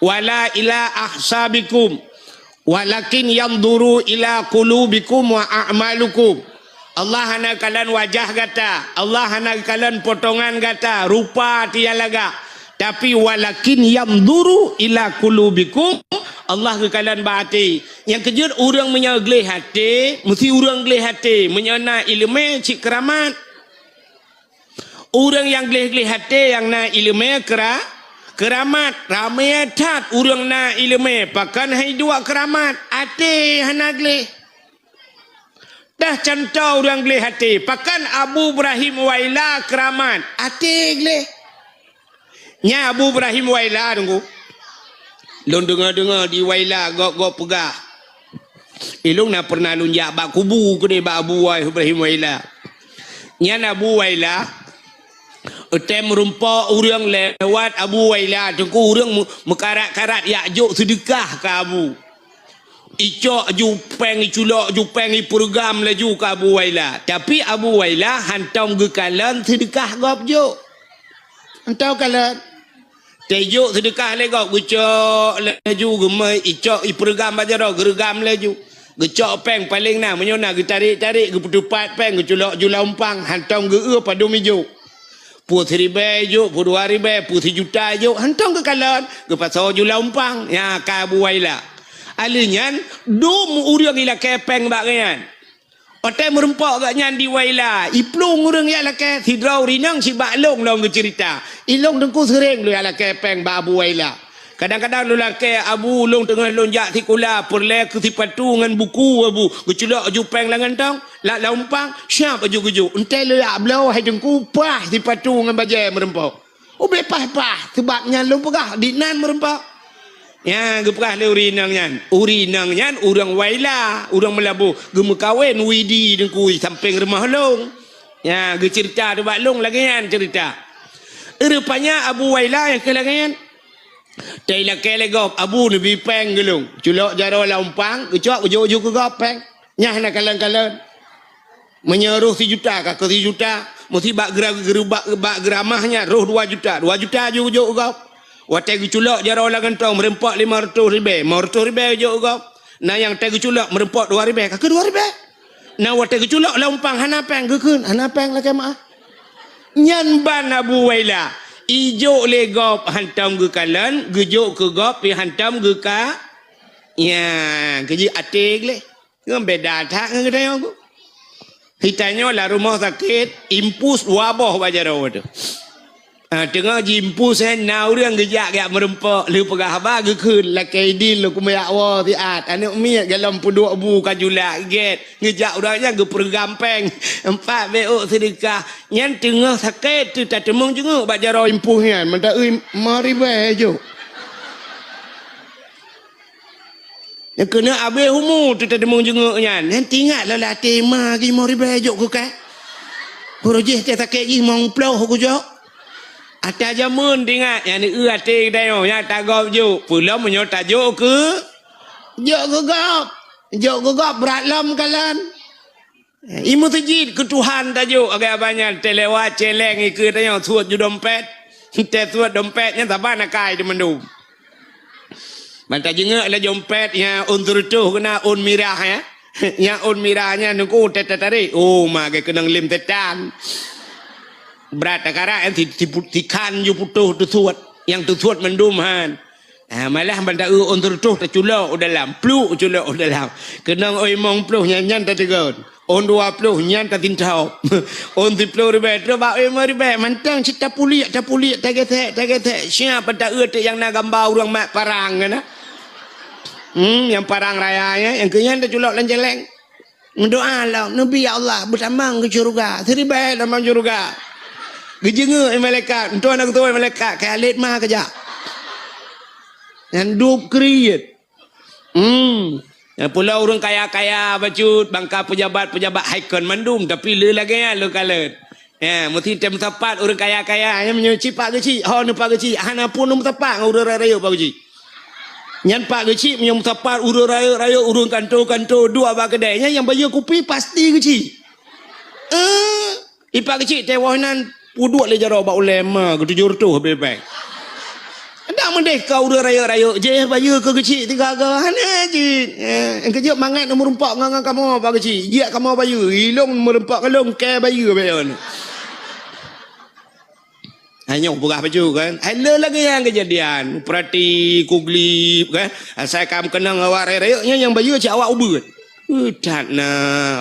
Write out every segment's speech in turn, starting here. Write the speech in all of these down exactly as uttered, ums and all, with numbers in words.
wala ila ahsabikum, walakin yanzuru ila qulubikum wa a'malikum. Allah hana kalon wajah gata, Allah hana kalon potongan gata, rupa tiang lagak. Tapi walakin yanzuru ila qulubikum, Allah geukalon bak até. Nyang keujeuet ureuëng meunyoe gleh até, meusti ureuëng gleh até meunyoe na iéleumé cit keuramat. Ureuëng nyang gleh-gleh até nyang na iéleumé keura-, keuramat, ramé that ureuëng na iéleumé, pakon han jiduek keuramat, até hana gleh. Dah cuntoh ureuëng gleh até, pakon Abu Ibrahim Waila keuramat, até gleh. Nyan Abu Ibrahim Waila, Teungku. Lôn deungoe-deungoe di Waila gob-gob peugah. Ilôn na pernah lôn jak bak kubu keudeh bak Abu Ibrahim Waila. Nyan Abu Waila, watée meurumpok ureuëng lewat Abu Waila, Teungku, ureuëng meu-, meukarat-karat jak jok seudeukah keu Abu. Icok ju péng, iculok ju péng, ipeureugram laju keu Abu Waila. Tapi Abu Waila hántom geukalon seudeukah gob jok. Hántom kalon. Teujok seudeukah lé gob, geucok laju, geumeuh, icok ipeureugram bak jaroe, geureugram laju. Geucok péng paléng na, meunyoe na geutarek-tarek, geupeuteupat péng, geuculok ju lam umpang, hántom geu-eu padum ijok. Peue siribée ijok, peue dua ribée, peue sijuta ijok, hántom geukalon, geupasoe ju lam umpang. Nyan ka Abu Waila. Alheuh nyan, dum ureuëng ilakée péng bak gobnyan. Watée meurumpok gobnyan di Waila, iplueng ureuëng jak lakée, sidroe ureuëng inong sibak lôn lom geuceurita. Ilôn Teungku seuréng lôn jak lakée péng bak Abu Waila. Kadang-kadang lôn lakée, "Abu, lôn teungoh lôn jak sikula, peureulée keu sipatu ngon buku, Abu." Geuculok ju péng lam kantong, lam, lam umpang, siab laju geujok. Watée lôn jak bloe, hai Teungku, paih sipatu ngon bajée meurumpok. Ubé paih-paih, sabab nyan lôn peugah, di nan meurumpok. Nyan geupeugah lé ureuëng inong nyan. Ureuëng inong nyan ureuëng Waila, ureuëng Meulaboh, geumeukawen Widi Teungku sampéng rumoh lôn. Nyan geuceurita bak lôn lagée nyan ceurita. Rupanya Abu Waila nyang keu lagée nyan. Teilakée lé gob, "Abu, neubi péng keu lôn." Culok jaroe lam umpang, geucok geujok ju keu gob péng. Nyan hana kalon-kalon. Meunyoe roh sijuta, ka keu sijuta, meusti bak geura-, geura-, bak, bak geuramah nyan roh dua juta, dua juta ju geujok gob. Watée geuculok jaroe lam kantong meurumpok lima reutôh ribée, lima reutôh ribée geujok gob. Na nyang watée geuculok meurumpok dua ribée, ka keu dua ribée. Na watée geuculok lam umpang hana péng, geukheun, "Hana péng, lakée meuáh." Nyan ban Abu Waila, ijok lé gob hántom geukalon, geujok keu gob pih hántom geuka-, nyan, keujeuet até gleh. Ngon beda that ngon geutanyoe. Geutanyoe lam rumoh sakét, impus dua boh bak jaroe teuh. Ah, teungoh jiimpus, eh, na ureuëng geujak, geujak meurumpok, lheueh peugah haba geukheun, "Lakée idin lôn keumeujak woe siat, aneuëk miet golom peuduek bu ka julak gét." Geujak ureuëng nyan geupeureugram péng, empat beuôk seudeukah. Nyan teungoh sakét teuh tateumeung jeungeuk bak jaroe impus nyan, mantong eu lima ribée jok. Nyang keuneuk abéh umu teuh tateumeung jeungeuk nyan. Nyan teuingat lom lam até ma lima ribée jok keu kah. Uroe jih teuh sakét jih limong ploh geujok. Ata jameun teuingat nyan eu até geutanyoe nyan tagob jok. Peulom meunyoe tajok keu, jok keu gob. Jok keu gob brat lom kalon. I meuseujid keu Tuhan tajok, agak banyak teulewat celeng ikeue tanyoe suet ju dompet. Teusuet dompet nyan saban akai teuh mandum. Ban tajeungeuk lam dompet nyan ôn seureutôh keunan ôn mirah, ya. Nyang ôn mirah nyan Teungku teutarek. Oh, ma geukeunong lem setan. Brat takarak nyan si, si, sikhan ju putôh teusuet. Nyang teusuet mandum han. Ah, malah ban ta-eu ôn seureutôh taculok u dalam, pluk culok u dalam. Keunong ôn limong ploh nyan, nyan tateugon. Ôn dua ploh nyan tatintob. Ôn siploh ribée, trok bak ôn limong ribée, mantong cit tapuliek, tapuliek, tagesek, tagesek. Siap ban ta-eu teuk nyang na gamba ureuëng mat parang nyan na. Hmm, nyang parang raya nyan, nyang keu nyan taculok lam jaleng. Meudoa lom, "Neubi ya Allah, beutamong keu syeuruga, siribée tamong syeuruga." Geujeungeuk lé malaikat, "Entoh na geutoe malaikat, keu Khalid ma keujak." Nyan dub kriet. Hmm. Nyang pulo ureuëng kaya-kaya bacut, bangka pejabat-pejabat hai kon mandum, tapi le lagée nyan lôn kalon. Ya, meusti tameusapat ureuëng kaya-kaya, nyan meunyoe cit Pak Geuchik, ho neuh Pak Geuchik, hana pun neumeusapat ngon ureuëng rayeuk Pak Geuchik. Nyan Pak Geuchik meunyoe meusapat ureuëng rayeuk-rayeuk, ureuëng kanto-kanto, duek bak keudai, nyan nyang bayeue kupi pasti Geuchik. Eh, i Pak Geuchik teuwoh nan peuduek lé jaroe bak ulée ma geutujoh reutôh bebek. Meudeh ka ureuëng rayeuk-rayeuk, jih bayeue keu keuchik tiga go. Hana jih. Eh, keujeuet mangat meureumpok ngon, ngon kamoe bak keuchik. Jiak kamoe bayeue, ilong meureumpok ngon lôn keu bayeue bayeue. Hai nyoe peugah bacut kan. Hai le lagée nyang keujadian. Peurati kuglip kan. Asai kam keunong awak rayeuk-rayeuk nyan nyang bayeue cit awak ubeut. Uh, that na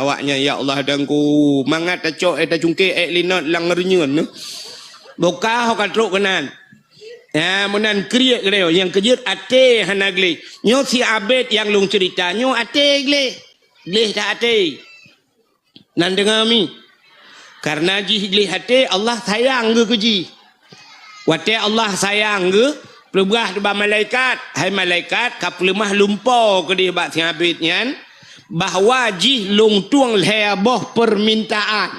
awak nyan ya Allah dangku. Mangat tacok eh tacungkek eh linot lam reunyeun. Boka ho ka trok keunan. Ya, meunan kriek keudeh nyang keujeuet até hana gleh. Nyoe si Abed nyang lôn ceurita nyoe até gleh. Gleh that até. Nan deungoe mi. Karena jih gleh até, Allah sayang geuh keu jih. Watée Allah sayang geuh, peugah bak malaikat, "Hai malaikat, ka peuleumah lumpo keudeh bak si Abed nyan, bahwa jih lôn tueng lhée boh peumintaan."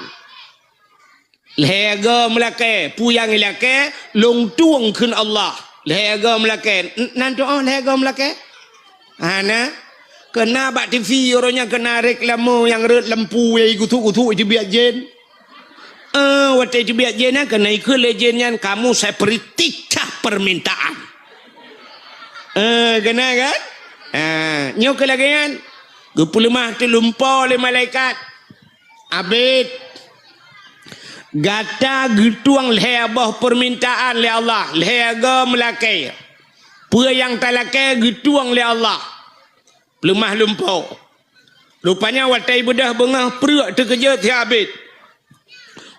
Lhée go meulakée, peue nyang ilakée, lôn tueng kheun Allah. Lhée go meulakée, n-, nan tuoh lhée go meulakée? Hana. Keuna bak T V uroe nyan keuna reklame nyang rhot lampu nyang gusuk-gusuk iteubiet jén. Eh, watée iteubiet jén nyan keuna ikheun lé jén nyan, "Kamu saya beri tiga permintaan." Eh, keuna kan? Ha, nyoe keu lagée nyan. Geupeuleumah teulumpo lé malaikat. Abed, gata geutueng lhée boh peumintaan lé Allah, lhée go meulakée. Peue nyang talakée geutueng lé Allah. Peuleumah lumpo. Rupanya watée beudôh beungoh pruek teukeujot si Abed.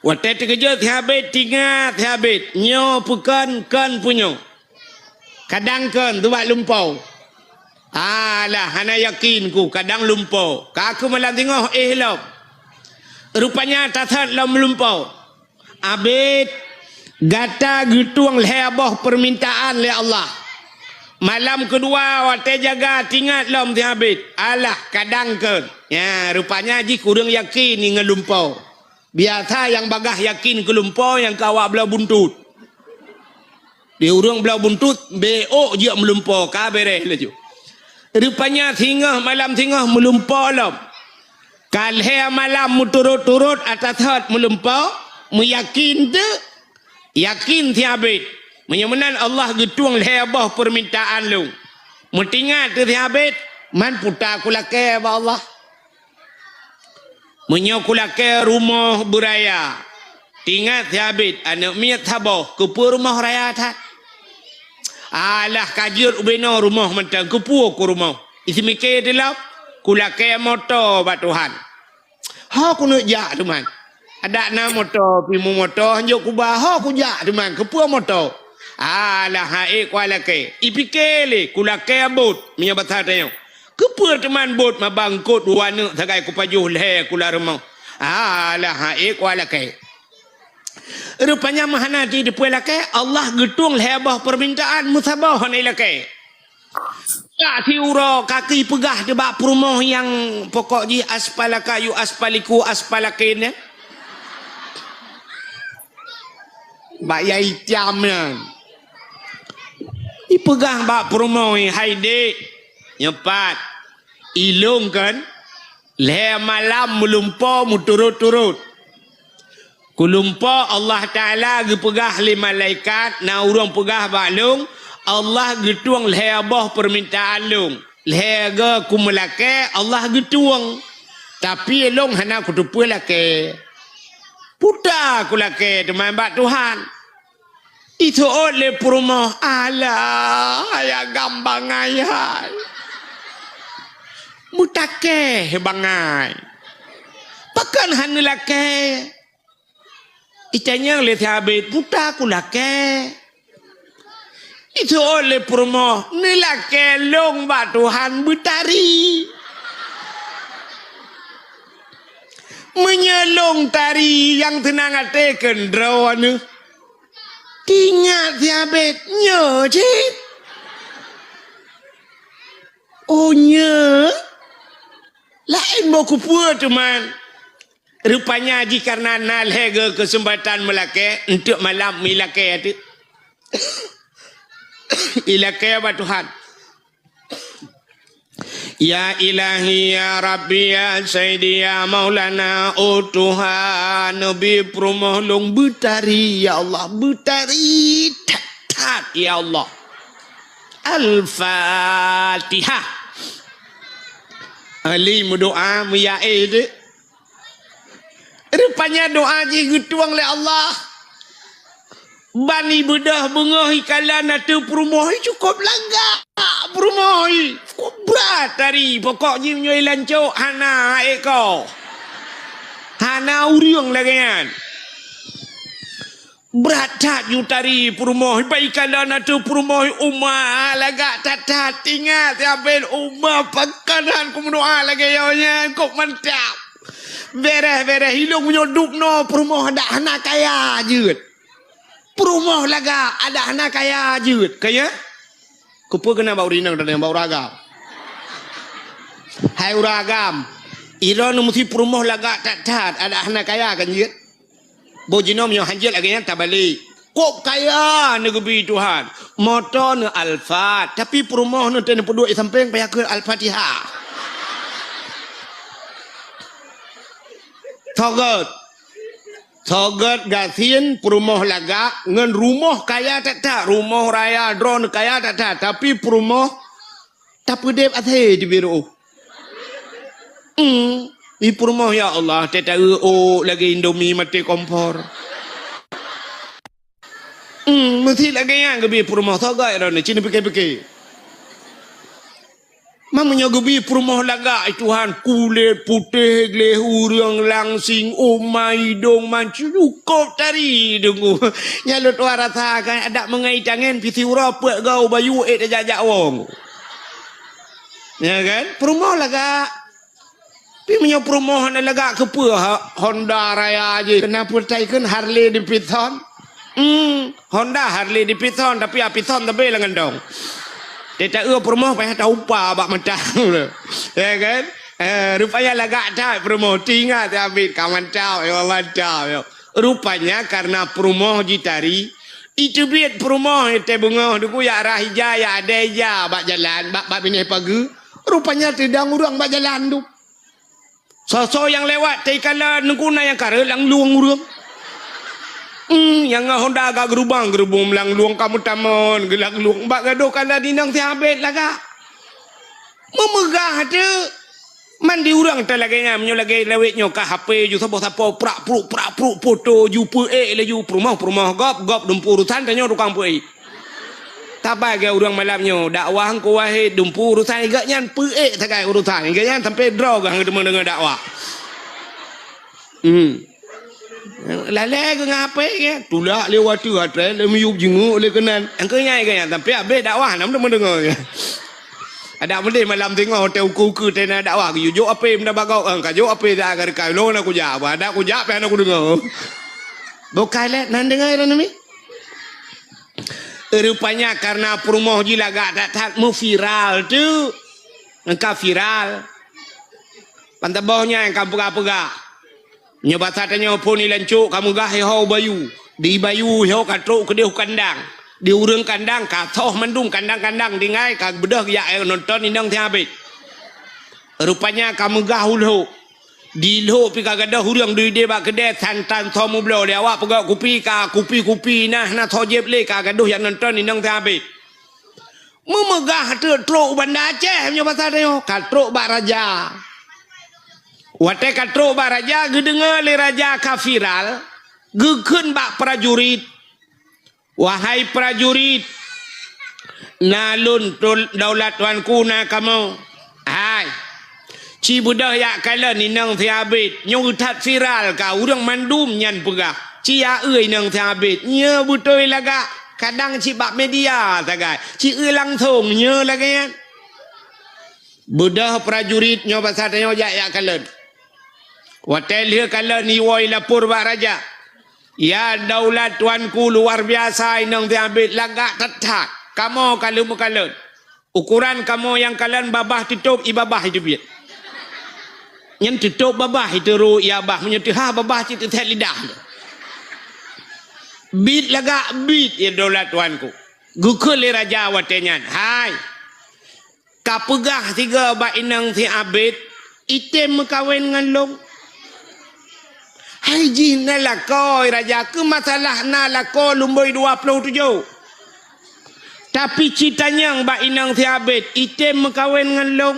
Watée teukeujot si Abed, tingat si Abed, nyoe peukon kon punyoe. Kadang kon teuh bak lumpo. Alah, hana yakin ku, kadang lumpo. Ka keu malam singoh éh lom. Rupanya tasot lom lumpo. Abed, gata geutueng lhée boh peumintaan lé Allah. Malam keudua watée jaga tingat lom si Abed. Alah, kadang kon. Nya, rupanya jih kureueng yakin ngon lumpo. Biasa nyang bagaih yakin keu lumpo nyang ka awak bloe buntut. Di ureuëng bloe buntut, bék jeuet meulumpo, ka béréh laju. Rupanya singoh malam singoh meulumpo lom. Ka lhée malam meuturot-turot ata thot meulumpo, meuyakin teuk, yakin si Abed. Meunyoe meunan Allah geutueng lhée boh peumintaan lôn. Meutingat teuk si Abed, man puta kulakée bak Allah. Meunyoe kulakée rumoh beuraya, tingat si Abed aneuëk miet saboh, keupeue rumoh raya that? Alah ka jeuet ubenoe rumoh mantong, keupeue ku rumoh? Iseumiké dilom, kulakée moto bak Tuhan. Ho kuneuk jak teuman. Adak na moto, pimu moto, hanjok kuba, ho kujak teuman, keupeue moto? Alah, ha'ék kualakée. Ipiké lé, kulakée bot, meunyoe basa tanyoe. Keupeue teuman bot mabangkot dua neuk sagai kupajoh lhée kula rumoh? Alah, ha'ék kualakée. Rupanya meuhana jiteupeue lakée, Allah geutueng lhée boh peumintaan meusaboh hana ilakée. Ka siuroe ka keupeugah teuh bak peurumoh nyang pokok jih aspalaka yu aspaliku aspalakin nyan. Bak yai tiam nyan. Ipeugah bak peurumoh, "Hai dék, nyoe pat, ilong kan, lhée malam meulumpo meuturot-turot. Kulumpo Allah Taala geupeugah lé malaikat, na ureuëng peugah bak lôn, Allah geutueng lhée boh peumintaan lôn. Lhée go kumeulakée, Allah geutueng. Tapi lôn hana kuteupeue lakée. Puta kulakée teuma bak Tuhan." Iseuôt lé peurumoh, "Alah, hai agam bangai hai. Meutakée bangai. Pakon hana lakée?" Itanyong lé sabe, "Puta kulakée." Iseuôt lé peurumoh, "Neulakée lôn bak Tuhan beutari. Meunyoe lôn tari nyang seunang até keudroe neuh." Tingat si Abed, nyoe cit. Oh, nyoe? Laén boh kupeue teuman. Rupanya jih kareuna na lhée geu keuseumpatan meulakée, eunteuk malam meulakée teuk. Ilakée bak Tuhan. Ya Ilahi, ya Rabbi, ya Sayyidi, ya Maulana, oh Tuhan, neubi peurumoh lôn beutari, ya Allah, beutari that-that, ya Allah. Al-Fatihah. Ali meudoa meuyaé deh. Rupanya doa jih geutueng lé Allah. Ban ibeudôh beungoh ikalon ateueh peurumoh, cukôp lagak peurumoh. Cukôp brat tari. Pokok jih meunyoe ilancok, hana ék ko. Hana ureuëng lagée nyan. Brat that ju tari peurumoh, bai kalon ateueh peurumoh uma lagak that-that. Ingat, ya ben uma pakanan kumeudoa lagée nyoe nyan, kok mantap. Bereh-bereh ilong meunyoe dubnoe peurumoh dak hana kaya jeuet. Peurumoh lagak adak hana kaya jeuet. Kaya? Keupeue keunan bak ureuëng inong dan bak ureuëng agam? Hai ureuëng agam, iroe nyoe meusi peurumoh lagak that-that adak hana kaya kan jeuet? Boh jinoe meunyoe hanjeuet lagée nyan tabalek. Kok kaya neugeubi Tuhan. Moto neu Alphard, tapi peurumoh neu teuh neupeuduek di sampéng payah keu Al-Fatihah. Sogot. Sogot gasien peurumoh lagak ngon rumoh kaya that-that. Rumoh raya droeneuh kaya that-that, tapi peurumoh tapeudeb asé di biru. Hmm, di peurumoh ya Allah, teuta eu lagée Indomie maté kompor. Hmm, meusi lagée nyan geubi peurumoh sogot droeneuh, ci neupike-pike. Meunyoe geubi peurumoh lagak, ai Tuhan, kulét putéh gleh ureuëng langsing, uma idong mancung, cukôp tari deungoe. Nyan lôn tuan rasa kan, adak meungai tangen pih siuroe peuet goe bayu ék tajak-jak wong. Ya kan? Peurumoh lagak. Tapi meunyoe peurumoh hana lagak keupeue ha-, Honda raya jih. Keunan peuretai kheun Harley Davidson. Hmm, Honda Harley Davidson tapi Davidson tapi lam kantong. Teuta eu peurumoh payah taupa bak mata. Ya kan? Eh, rupanya lagak that peurumoh. Tingat abit ka mantap, ya mantap, ya. Rupanya karena peurumoh jitari, iteubiet peurumoh teuh beungoh deungoe ya rah ija, ya adai ija bak jalan, bak, bak binéh pageue. Rupanya teudong ureuëng bak jalan tu. Soe-soe nyang lewat teuh ikalon, neuguna nyang kareuet lam lueng ureuëng. Hmm, nyang ngon Honda agak geurubang-geurubong lam lueng ka meutamon geulam lueng. Bak gadôh kalon inong sihabet lagak. Meumeugah teuk. Man di ureuëng teuh lagée nyan, meunyoe lagée lawét nyoe ka H P ju saboh sapo prak pruk, prak pruk, poto ju peuék laju peurumoh, peurumoh gob, gob dumpeue urusan tanyoe tukang peuék. Tabai geu ureuëng malam nyoe, dakwah Teungku Wahid dumpeue urusan geuh nyan peuék sagai urusan geuh nyan sampai droe geuh deungoe-deungoe dakwah. Hmm. Lalée geuh ngon H P geuh, tulak lé watée atré lé miyueb jinguk lé keunan. Engkau nyai geuh nyan sampai habéh dakwah nam deungoe-deungoe. Adak meudeh malam singoh teuh ukeue-ukeue teuh na dakwah geuyue jok H P meunabak gob, ka jok H P dah ka dekat lôn aku jak. Adak kujak pih hana kudeungoe. Bukai lé nan deungoe nami. Rupanya karena peurumoh jih lagak that-that meuviral tu. Engka viral. Pantaboh nyan ka peugah-peugah. Nyoe basa tanyoe phon ilancok ka meugah iho bayu. Di bayu iho ka trok keudeh u kandang. Di ureuëng kandang ka soh mandum kandang-kandang tinggai ka beudôh geujak nonton inong sihabet. Rupanya ka meugah u lhok. Di lhok pih ka gadôh ureuëng duek ideh bak keudè santan soe meubloe lé awak peugöt kupi ka kupi-kupi nah na soe jieb lé ka gadôh jak nonton inong sihabet. Meumeugah teuk trok u Banda Aceh meunyoe basa tanyoe ka trok bak raja. Watée ka trok bak raja geudeungoe lé raja ka viral geukheun bak prajurit. Wahai prajurit, na lôn daulat tuanku na kamoe. Hai, ci beudôh jak kalon inong sihabet nyoe that viral ka ureuëng mandum nyan peugah. Ci ya eu inong sihabet nyoe beutôi lagak kadang cit bak media sagai. Ci eu langsong nyoe lagée nyan. Beudôh prajurit nyoe basa tanyoe jak jak kalon. Watée lheueh kalon iwoe ilapor bak raja. Ya daulat tuanku luar biasa inong sihabet lagak that-that. Kamoe ka lheueh meukalon. Ukoran kamoe nyang kalon babah teutôb i babah iteubiet. Nyan teutôb babah iteurô i babah meunyoe teuhah babah cit teuthét lidah. Bit lagak bit ya daulat tuanku. Geukheun lé raja watée nyan. Hai. Ka peugah sigoe bak inong sihabet, item meukawen ngon lôn. Hai jih na lakoe raja keu masalah na lakoe lumboi dua ploh tujoh. Tapi ci tanyong bak inong si Abed, item meukawen ngon lôn?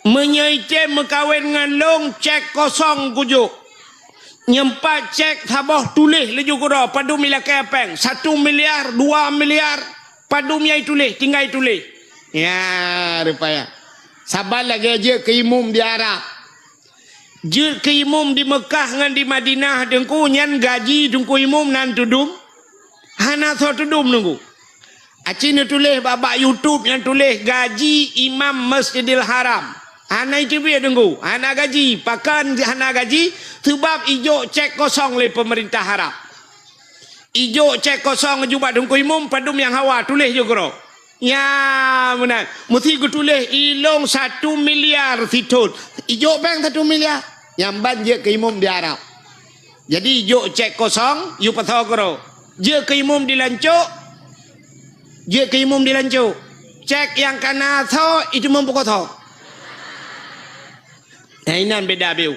Meunyoe item meukawen ngon lôn, cek kosong kujok. Nyeumpat cek saboh tuléh laju keudroe, padum ilakée péng, satu miliar, dua miliar, padum nyang ituléh, tinggai tuléh. Ya, rupaya. Saban lagée jeuet keu imum di Arab. Jeuet keu imum di Meukah ngon di Madinah, Teungku, nyan gaji Teungku Imum nan teudum? Hana soe teudum, Teungku. Aci neutuléh bak, bak YouTube nyang tuléh gaji imam Masjidil Haram. Hana iteubiet, Teungku. Hana gaji. Pakon hana gaji? Seubab ijok cek kosong lé peumeurintah Arab. Ijok cek kosong laju bak Teungku Imum, padum nyang hawa, tuléh jih keudroe. Nya meunan. Meusti geutuléh, ilôn satu miliar sithon. Ijok péng satu miliar. Nyan ban jeuet keu imum di Arab. Jadi, ijok cek kosong, yue pasoe keudroe. Jeuet keu imum di lancok. Jeuet keu imum di lancok. Cek nyang ka na soe, itu meupukoe soe. Nah, inan beda biu.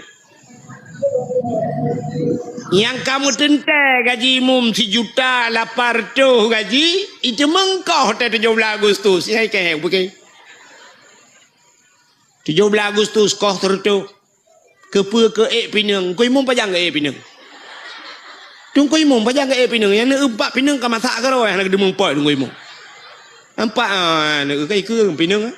Nyang ka meuteuntée gaji imum sijuta lapan reutôh gaji, itu meungkoh teuh tujoh blaih Agustus. Nyang ikeu, bukan? Tujoh blaih Agustus koh sireutôh. Keupeue keu ék pineung? Teungku Imum pajan keu ék pineung? Teungku Imum pajan keu ék pineung? Nyang neueumpat pineung ka masak keudroe, hana geudeumeung pot Teungku Imum. Nampak, ah, neueukeu-eukeu pineung, ah.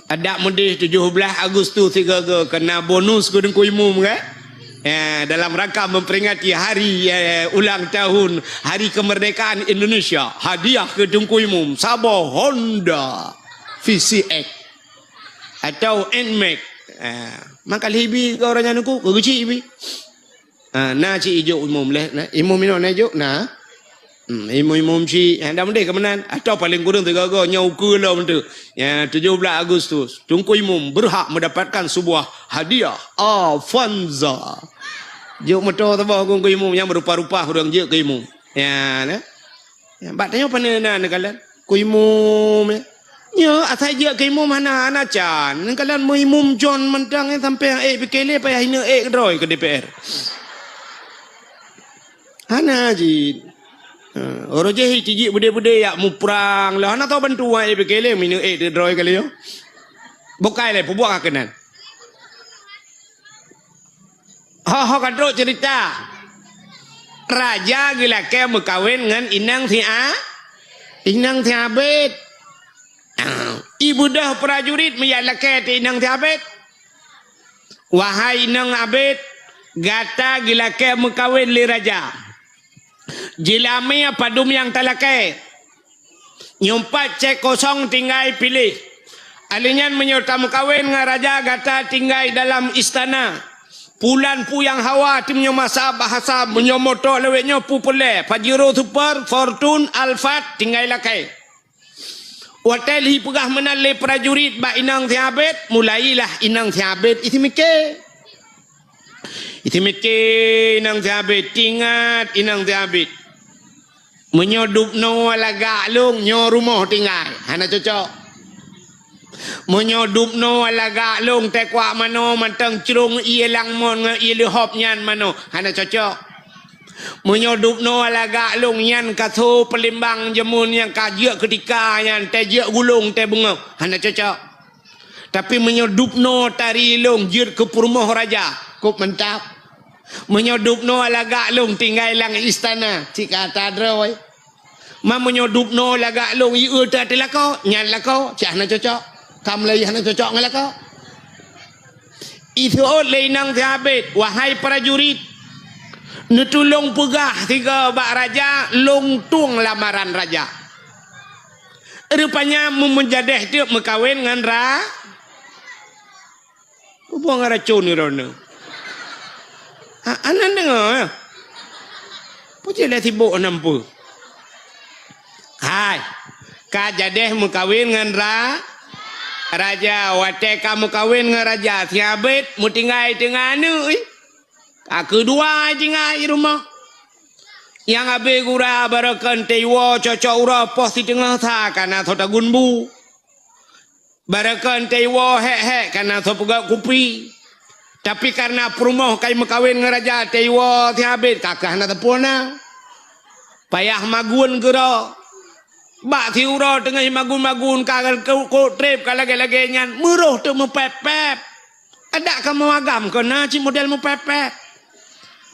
Adak meudeh tujoh blaih Agustus sigoe-goe keu na bonus keu Teungku Imum, kan? Ya, dalam rangka memperingati hari, eh, ulang tahun Hari Kemerdekaan Indonesia, hadiah keu Teungku Imum saboh Honda V C X atau Nmax. Ah, maka lheuh ibi keu ureueng nyan Teungku, keu geuchik ibi. Ah, na cit ijok imum leh, na. Imum inoe na ijok, na. Hmm, imum-imum cit, eh, dah meudeh keu meunan. Atau paling kurang tiga go, nyoe ukeue lom tu. Ya, tujoh blaih Agustus. Teungku Imum berhak mendapatkan sebuah hadiah Avanza. Jok moto saboh Teungku Imum nyang berupa-rupa ureueng jeuet keu imum. Ya, na. Ya, bak tanyoe pane na neukalon. Keu imum, ya. Nyoe asai jeuet keu imum hana, hana can. Neukalon meuimum John mantong, ya, sampai ék pike lé payah ineuk ék keudroe keu D P R. Hana jih. Ha, uroe jih tijik beudé-beudé yak muprang lé. Hana tau bantu wan ék pike lé, ineuk ék keudroe kali nyoe. Bukai lé, peubuet ka keunan. Ho, ho ka trok cerita. Raja geulakée meukawen ngon inong si A-, inong si Abed. Ah, ibeudôh prajurit meujak lakée teuh inong si Abed. Wahai inong Abed, gata geulakée meukawen lé raja. Jeulamé padum nyang talakée. Nyoe pat cek kosong tinggai piléh. Alèh nyan meunyoe tameukawen ngon raja gata tinggai dalam istana. Pulan pu nyang hawa teuh meunyoe masa bahasa meunyoe moto lawét nyoe pu peureulée, Pajero Super, Fortune, Alphard tinggai lakée. Watée lheuh peugah meunan lé prajurit bak inong si Abed, mulailah inong si Abed isi miké. Isi miké inong si Abed, tingat inong si Abed. Meunyoe dubnoe lagak lôn, nyoe rumoh tinggai, hana cocok. Meunyoe dubnoe lagak lôn, teukuak manoe mantong crông ié langmon ngon ié leuhop nyan manoe, hana cocok. Meunyoe dubnoe lagak lôn nyan ka so peulimbang jeumuen nyang ka jeuet keutika nyan, tée jeuet gulong tée beungoh, hana cocok. Tapi meunyoe dubnoe tari lôn jeuet keu peurumoh raja, kôp mantap. Meunyoe dubnoe lagak lôn tinggai lam istana, cit ka ata droe. Ma meunyoe dubnoe lagak lôn ié teuh lakoe, nyan lakoe, cit hana cocok. Ka mulai hana cocok ngon lakoe. Iseuôt lé inong si Abed, "Wahai prajurit, neutulông peugah sigoe bak raja, lôn tueng lamaran raja." Rupanya meumeujadeh teuk meukawen ngon ra-, peue buet ngon racôn droeneuh. Ha, aneuk deungoe, eh? Peue cit lé sibok nam peue? Hai, ka jadeh meukawen ngon ra-, raja. Watée ka meukawen ngon raja, si Abed meutinggai teungoh aneuk, ih. Ka keudua tinggai rumoh. Nyang abéh gura barokon teuiwoe cocok uroe poh siteungoh sa ka na soe tagun bu. Barokon teuiwoe hék-hék ka na soe peugöt kupi. Tapi kareuna peurumoh ka meukawen ngon raja teuiwoe si Abed ka keuh hana teupeu na. Payah magun keudroe. Bak siuroe teungoh magun-magun ka kok treb ka lagée-lagée nyan, meuroh teuk meupép-pép. Adak kamoe agam keu na cit model meupép-pép.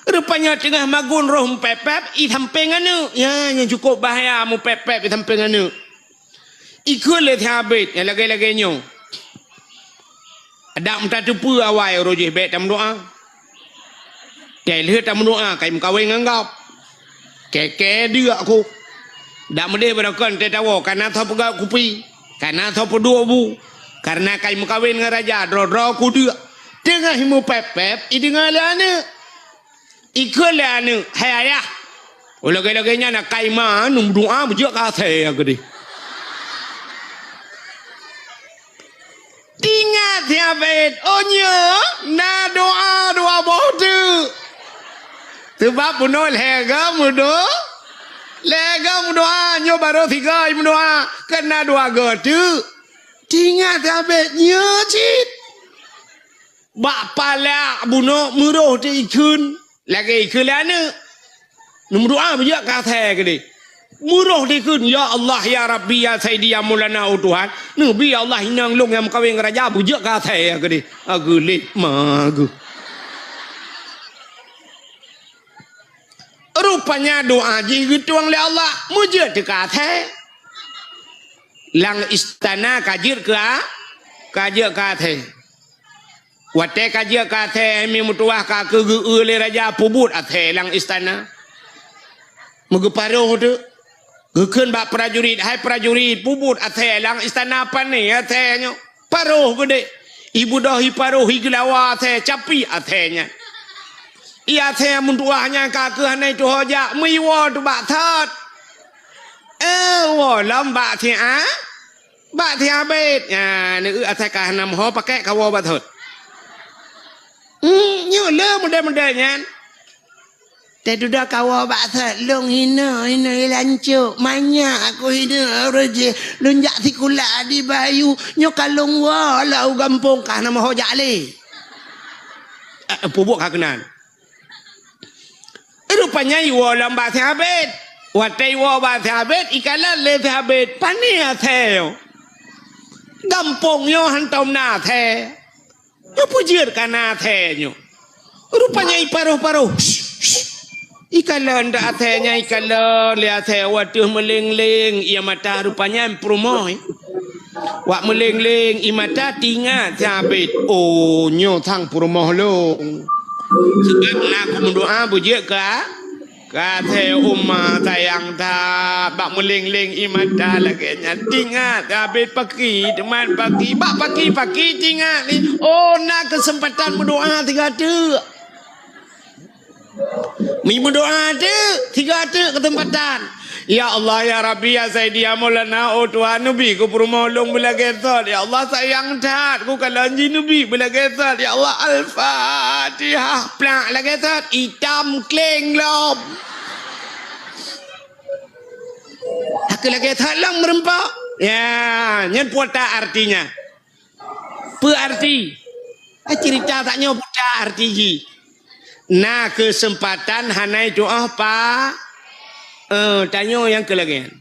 Rupanya teungoh magun roh meupép-pép, i sampéng aneuëk. Ya, nyang cukup bahaya meupép-pép i sampéng aneuëk. Ikheun lé si Abed nyang lagée-lagée nyoe. Adak meutateupeue awai uroe jih bék tameudoá. Tée lheueh tameudoá kai meukawen ngon gob. Kée-kée deuk ku. Dak meudeh beurokon tée tawoe kana soe peugöt kupi, kana soe peuduek bu. Kareuna kai meukawen ngon raja droe-droe ku deuk. Teungoh meupép-pép i deungoe lé aneuëk. Ikheun lé aneuëk, "Hai ayah, lagée-lagée nyan akai ma neumeudoá beujeuet keu asée keudeh." Tingat si Abed, "Oh nyoe na doá dua boh teuk." Seubab bunoe lhée goe meudo-, lhée goe meudoá, nyoe barô sigoe meudoá, kan na dua goe teuk. Tingat si Abed nyoe cit. Bak palak bunoe meuroh teuk ikheun, lagée ikheun lé aneuëk. Neumeudoá beujeuet keu asée keudeh. Meuroh teuk ikheun, "Ya Allah, ya Rabbi, ya Saidi, ya Maulana, oh Tuhan, neubi ya Allah inong lôn nyang meukawen ngon raja beujeuet keu asée keudeh." Ageulet ma geuh. Rupanya doá jih geutueng lé Allah, meujeuet teuk keu asée. Lam istana ka jeuet keu a-, ka jeuet keu asée. Watée ka jeuet keu asée, mi meutuwah ka keu geu-eu lé raja peubuet asée lam istana. Meugeuparoh teuk. Geukheun bak prajurit, "Hai prajurit, peubuet asée lam istana pane asée nyoe." Paroh geudeh. Ibeudôh iparoh igeulawa asée, capi asée nyan. I asée meutuwah nyan ka keuh hana ituho jak, meuiwoe teuk bak thot. Eh, woe lom bak si a-, Bak si Abed, nyan, neueu asai ka hana meuho pakèk kawoe bak thot. Hmm, nyoe le model-model nyan. Teududoe kawoe bak thot, lôn hinoe, hinoe lancok, manyak aku hinoe, ureueng jih, lôn jak sikula di Bayu, nyoe ka lôn woe lam u gampông ka hana meuho jak lé. Eh, peubuet ka keunan. Rupanya iwoe lom bak si Abed. Watèe iwoe bak si Abed, ikalon lé si Abed, "Pane asèe nyoe? Gampông nyoe hantom na asèe. Nyoe peue jeuet ka na asèe nyoe?" Rupanya iparoh-paroh. Ikalon dak asèe nyan, ikalon lé asèe, watèe meuléng-léng ie mata rupanya peurumoh. Wak meuléng-léng ie mata teuingat si Abed, "Oh, nyoe sang peurumoh lôn." Sabab na kumeudoa beujeuet ka, ka asèe uma sayang that. Bak meuléng-léng ie mata lagèe nyan teuingat si Abed paki, teuma paki. Bak paki-paki teuingat lé, "Oh, na keuseumpatan meudoa tiga teuk." Meudoa teuk, tiga teuk keuseumpatan. "Ya Allah, ya Rabbi, ya Saidi, ya Maulana, oh Tuhan, neubi keu peurumoh lôn beulagèe thot. Ya Allah, sayang that kukalon jih, neubi beulagèe thot. Ya Allah, Al-Fatihah." Plak lagèe thot, itam kleng lom. Hana lagèe thot lom meureumpok. Ya, nyan peue artinya. Peue arti? Eh, cerita tanyoe buta arti jih. Na keuseumpatan hana itu'oh pa-, eh, tanyoe nyang keu lagèe nyan.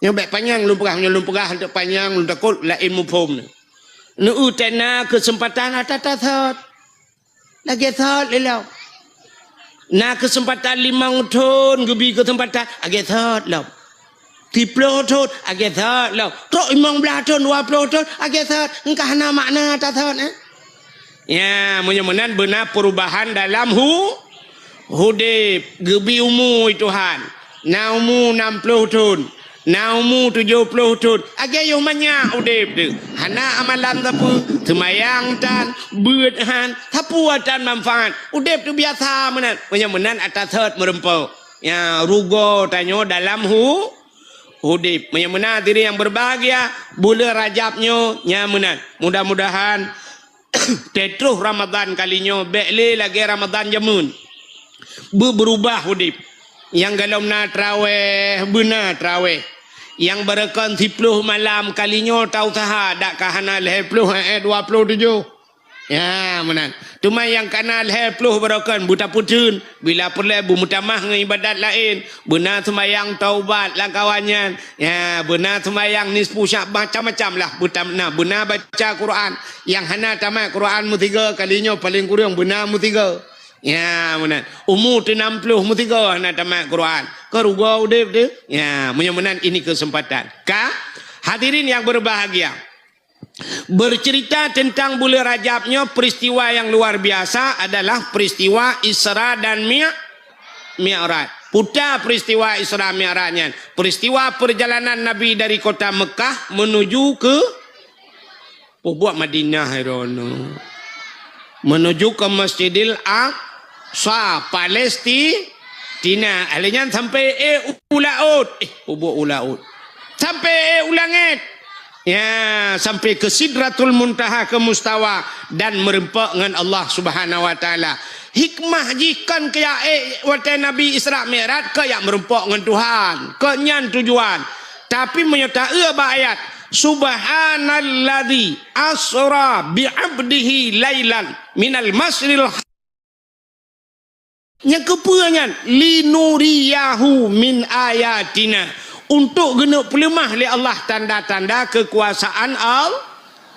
Nyoe bèk panyang lôn peugah, nyoe lôn peugah untuk panyang, lôn takot laén muphom. Neueu teuh na keuseumpatan ata-ata thot. Lagèe thot lé lom. Na keuseumpatan limong thon geubi keuseumpatan, lagèe thot lom. Siplôh thon, lagèe thot lom. Trok limong blah thon, dua plôh thon, lagèe thot. Engka hana makna ata thot, eh? Ya, meunyoe meunan beuna peurubahan dalam hu-, udép, geubi umu Tuhan. Na umu nam plôh thon. Na umu tujoh plôh thon, lagèe yoh manyak udép teuh. Hana amalan sapeue, seumayang tan, beuet han, sapeue tan manfaat. Udép teuh biasa meunan. Meunyoe meunan ata thot meureumpok. Ya, rugoe tanyoe dalam hu-, udép. Meunyoe meunan hadirin yang berbahagia, buleuen Rajab nyoe nyan meunan. Mudah-mudahan Teutroh Ramadhan kali nyoe bèk lé lagèe Ramadhan jameun. Beu-, beurubah udép. Nyang golom na traweh, beuna traweh. Nyang barokon siplôh malam kali nyoe tausaha dak ka hana lhèe plôh, eh, eh, dua plôh tujoh. Ya, meunan. Teuma nyang kana lhèe ploh baroekon beutapeutheun, bila peureulèe beumeutamah ngon ibadat laén, beuna seumayang taubat lam kawan nyan. Ya, beuna seumayang nisfu Sya'ban, macam-macam lah. Beutam-, na, beuna baca Quran. Nyang hana tamat Quran meusigoe, kali nyoe paleng kureueng beuna meusigoe. Ya, meunan. Umu teu nam ploh meusigoe hana tamat Quran. Keu rugoe udép teuh. Ya, meunyoe meunan ini kesempatan. Ka, hadirin yang berbahagia. Bercerita tentang bulan Rajab nyoe, peristiwa yang luar biasa adalah peristiwa Isra dan Mi-, Mi'raj. Puta peristiwa Isra Mi'raj nyan. Peristiwa perjalanan Nabi dari kota Mekah menuju ke Peubuet Madinah droeneuh. Menuju ke Masjidil Aqsa, Palestina. Lheueh nyan sampai éh u laôt. Eh, peubuet u laôt. Sampai éh u langét. Ya, sampai ke Sidratul Muntaha, ke Mustawa, dan meureumpok ngon Allah Subhanahu wa Taala. Hikmah jih kon keu jak éh watée Nabi Isra Mi'raj, keu jak meureumpok ngon Tuhan. Keu nyan tujuan. Tapi meunyoe taeu bak ayat, "Subhanalladzi asra bi 'abdihi lailan minal masjidil ha-," nyang keupeue nyan? "Linuriyahu min ayatina." Untuk geuneuk peuleumah lé Allah tanda-tanda keukuasaan Allah.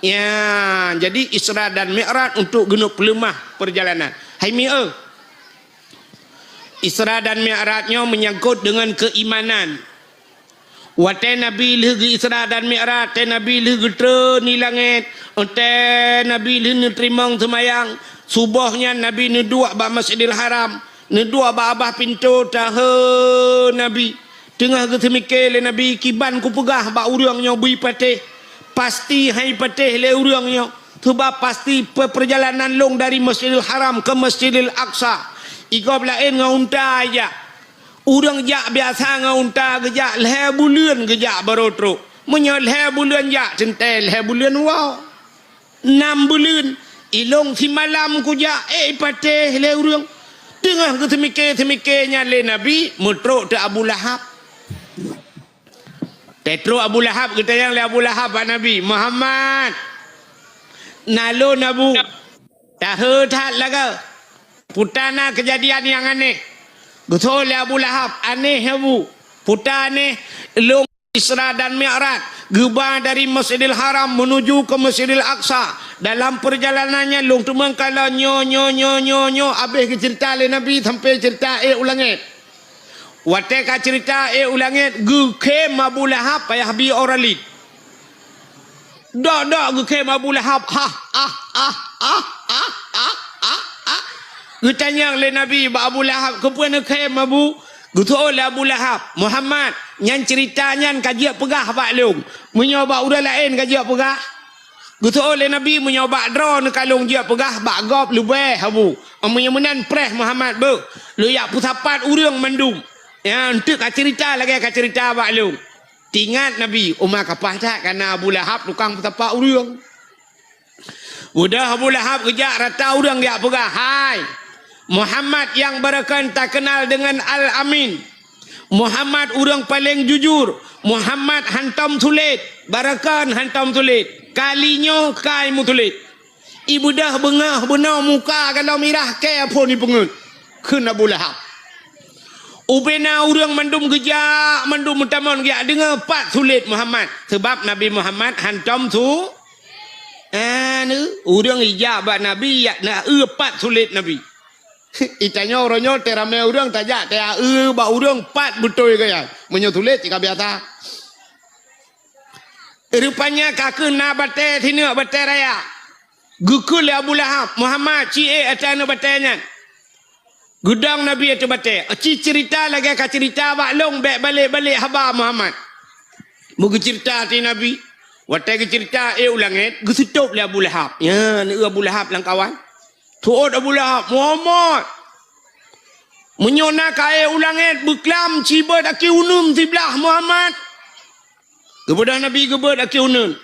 Ya, jadi Isra dan Mi'raj untuk geuneuk peuleumah perjalanan. Hai mi-, eh. Isra dan Mi'raj nyoe menyangkut dengan keimanan. Watée Nabi lheueh geu-Isra dan Mi'raj, watée Nabi lheueh geutreun di langét, watée Nabi lheueh neuteurimong seumayang, suboh nyan Nabi neuduek bak Masjidil Haram, neuduek bak babah pintoe, tahe Nabi. Teungoh geuseumike lé Nabi, "Kiban kupeugah bak ureuëng nyoe beu patéh, pasti han patéh lé ureuëng nyoe, sabab pasti pe-, peurjalanan lôn dari Masjidil Haram ke Masjidil Aqsa, i gob laén ngon unta jak." Ureuëng jak biasa ngon unta geujak lhée buleuen geujak barô trok. Meunyoe lhée buleuen jak teuntée lhée buleuen woe. Nam buleuen, ilong simalam kujak, eh, patéh lé ureuëng. Teungoh geuseumike-seumike nyan lé Nabi, meutrok teu Abu Lahab. Teutrok Abu Lahab, geutanyong lé Abu Lahab bak Nabi, "Muhammad, na lôn Abu." Tahe that lagée. Puta na keujadian nyang aneh. Geutho lé Abu Lahab, "Aneh, Abu." Puta aneh, lôn Isra dan Mi'raj, geuba dari Masjidil Haram menuju ke Masjidil Aqsa. Dalam perjalanan nyan lôn teumangkala nyoe, nyoe, nyoe, nyoe, nyoe, habéh geuceurita lé Nabi sampai ceurita éh u langét. Watée ka ceurita éh u langét, geukhém Abu Lahab payah bi ora lid. Dok-dok geukhém Abu Lahab, ah, ah, ah, ah, ah, ah, ah, ah. Geutanyong lé Nabi bak Abu Lahab, "Keupeue neukhém, Abu?" Geutho lé Abu Lahab, "Muhammad, nyan ceurita nyan ka jeuet peugah bak lôn. Meunyoe bak ureuëng laén ka jeuet peugah?" Geutho lé Nabi, "Meunyoe bak droeneuh ka lôn jeuet peugah, bak gob leubeh, Abu. Meunyoe meunan preh Muhammad beuh, lôn jak peusapat ureuëng mandum. Ya, eunteuk ka ceurita lagée ka ceurita bak lôn." Teuingat Nabi, uma kapah that kana Abu Lahab tukang peusapat ureuëng. Udah Abu Lahab geujak rata ureuëng jak peugah, "Hai, Muhammad nyang barokon takeunal deungon Al-Amin. Muhammad ureuëng paleng jujur. Muhammad hantom sulet. Barokon hantom sulet. Kali nyoe kai meusulet." Ibeudôh beungoh bunoe muka galom mirah kée phon ipeungeut. Kheun Abu Lahab. Ubena ureuëng mandum geujak, mandum meutamong geujak deungoe pat sulet Muhammad. Sabab Nabi Muhammad hantom su-, anu, ureuëng ijak bak Nabi, jak na eu pat sulet Nabi. Itanyoe uroe nyoe teuramé ureuëng tajak teu-eu bak ureuëng pat beutôi gaya. Meunyoe sulet cit ka biasa. Rupanya ka keuh na batée sineuk batée raya. Geukheun lé Abu Lahab, "Muhammad, ci ék ateueh aneuëk batée nyan." Geudong Nabi ateueh batée. "Ci ceurita lagée ka ceurita bak lôn, bék balek-balek haba Muhammad." Meugeuceurita ateueh Nabi. Watée geuceurita éh u langét, geuseutôb lé Abu Lahab. Nyan, eu Abu Lahab lam kawan. Teuôt Abu Lahab, "Muhammad, meunyoe na ka éh u langét beuklam, ci beuet aki uneun siblah Muhammad." Geubeudôh Nabi geubeuet aki uneun.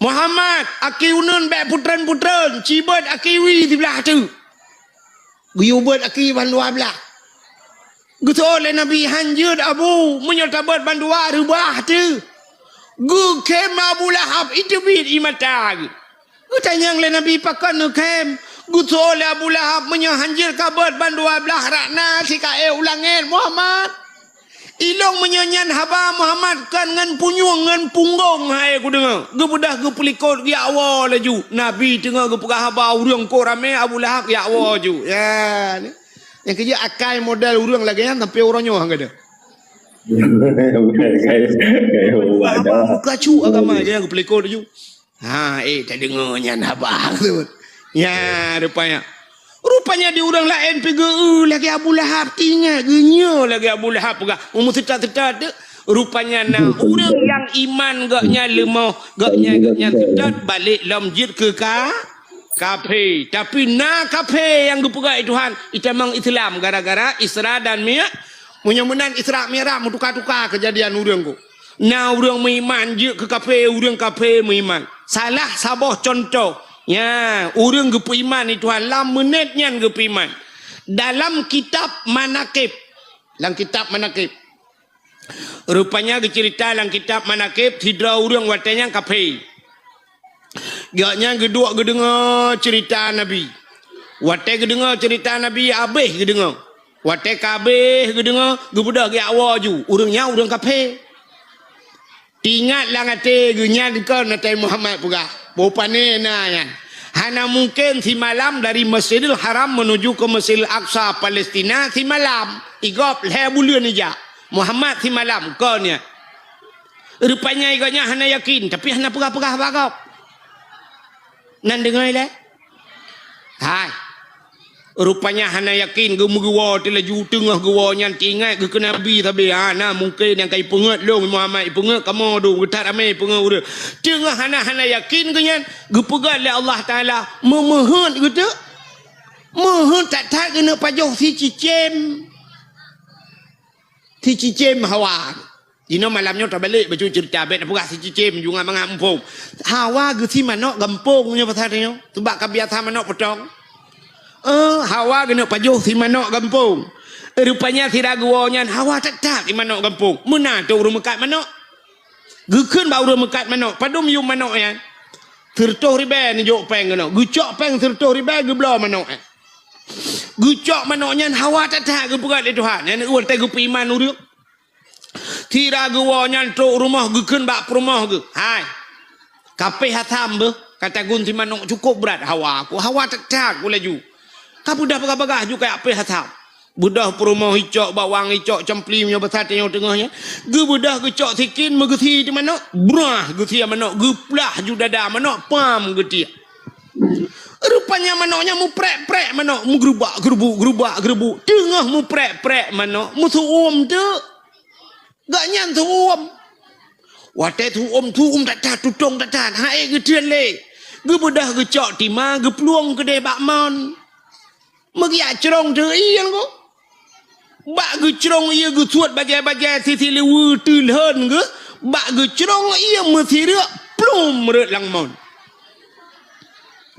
"Muhammad, aki uneun bék putreun-putreun, ci beuet aki wie siblah teuk." Geuyue beuet aki ban dua blah. Geutho lé Nabi, "Han jeuet Abu, meunyoe tabeuet ban dua reubah teuk." Geukhém Abu Lahab, iteubiet ie mata geuh. Geutanyong lé Nabi pakon neukhém. Geuseuôt lé Abu Lahab, "Meunyoe hanjeuet ka beuet ban dua blaih rakna sikaék u langét, Muhammad. Ilong meunyoe nyan haba Muhammad kon ngon punyueng ngon punggong hai kudeungoe." Geubeudôh geupeulikot geujak woe laju. Nabi teungoh geupeugah haba ureuëng kok ramé Abu Lahab geujak woe ju. Ya, ni. Nyang keujeuet akai model ureuëng lagée nyan sampai uroe nyoe han gadôh. Haba muka cu agama je nyang geupeulikot laju. Ha, eh, tadeungoe nyan haba tu. Ya, rupanya. Rupanya di ureuëng laén pi geu lagée Abu Lahab, tingat geunyoe lagée Abu Lahab peugah. Meuseutat-seutat tu. Rupanya na ureuëng nyang iman geuhnyan leumoh, geuhnyan, geuhnyan seutat balek lom jeuet keu ka, kafé. Tapi na kafé nyang geupeugah lé Tuhan, itamong Islam gara-gara Isra dan Mi-, meunyoe meunan Isra Mi'raj meutuka-tuka keujadian ureuëng ku. Na ureuëng meuiman jeuet keu kafé, ureuëng kafé meuiman. Salah saboh cuntoh. Ya, ureuëng geupeuiman lé Tuhan lam meunét nyan geupeuiman. Dalam kitab Manaqib. Lam kitab Manaqib. Rupanya geuceurita lam kitab Manaqib sidroe ureuëng watée nyan kafé. Gobnyan geuduek geudeungoe ceurita Nabi. Watée geudeungoe ceurita Nabi, habéh geudeungoe. Watée ka habéh geudeungoe, geubeudôh geujak woe ju. Ureuëng nyan ureuëng kafé. Teuingat lam até geuh nyan kon Nabi Muhammad peugah, "Boh pané na nyan. Hana mungken simalam dari Masjidil Haram menuju ke Masjidil Aqsa, Palestina, simalam. Igob lhée buleuen ijak. Muhammad simalam kon nyan." Rupanya gobnyan hana yakin, tapi hana peugah-peugah bak gob. Nan deungoe ilée? Hai. Rupanya hana yakin, geumeugeue woe teulaju, teungoh geuwoe nyan teuingat geuh keu Nabi sabe. Ha, na mungken nyang ka ipeungeut lôn, Muhammad ipeungeut kamoe dong, geuthat ramé ipeungeut ureuëng. Teungoh hana, hana yakin geuh nyan, geupeugah lé Allah Taala, meumeuheuet geuh teuk. Meuheuet that-that geuneuk pajoh sicicém. Sicicém hawa. Jinoe malam nyoe tabalek bacut ceurita, bék tapeugah sicicém, ju ngat mangat muphom. Hawa geusie manok gampông nyoe pasal nyoe, seubab ka biasa manok potong. Eh, hawa geuneuk pajoh sie manok gampông. Rupanya sira geuwoe nyan hawa that-that sie manok gampông. Meunan teuk ureuëng meukat manok. Geukheun bak ureuëng meukat manok, "Padum yuem manok nyan?" "Sireutôh ribée neujok péng keunoe." Geucok péng sireutôh ribée geubloe manok nyan. Geucok manok nyan hawa that-that geupeugah lé Tuhan. Nyan watée geupeuiman ureuëng. Sira geuwoe nyan trok rumoh geukheun bak peurumoh geuh, "Hai, kapéh asam beuh, ka tagun sie manok cukôp brat hawa ku, hawa that-that ku laju. Ka beudôh bagah-bagah ju kajak péh asam." Beudôh peurumoh icok bawang, icok campli meunyoe basa tanyoe teungoh nyan. Geubeudôh geucok sikin meugeusie di manok, brah geusie manok, geuplah ju dada manok, pam geutiek. Rupanya manok nyan muprek-prek manok, meugeurubak-geurubuk, geurubak-geurubuk. Teungoh muprek-prek manok, meuseuuem teuk. Gobnyan seuuem. Watée seuuem, seuuem that-that, tutong that-that, han ék geuteun lé. Geubeudôh geucok tima, geuplueng keudeh bak mon. Meugeujak crông teuk ié nyan ko. Bak geucrông ié geusuet bajée-bajée sisi liweue teulhon geuh, bak geucrông ié meusireuk plum rot lam mon.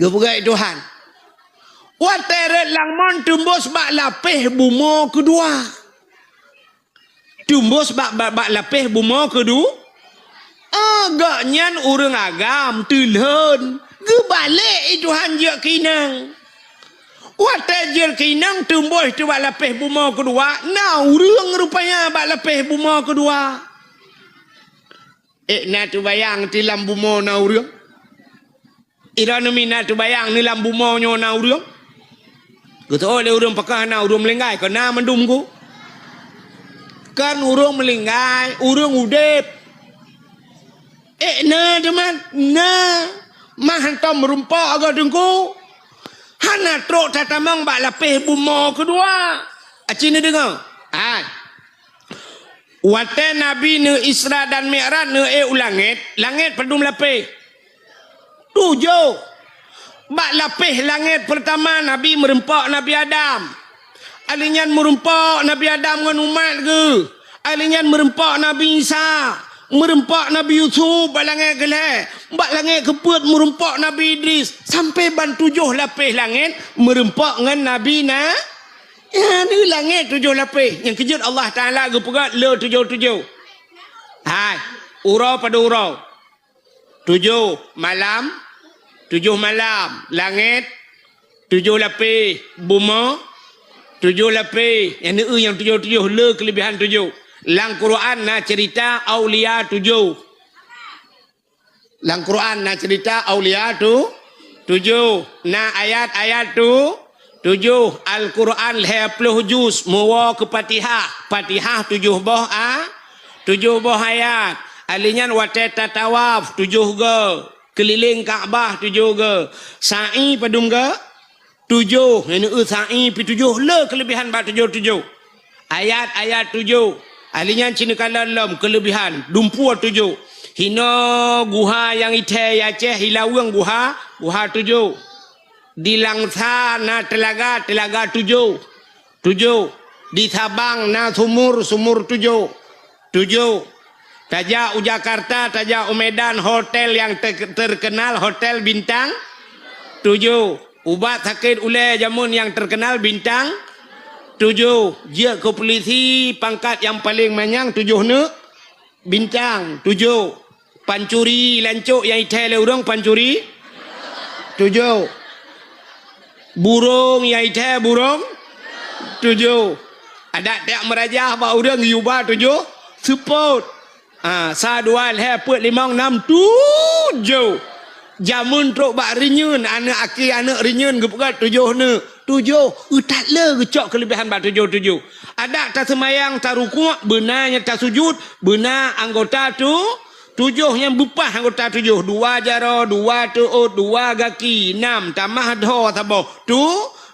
Geupeugah lé Tuhan. Watée rot lam mon teumbôs bak lapéh bumoe keudua. Teumbôs bak, bak, bak lapéh bumoe keudu-, ah, gobnyan ureuëng agam teulhon. Geubalek lé Tuhan jeuet keu inong. Watée jeuet keu inong teumbôs teuk bak lapéh bumoe keudua, na ureuëng rupanya bak lapéh bumoe keudua. Ék na teubayang ti lam bumoe na ureuëng? Droeneuh mi na teubayang ni lam bumoe nyoe na ureuëng? Geuteuôt lé ureuëng pakon hana ureuëng meulinggai, kon na mandum ku. Kon ureuëng meulinggai, ureuëng udeb. Ék na teuma, na. Mah hantom meurumpok agoe teungku. Hana trok tatamong bak lapéh bumoe keudua. Aci neudeungoe? Hai. Watée Nabi neu Isra dan Mi'raj neu ék u langét, langét padum lapéh? Tujoh. Bak lapéh langét peurtama Nabi meurumpok Nabi Adam. Alheuh nyan meurumpok Nabi Adam ngon umat geuh. Alheuh nyan meurumpok Nabi Isa. Meurumpok Nabi Yusuf bak langét keulhée. Bak langét keupeuet meurumpok Nabi Idris. Sampoe ban tujoh lapéh langét meurumpok ngon Nabi na Nyan di langét tujoh lapéh. Nyang keujeuet Allah Taala geupeugah le tujoh-tujoh. Hai, uroe padum uroe? Tujoh malam, tujoh malam, langét tujoh lapéh, bumoe tujoh lapéh. Nyang neueu nyang tujoh-tujoh, le keuleubihan tujoh. Lam Quran na ceurita aulia tujoh. Lam Quran na ceurita aulia tu tujoh. Na ayat-ayat tu tujoh. Al-Quran lhèe ploh juz, meuwoe keu Fatihah. Fatihah tujoh boh a, tujoh boh ayat. Ali nyan watèe tatawaf tujoh goe, keulileng Ka'bah tujoh goe. Sa'i padum goe? Tujoh, nyang neueu sa'i pih tujoh, le keuleubihan bak tujoh-tujoh. Ayat-ayat tujoh. Ali nyan ci neukalon lom keuleubihan, dumpeue tujoh. Hinoe guha nyang ithèe i Aceh, i Laweueng guha, guha tujoh. Di Langsa na teulaga, teulaga tujoh, tujoh. Di Sabang na sumur, sumur tujoh, tujoh. Tajak u Jakarta, tajak u Medan, hotel nyang te-, terkenal, hotel bintang tujoh. Ubat sakét ulèe jameun nyang terkenal bintang tujoh. Jeuet keu pulisi pangkat nyang paleng manyang tujoh neuk bintang tujoh. Pancuri lancok nyang ithèe lé ureueng pancuri tujoh. Burông nyang ithèe burông tujoh. Adak tajak meurajah bak ureueng yue ba tujoh seupôt. Ha, sa, dua, lhèe, peuet, limong, nam, tujoh. Jameun trok bak rinyeun, aneuk aki aneuk rinyeun geupeugah tujoh neuk. Tujoh, eu that le geucok keuleubihan bak tujoh-tujoh. Adak taseumayang, tarukuk, beuna nyan tasujut, beuna anggota tu, tujoh nyan beupah anggota tujoh. Dua jaroe, dua teuôt, dua gaki, nam, tamah dhoe saboh. Tu,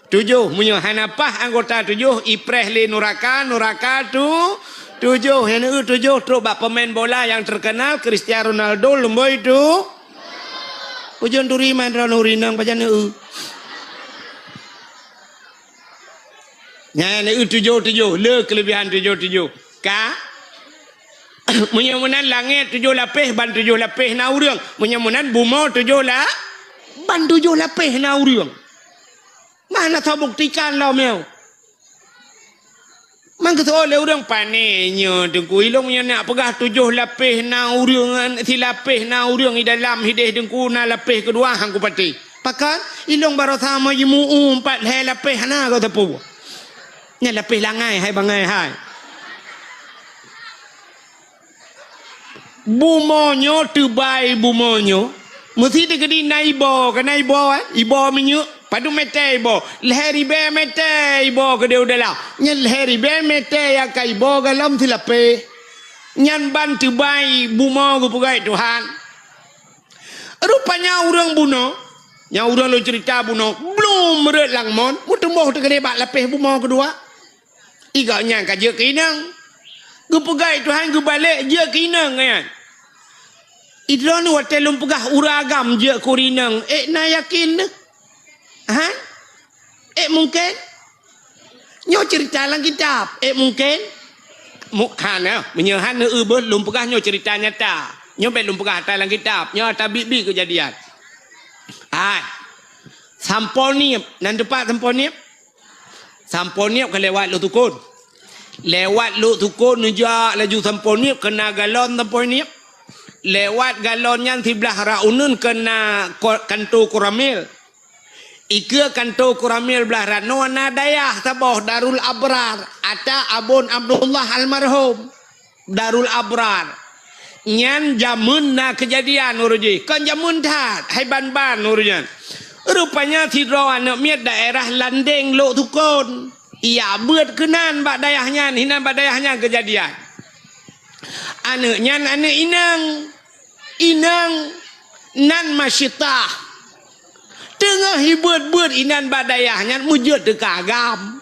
tujoh. Meunyoe hana pah anggota tujoh, ipreh lé nuraka, nuraka tu, tujoh. Nyang neueu tujoh trok bak pemain bola nyang terkenal, Cristiano Ronaldo, lumboi tu. Ujeuen turi man droeneuh rinong pajan neueu. Nyan neueu tujoh-tujoh, le keuleubihan tujoh-tujoh. Ka? Meunyoe meunan langét tujoh lapéh, ban tujoh lapéh na ureueng. Meunyoe meunan bumoe tujoh la-, ban tujoh lapéh na ureueng. Mana soe buktikan lom nyoe? Man geuseuôt lé ureueng, "Pané nyoe Teungku, ilôn nyoe nak peugah tujoh lapéh na ureueng, silapéh na ureueng i dalam hideh Teungku, na lapéh keudua han kupatéh." Pakon? Ilôn baroesa meujimu'ue pat lhèe lapéh hana goe teupeu. Nyan lapéh langai hai bangai hai. Bumoe nyoe teubai bumoe nyoe, meusi teukeudi na iboh, ka na iboh, eh? Iboh minyeuk, padum mètè iboh? Lhèe ribèe mètè iboh keudéh u dalam. Nyan lhèe ribèe mètè nyang ka iboh galom silapéh. Nyan ban teubai bumoe geupeugah Tuhan. Rupanya ureueng bunoe, nyang ureueng lôn ceurita bunoe, blom rhot lam mon, meuteumboh teukeudéh bak lapéh bumoe keudua. I gobnyan ka jeuet keu inong. Geupeugah Tuhan geubalek jeuet keu inong nyan. Idroeneuh watèe lôn peugah ureueng agam jeuet keu inong, ék na yakin neuh? Ha? Ék mungken? Nyoe ceurita lam kitab, ék mungken? Mu-, hana, meunyoe hana eu beuh lôn peugah nyoe ceurita nyata. Nyoe bèk lôn peugah ata lam kitab, nyoe ata biet-biet keujadian. Hai. Sampoe Niep, nan teupat Sampoe Niep? Sampoe Niep ka lewat Lhoksukon. Lewat Lhoksukon neujak laju Sampoe Niep keuna galon Sampoe Niep. Lewat galon nyan siblah rot uneuen keuna ko-, kanto Koramil. Ikeue kanto Koramil blah rot noe na dayah saboh Darul Abrar, ata Abon Abdullah almarhum. Darul Abrar. Nyan jameun na keujadian uroe jih. Kon jameun that, hai ban-ban uroe nyan. Rupanya sidroe aneuk miet daerah Landeng Lhoksukon. Ijak beuet keunan bak dayah nyan, hinan bak dayah nyan keujadian. Aneuk nyan aneuk inong. Inong nan Masyitah. Teungoh ibeuet-beuet inan bak dayah nyan meujeuet teuka agam.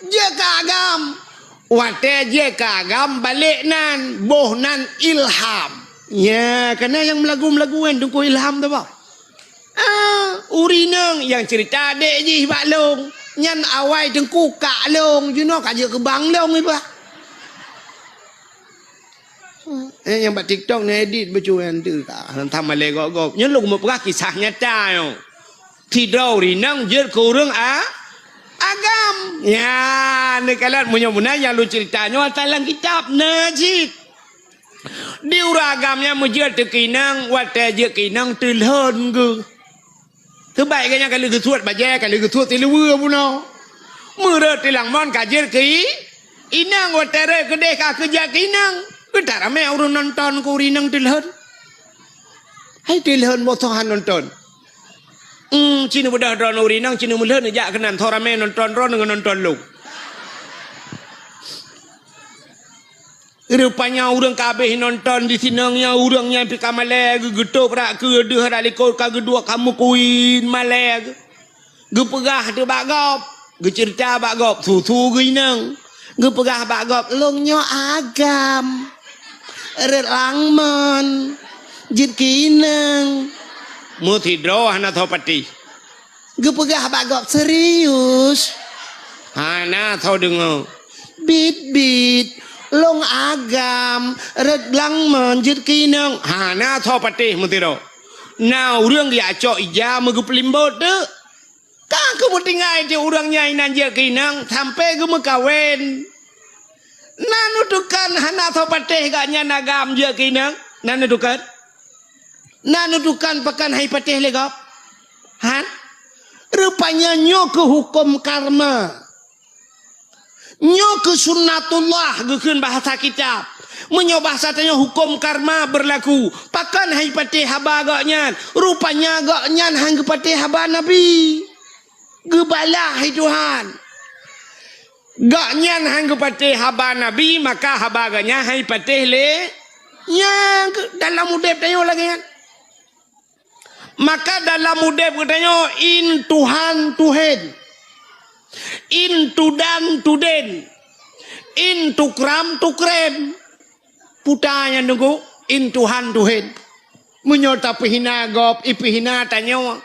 Jeuet ka agam. Watèe jeuet ka agam balek nan, boh nan Ilham. Nya, kana nyang meulagu-meulagu kan Teungku Ilham tu bah. Ah, ureueng inong nyang ceurita adék jih bak lôn. Nyan awai Teungku kak lôn, jinoe ka jeuet keu bang lôn iba. Eh, nyang bak TikTok neuedit bacut nyan tu ka, hantom malèe gob-gob. Nyoe lôn meupeugah kisah nyata nyoe. Sidroe ureueng inong jeuet keu ureueng a-, agam. Nya, neukalon meunyoe meunan nyang lôn ceurita nyoe ata lam kitab na cit. Di ureuëng agam nyan meujeuet teuh keu inong, watée jeuet keu inong teulhon geuh. Keubai geuh nyan ka lheueh geusuet bajée, ka lheueh geusuet siluweue bunoe. Meureuet tilang mon ka jeuet keu i-, inong, watée rhot keudeh ka keu jak keu inong. Geutak ramé ureuëng nonton keu ureuëng inong teulhon. Hai teulhon boh soe han nonton. Hmm, ci neubeudôh droeneuh ureuëng inong, ci neumeulhon jak keunan, soe ramé nonton droeneuh ngon nonton lôn. Rupanya ureuëng ka habéh nonton di sinong nyan, ureuëng nyan pih ka malée, geu-, geutôb rak keue deuh rak likot ka geuduek ka meukuin malée. Geupeugah teuh bak gob, geuceurita bak gob, su-su geuinong. Geupeugah bak gob, "Lôn nyoe agam, rhot lam mon, jeuet keu inong." Meusidroe hana soe patéh. Geupeugah bak gob, "Serius?" Hana soe deungoe. "Bit-bit, lôn agam, rhot lam mon jeuet keu inong." Hana soe patéh meusidroe. Na ureuëng geujak cok ija meugeupeulimbot teuk. Ka geupeutinggai di ureuëng nyan inan jeuet keu inong sampoe geumeukawen. Na neutukan hana soe patéh gobnyan agam jeuet keu inong? Na neutukan? Na neutukan pakon han jipatéh lé gob? Han? Rupanya nyoe keuh huköm karma. Nyoe keuh sunnatullah geukheun bahasa kitab. Meunyoe bahasa tanyoe huköm karma beurlaku, pakon han jipatéh haba gobnyan? Rupanya gobnyan han geupatéh haba Nabi. Geubalah lé Tuhan. Gobnyan han geupatéh haba Nabi, maka haba gobnyan han jipatéh lé. Nyan keuh dalam udeb tanyoe lagée nyan. Maka dalam udeb geutanyoe in Tuhan tuhen, in tudan tuden, in tukram tukrem. Puta nyan teungku, in Tuhan tuhen. Meunyoe tapeuhina gob, ipeuhina tanyoe.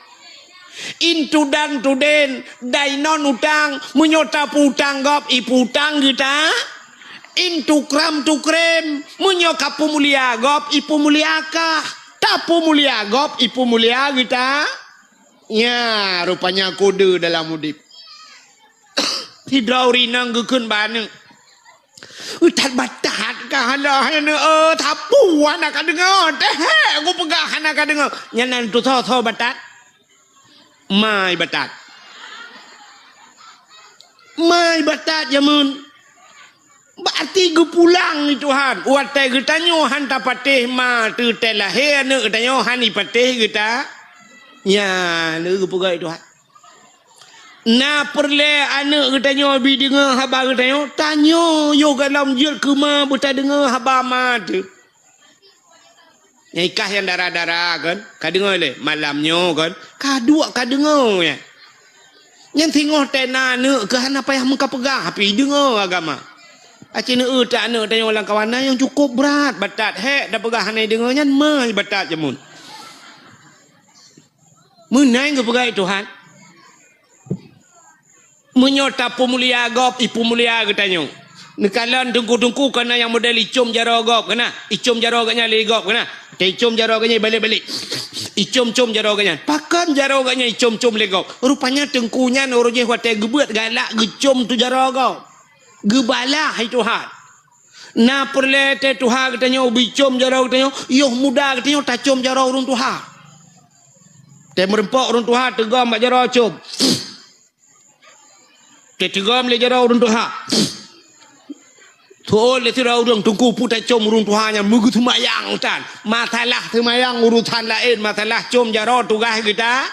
In tudan tuden, dainon utang, meunyoe tapeuutang gob, ipeuutang geuta. In tukram tukrem, meunyoe kapeumulia gob, ipeumulia kah. Tapeumulia gob, ipeumulia geuta. Nya, rupanya kode dalam udeb. Sidroe ureuëng inong geukheun bak aneuëk, "That batat ka hana, hana, eh, sapeue hana ka deungoe, teuh hek geupeugah hana ka deungoe." Nyan na tusoe-soe batat. Mai batat. Mai batat jameun. Berarti geupulang lé Tuhan. Watée geutanyoe han tapatéh ma teuh teuh lahé aneuëk geutanyoe han ipatéh geuta. Nyan lé geupeugah lé Tuhan. Na peureulée aneuëk geutanyoe bi deungoe haba geutanyoe, tanyoe yoh gohlom jeuet keu ma beutadeungoe haba ma teuh. Nyang ikah nyang dara-dara kan, ka deungoe lé malam nyoe kan, ka duek ka deungoe nyan. Nyan singoh tena aneuëk keuh hana payah meukapeugah, tapi deungoe agama. Aci neueu tak aneuëk tanyoe lam kawan na nyang cukup brat, batat hek tapeugah hana deungoe nyan mai batat jameun. Meunan geupeugah lé Tuhan. Meunyoe tapeumulia gob, ipeumulia geutanyoe. Neukalon teungku-teungku kana nyang model icom jaroe gob kana, icom jaroe gobnyan lé gob kana. Taicom jaroe gobnyan balek-balek. Icom-com jaroe gobnyan. Pakon jaroe gobnyan icom-com lé gob? Rupanya teungku nyan uroe jéh watée geubeuet galak geucom tu jaroe gob. Geubalah lé Tuhan. Na peureulée teuh tuha geutanyoe bicom jaroe geutanyoe, yoh muda geutanyoe tacom jaroe ureuëng tuha. Teuh meureumpok ureuëng tuha teugom bak jaroe com. Teuh teugom lé jaroe ureuëng tuha. Tuôt lé sidroe ureuëng teungku peue tacom ureuëng tuha nyan meugeuseumayang tan. Masalah seumayang urusan laén, masalah com jaroe tugaih geuta.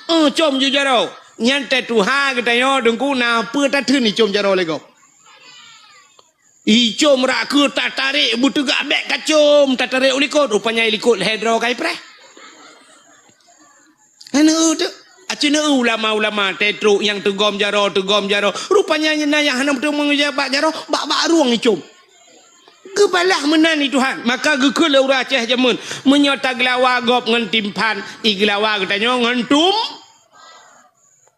Eh, com ju jaroe. Nyan teuh tuha geutanyoe teungku na peue tatheun icom jaroe lé gob. Icom rak keue tatarek beuteugah bék kacom, tatarek u likot, rupanya i likot lhée droe ka ipreh. Hana eu teuk. Aci neu ulama-ulama teuh trok nyang teugom jaroe, teugom jaroe. Rupanya na nyang hana meuteumé bak jaroe, bak-bak rueng icom. Geubalah meunan lé Tuhan, maka geukheun lé ureuëng Aceh jameun, meunyoe tageulawa gob ngon timphan, igeulawa geutanyoe ngon tum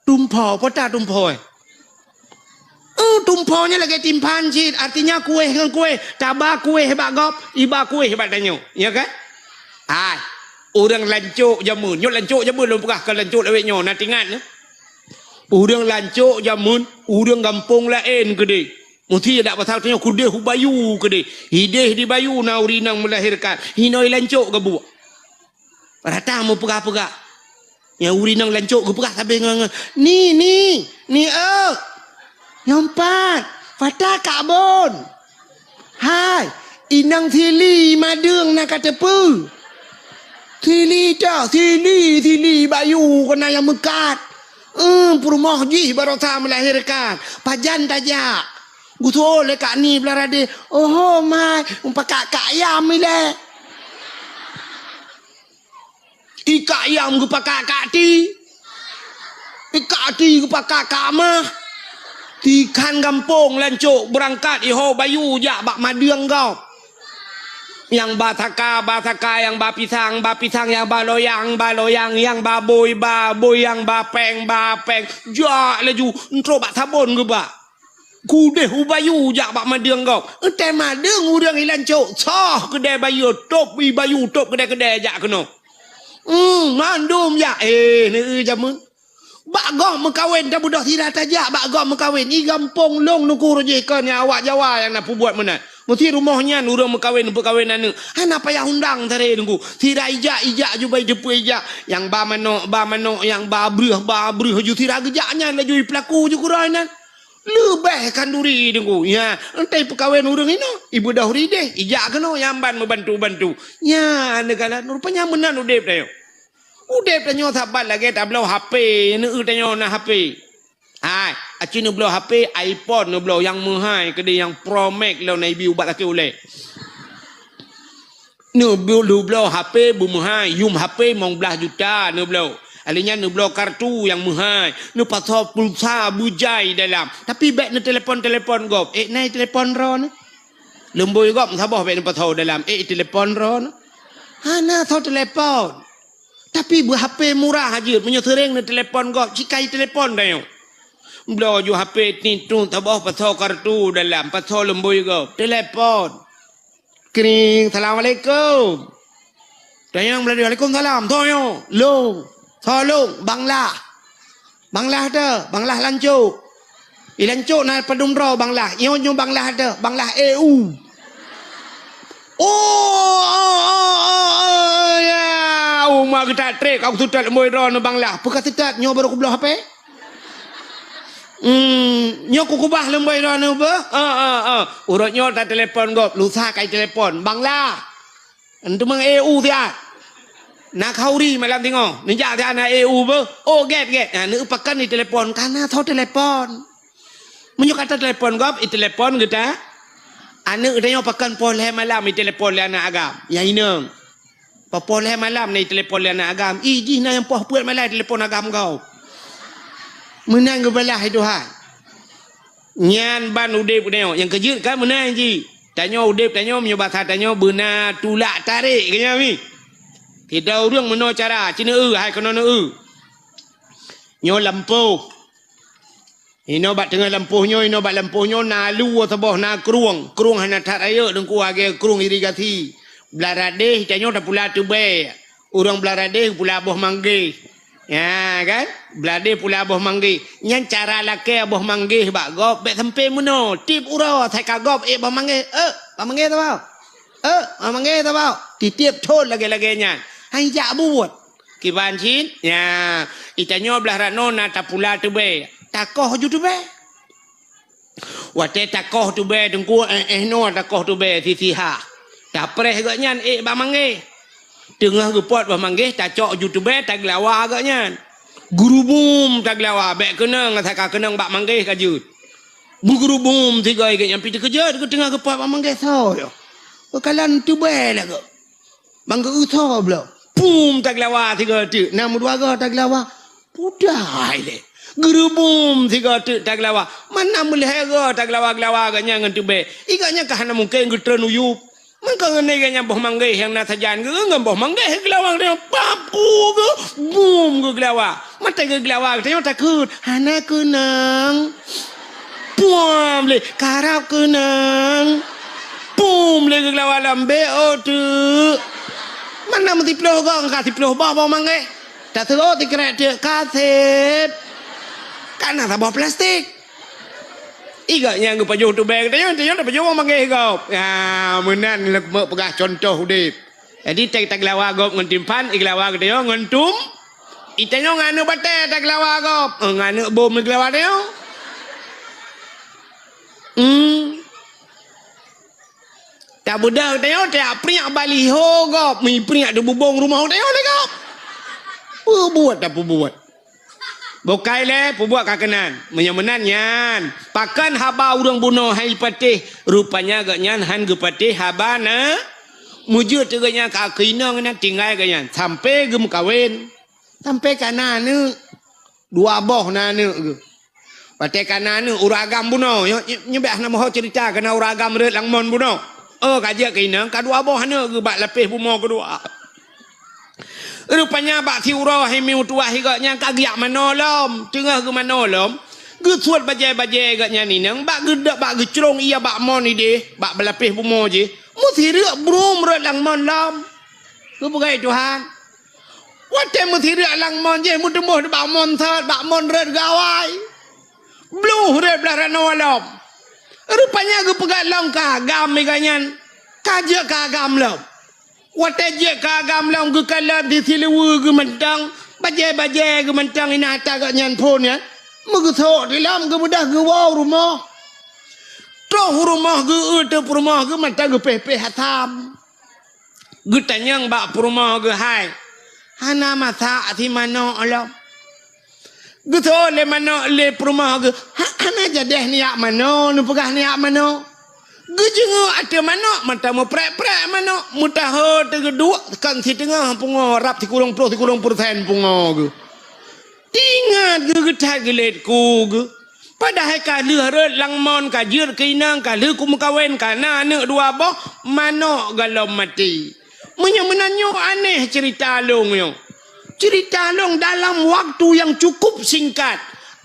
Tumpho, peue ta tumpho, eh? Eh, tumpho nyan lagée timphan cit, artinya kueh ngon kueh, taba kueh bak gob, iba kueh bak tanyoe, ya kan? Hai, ureuëng lancok jameun, nyoe lancok jameun lôn peugah keu lancok lawét nyoe, na tingat nyoe. Ureuëng lancok jameun, ureuëng gampông laén keudeh. Musti dak pasal tanyoe kudeh u bayu keudeh. Hideh di bayu na ureueng inong melahirkan. Hinoe lancok geubuek. Rata meupeugah-peugah. Nyang ureueng inong lancok geupeugah sabe ngon, ngon, "Ni, ni, ni, eu." Nyang pat, "Fata kak bon." "Hai, inong sili madeung na ka teupeu." "Sili ta, sili, sili bayu keunan nyang meukat." "Eh, peurumoh jih barosa melahirkan. Pajan tajak?" Geusu'oh lé kak ni blah radeh. "Oho, mai, mupakak kak yam ilée." I kak yam geupakak kak ti. I kak ti geupakak kak mah. Tikhan gampông lancok beurangkat iho bayu jak bak madeung gob. Nyang ba saka, ba saka, nyang ba pisang, ba pisang, nyang ba loyang, ba loyang, nyang ba bôi, ba bôi, nyang ba péng, ba péng. Jak laju, entrok bak sabon geubak. Kudeh u bayu jak bak madeung gob. Eunteuk madeung ureueng ilan cok. Soh keudè bayu, tôb i bayu, tôb keudè-keudè jak keunoe. Hmm, mandum jak. Eh, neu jameun. Bak gob meukawen, tabeudôh sira tajak bak gob meukawen. I gampông lôn nuku rujih kon nyang awak Jawa nyang na peubuet meunan. Meusti rumoh nyan ureueng meukawen, peukawen aneuk. Hana payah undang taré nuku. Sira ijak, ijak ju bai teupeu ijak. Nyang ba manok, ba manok, nyang ba breuh, ba breuh ju sira geujak nyan laju i peulaku ju keudroe nyan. Leubeh khanduri teungku. Nya, entai peukawen ureueng inoe, ibeudôh rideh, ijak keunoe nyang ban meubantu-bantu. Nya, neugala rupanya meunan udeb tanyoe. Udeb tanyoe saban lagèe tabloe H P, neu tanyoe na H P. Hai, aci neubloe H P, iPhone neubloe nyang meuhai keudeh nyang Pro Max lom na ibi ubat sakét ulèe. Neubloe, neubloe H P beumeuhai, yum H P limong blaih juta neubloe. Alèh nyan neubloe kartu nyang meuhai, neupasoe pulsa beujai dalam. Tapi bèk neutelepon-telepon gob. Ék na i telepon droeneuh? Lumbôi gob saboh bèk neupasoe dalam. Ék i telepon droeneuh? Hana soe telepon. Tapi beu H P murah jeuet, meunyoe seuréng neutelepon gob, ci ka i telepon tanyoe. Bloe ju H P tintu saboh pasoe kartu dalam, pasoe lumbôi gob. Telepon. Kring, "Assalamualaikum." Tanyong Meulayu, "Waalaikumsalam." Soe nyoe? "Lôn." "Soe lôn?" "Bang Lah." "Bang Lah teuh?" "Bang Lah lancok." "I lancok na padum droe Bang Lah?" "Nyoe, nyoe Bang Lah teuh." "Bang Lah E U." "Oh, oh, oh, oh, oh, ya. Uma geutak trép, ka kuseutôt lumbôi droeneuh Bang Lah." "Peue ka seutôt, nyoe barô kubloe H P." Hmm, nyoe kukubah lumbôi droeneuh beuh? Ah, ah, ah. Uroe nyoe tatelepon gob, lusa ka itelepon. Bang Lah. Enteuk meu'en E U siat. Na khauri malam singoh. Neujak siat na E U beuh. Oh, gét, gét. Nah, neupakan itelepon. Kana soe telepon. Meunyoe ka tatelepon gob, itelepon geuta. Aneuk tanyoe pakan poh lhèe malam itelepon lé aneuk agam. Nyang inong. Poh lhèe malam na itelepon lé aneuk agam. Ih, jih na nyang poh peuet malam itelepon agam gob. Meunan geubalah hai Tuhan. Nyan ban udeb tanyoe. Nyang keujeuet kan meunan jih. Tanyoe udeb tanyoe meunyoe basa tanyoe beuna tulak tarek keu nyan mi. Sidroe ureueng meunoe cara, ci neueu hai keunoe neueu. Nyoe lampôh. Inoe bak teungoh lampôh nyoe, inoe bak lampôh nyoe na luwa saboh, na krueng. Krueng hana that rayeuk teungku, lagèe krueng irigasi. Blah radeh tanyoe tapula teubèe. Ureueng blah radeh pula boh manggeh. Nya kan? Blah radeh pula boh manggeh. Nyan cara lakèe boh manggeh bak gob bèk sampé meunoe. Tiep uroe asai ka gob ék boh manggeh. Eh, boh manggeh saboh. Eh, boh manggeh saboh. Titiep thon lagèe-lagèe nyan. Hai jak buet. Kiban cit, nya, i tanyoe blah rot noe na tapula teubèe, takoh ju teubèe. Watèe takoh teubèe teungku, eh, eh noe takoh teubèe sisi ha. Tapreh gobnyan ék bak manggeh. Teungoh geupot bak manggeh, tacok ju teubèe, tageulawa gobnyan. Geurubum tageulawa, bèk keunong, asai ka keunong bak manggeh ka jeuet. Beugeurubum sigoe gobnyan pih teukeujot, teungoh geupot bak manggeh soe nyoe. Beukalon teubèe lagoe. Bang geu-eu soe bloe. Pum tageulawa sigoe teuk, na meudua goe tageulawa. Pudai lé. Geurubum sigoe teuk tageulawa. Mana meulhèe goe tageulawa-geulawa gobnyan ngon teubèe. I gobnyan ka hana mungken geutreun u yup. Mangka ngon gobnyan boh manggeh nyang na sajan geu ngon boh manggeh geulawa gobnyan. Pap ku geu bum geugeulawa. Mata geugeulawa geutanyoe takot. Hana keunong. Pum lé, karab keunong. Pum lé geugeulawa lom bèk oh teuk. Mana meusiploh gong ka siploh boh boh manggeh. Taseuôt sikrek teuk ka sép. Kana saboh plastik. I gobnyan geupajoh tubée geutanyoe, tanyoe tapajoh ureuëng manggeh gob. Ya, meunan lé keumeuk peugah cuntoh udeb. Jadi, ta-, tageulawa gob ngon timphan, igeulawa geutanyoe ngon tum-, i tanyoe ngon aneuëk batée tageulawa gob. Eh, ngon aneuëk bom igeulawa tanyoe. Hmm. Tabeudôh tanyoe, tajak priek baliho gob, mipriek di bubông rumoh tanyoe lé gob. Peubuet tapeubuet. Bukai lé, peubuet ka keunan. Meunyoe meunan nyan, pakon haba ureuëng bunoe han jipatéh, rupanya gobnyan han geupatéh haba na. Meujeuet teuk gobnyan ka keu inong nyan tinggai gobnyan, sampai geumeukawen. Sampai ka na aneuëk. Dua boh na aneuëk geuh. Watée ka na aneuëk ureuëng agam bunoe, nyo-, nyo-, nyoe bèk hana meuho ceurita keu na ureuëng agam rhot lam mon bunoe. Oh, ka jeuet keu inong, ka dua boh aneuëk geuh bak lapéh bumoe keudua. Rupanya bak siuroe hai mié meutuwah i gobnyan ka geujak manoe lom. Teungoh geumanoe lom, geusuet bajée-bajée gobnyan inong, bak geuda-, bak geucrông ie bak mon idéh, bak lapéh bumoe jih. Meusireuk brôm rhot lam mon lom. Geupeugah Tuhan. Watée meusireuk lam mon jih meuteumboh bak mon sot, bak mon rhot gawai. Bluh rhot blah ranoe lom. Rupanya geupeugah lom keu agam i gobnyan, ka jeuet keu agam lom. Watée jeuet keu agam lom geukalon di siluweue geuh mantong, bajée-bajée geuh mantong inan ata gobnyan phon nyan. Meugeusok di lom geubeudôh geuwoe u rumoh. Troh u rumoh geuh, eu teuk peurumoh geuh mantong geupéh-péh asam. Geutanyong bak peurumoh geuh, "Hai, hana masak si manok lom?" Geuseuôt lé manok lé peurumoh geuh, "Ha-, hana jadeh neujak manoe, neupeugah neujak manoe." Geujeungeuk ateueh manok, mantong meuprek-prek manok, meutaho teugeuduek, kon siteungoh pungoe, rab sikureueng ploh sikureueng peureusén pungoe geuh. Teuingat geuh geuthat geulet ku geuh. Padahai ka lheueh rhot lam mon, ka jeuet keu inong, ka lheueh kumeukawen, ka na aneuëk dua boh, manok gohlom maté. Meunyoe meunan nyoe aneh ceurita lôn nyoe. Ceurita lôn dalam waktu nyang cukup singkat.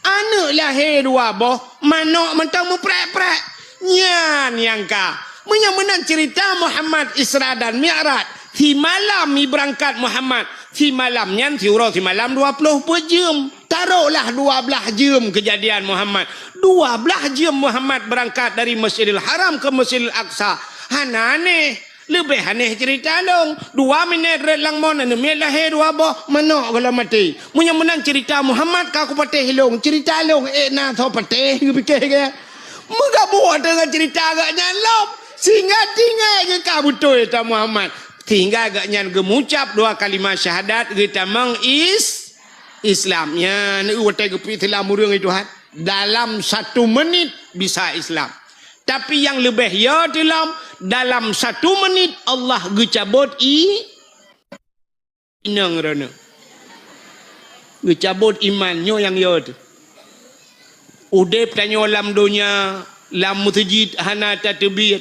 Aneuëk lahé dua boh, manok mantong meuprek-prek. Nyan nyang ka. Meunyoe meunan ceurita Muhammad Isra dan Mi'raj, simalam ibeurangkat Muhammad, simalam nyan siuroe simalam dua ploh peuet jeuem. Taroklah dua blaih jeuem keujadian Muhammad. Dua blaih jeuem Muhammad beurangkat dari Masjidil Haram keu Masjidil Aqsa. Hana aneh. Leubeh aneh ceurita lôn. Dua minét rhot lam mon, aneuëk miet lahé dua boh, manok gohlom maté. Meunyoe meunan ceurita Muhammad ka kupatéh lôn, ceurita lôn ék na soe patéh, geupike geuh. Meugabuk teungoh ceurita gobnyan lom, sehingga tinggai geuh ka beutôi ta Muhammad. Sehingga gobnyan geumucab dua kalimah syahadat geutamong is-, Islam. Nyan watée geupeuislam ureuëng itu, ha, dalam satu menit bisa Islam. Tapi nyang leubeh yo teulom, dalam satu menit Allah geucabot i-, inong droeneuh. Geucabot iman, nyoe nyang yo teuh. Udeb tanyoe lam donya, lam meuseujid hana tateubiet,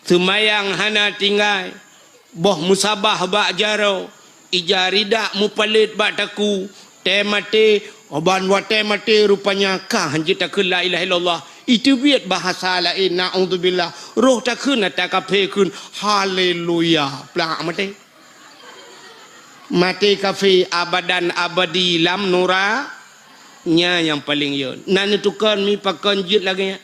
seumayang hana tinggai, boh meusabah bak jaroe, ija ridak mupalét bak takue, tée maté, ban watée maté rupanya ka hanjeuet takheun la ilaha illallah. Iteubiet bahasa laén, naudzubillah. Roh takheun ata kafé kheun, haleluya. Plak maté. Maté kafé abadan abadi lam nura, nyan nyang paleng yo. Na neutukon mi pakon jeuet lagée nyan.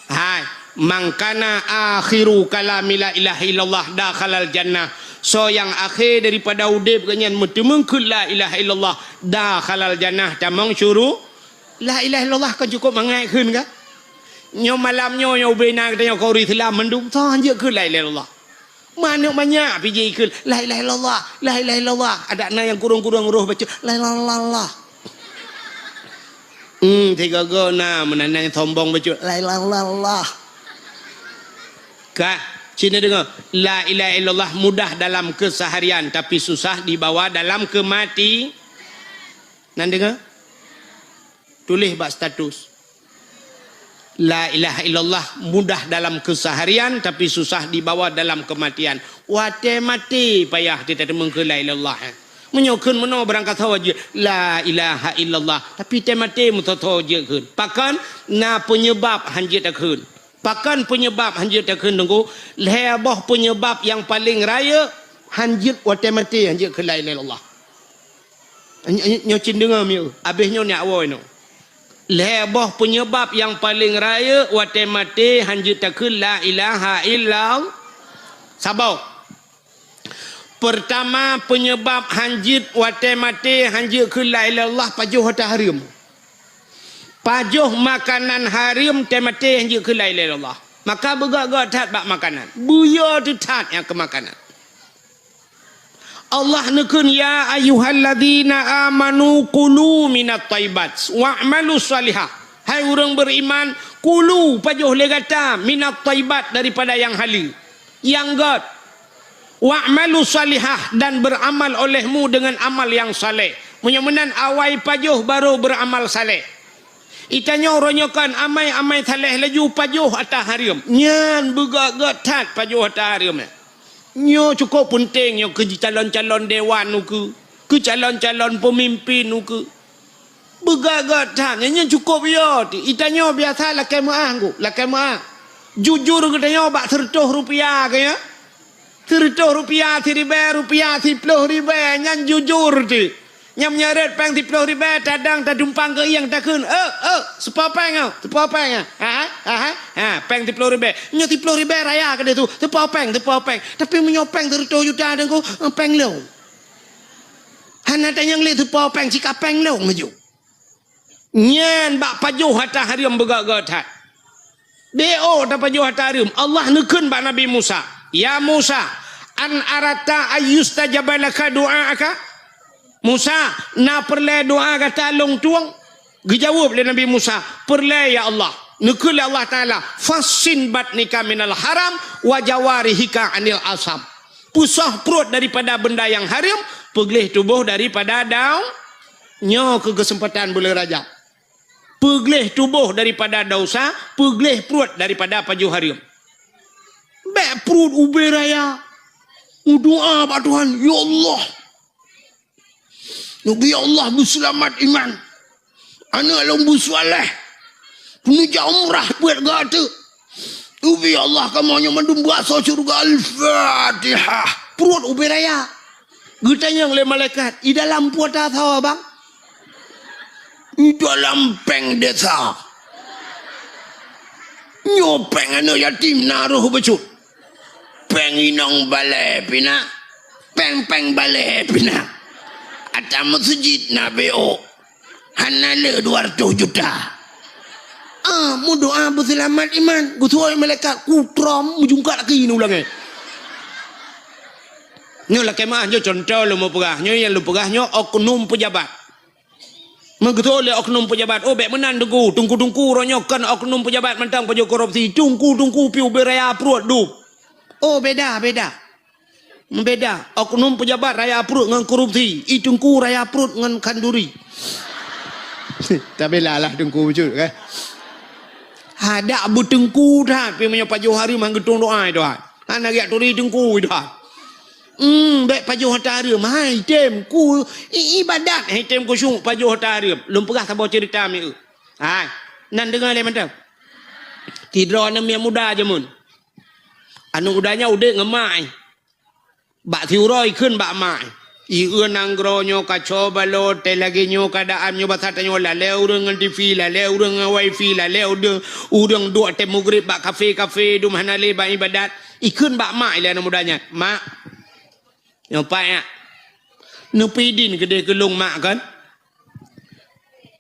Hai, man kana akhiru kalami la ilaha illallah dakhalal jannah. Soe nyang akhé daripada udeb geuh nyan meuteumeung kheun la ilaha illallah dakhalal jannah, tamong syuru-, la ilaha illallah kon cukup mangat kheun ka? Nyoe malam nyoe, nyoe ubé na geutanyoe keu ureuëng Islam mandum, soe hanjeuet kheun la ilaha illallah. Manök manyak pih jikheun, "La ilaha illallah, la ilaha illallah." Adak na nyang kurong-kurong roh bacut, "La ilaha illallah." Hmm, sigoe-goe na meunan nyang sombong bacut, "La ilaha illallah." Ka, sini dengar, "La ilaha illallah mudah dalam keseharian, tapi susah dibawa dalam kemati." Nan dengar? Tuléh bak status. La ilaha illallah mudah dalam keseharian, tapi susah dibawa dalam kematian. Watée maté payah teutateumeung keu la ilaha illallah, eh. Meunyoe kheun meunoe barangkasoe jeuet, la ilaha illallah, tapi tée maté meusoe-soe jeuet kheun. Pakon? Na peunyeubab hanjeuet takheun. Pakon peunyeubab hanjeuet takheun, Teungku? Lhée boh peunyeubab nyang paleng rayeuk hanjeuet watée maté hanjeuet kheun la ilaha illallah. Nyoe, nyoe, nyoe cit deungoe mieu, abéh nyoe nyak woe nyoe. Lhée boh peunyebab nyang paleng rayeuk watée maté hanjeuet takheun la ilaha illallah. Saboh. Peurtama, peunyebab hanjeuet watée maté hanjeuet kheun la ilaha illallah, pajoh hareuem. Pajoh makanan hareuem teumaté hanjeuet kheun la ilaha illallah. Maka beugét-gét that bak makanan. Beuyo teuh that nyang keu makanan. Allah neukheun, "Ya ayyuhalladzina amanu kulu minat thayyibat wa'malu shalihah." Hai ureuëng beriman, kulu, pajoh lé gata, minat thayyibat, daripada nyang haleue, nyang gét. "Wa'malu shalihah," dan beramal olehmu dengan amal nyang saleh. Meunyoe meunan awai pajoh baru beramal saleh. Itanyoe uroe nyoe kan amai-amai saleh laju pajoh ata hareuem. Nyan beugét-gét that pajoh ata hareuem. Nyoe cukôp peunteng nyoe keu calon-calon dewan ukeue, keu calon-calon peumimpin ukeue. Beugét-gét that, nyan cukôp yo teuh. Itanyoe biasa lakée meuáh, Teungku, lakée meuáh. Jujur geutanyoe bak seureutôh rupiah keu nyan. Seureutôh rupiah, siribée rupiah, siploh ribée, nyan jujur teuh. Nyang meunyoe rot péng siploh ribée, tadang tadumpang keu ieng takheun, "Eh, eh, seupo péng, oh, seupo péng, ah. Ha, ha, ha, ha, péng siploh ribée." Nyoe siploh ribée raya keudeh su, "Seupo péng, seupo péng." Tapi meunyoe péng seureutôh juta, Teungku, eh, péng lôn. Hana tanyong lé seupo péng, sika péng lôn laju. Nyan bak pajoh ata hareuem beugét-gét that. Beu tapajoh ata hareuem. Allah neukheun bak Nabi Musa, "Ya Musa, an aratta ayyustajaba laka du'aaka?" Musa, na peureulée doá gata lôn tueng? Geujaweueb lé Nabi Musa, "Peureulée, ya Allah." Neukheun lé Allah Taala, "Fassin batnika minal haram wa jawarihika anil asam." Peusoh pruet daripada benda nyang hareuem, peugleh tuboh daripada dau-, nyoe keu keuseumpatan buleuen Rajab. Peugleh tuboh daripada desya, peugleh pruet daripada pajoh hareuem. Bék pruet ubé raya. Meudoá bak Tuhan, "Ya Allah, neubi Allah beuseulamat iman. Aneuëk lôn beuseuleh. Keuneuk jak umrah peuet gata. Neubi Allah kamoe nyoe mandum beuasoe syeuruga." Al-Fatihah. Pruet ubé raya. Geutanyong lé malaikat, "I dalam peue ata soe, Bang?" "I dalam péng desa. Nyoe péng aneuëk yatim na roh bacut. Péng inong balée pih na. Péng-péng balée pih na. Ata meuseujid na B O. Hana le dua ratus juta." Ah, meudoá beuseulamat iman. Geuseuôt malaikat, kutrom meujungkat laki nyoe ulangée. Nyoe lakée meuáh, nyoe cuntoh lôn meupeugah. Nyoe nyang lôn peugah nyoe oknum peujabat. Meugeutôi lé oknum peujabat, "Oh, bék meunan, Teungku. Teungku-teungku uroe nyoe kon oknum peujabat mantong pajoh korupsi. Teungku-teungku pih ubé raya pruet dum." Oh, beda, beda. Beda. Oknum peujabat raya pruet ngon korupsi. I teungku raya pruet ngon khanduri. Tabila lah teungku bacut, kan? Hadak beuteungku that, pih meunyoe pajoh hareuem han geutueng doá, doá. Hana geujak turi teungku dah. Hmm, bék pajoh ata hareuem. Hai, tem ku i-, ibadat, hai tem khusyuk pajoh ata hareuem. Lôn peugah saboh ceurita mieu. Hai, nan deungoe lé mantong. Sidroe aneuk miet muda jameun. Aneuk muda nyan udeb ngon mak, eh. Bak siuroe ikheun bak mak, eh. Ieu nanggroe nyoe kaco balot, teuh lagée nyoe keuadaan nyoe basa tanyoe lalée ureuëng ngon T V, lalée ureuëng ngon wifi, lalée ureuëng, ureuëng duek teuh mugreb bak kafe-kafe, dum hana lé bak ibadat. Ikheun bak mak ilée aneuk muda nyan, "Mak, nyoe pat nyak, neupeudin keudeh keu lôn mak kon?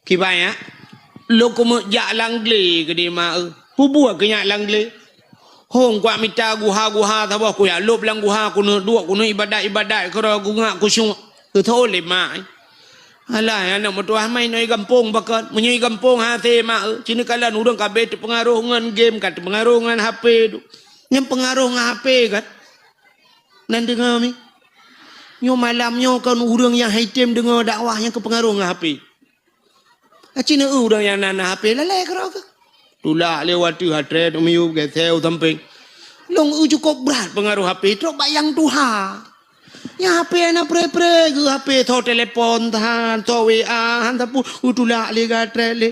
Kiban nyak, lôn keumeuk jak lam glé keudeh mak eu. Peue buet keu nyak lam glé? Hong kuat mita guha-guha saboh kujak lôb lam guha keuneuk duek keuneuk ibadat-ibadat keudroe kungak khusyuk." Geutôi lé mak, eh. Alah, aneuk meutuah mai nyoe i gampông pakon. Meunyoe i gampông hase mak eu. Sineuk kalon ureuëng ka abéh teupeungaroh ngon game, ka teupeungaroh ngon H P tu. Nyan peungaroh ngon H P kan? Nan deungoe mi. Nyoe malam nyoe kon ureuëng nyang hai tem deungoe dakwah nyang keupeungaroh ngon H P. Aci neu ureuëng nyang na, na H P lalée keudroe keuh. Tulak lé watée hatré tu miyueb geuseu sampéng. Lôn eu cukôp brat peungaroh H P trok bak nyang tuha. Nyang H P hana pré-pré geuh H P, tho telepon tahan, tho W A han sapeue, eu tulak lé gatré lé.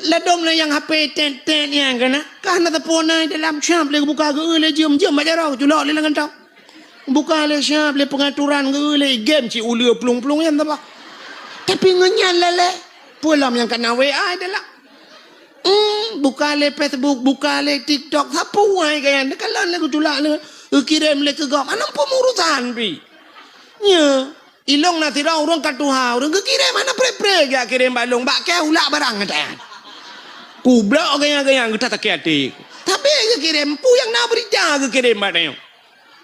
Ladom lé nyang H P tet-tet nyang kana, ka hana sapeue na dalam, siab lé geubuka geu lé jeuem-jeuem bak jaroe, culok lé lam kantong. Buka lé siab lé peungaturan geu lé game cit uleue plueng-plueng nyan saboh. Tapi ngon nyan lalée. Peue lom nyang kana W A adalah. Hmm, buka lé Facebook, buka lé TikTok, sapeue wai kaya nyan. Kalon lé geutulak lé, geukirém lé keu gob. Hana peue urusan pih. Nyo, ilong na sidroe ureueng ka tuha, ureueng geukirém hana pré-pré jak kirém bak lôn, bak kèe ulak barang ata. Kublok gaya-gaya geuta sakét até. Tapi geukirém peue nyang na beurita geukirém bak tanyoe.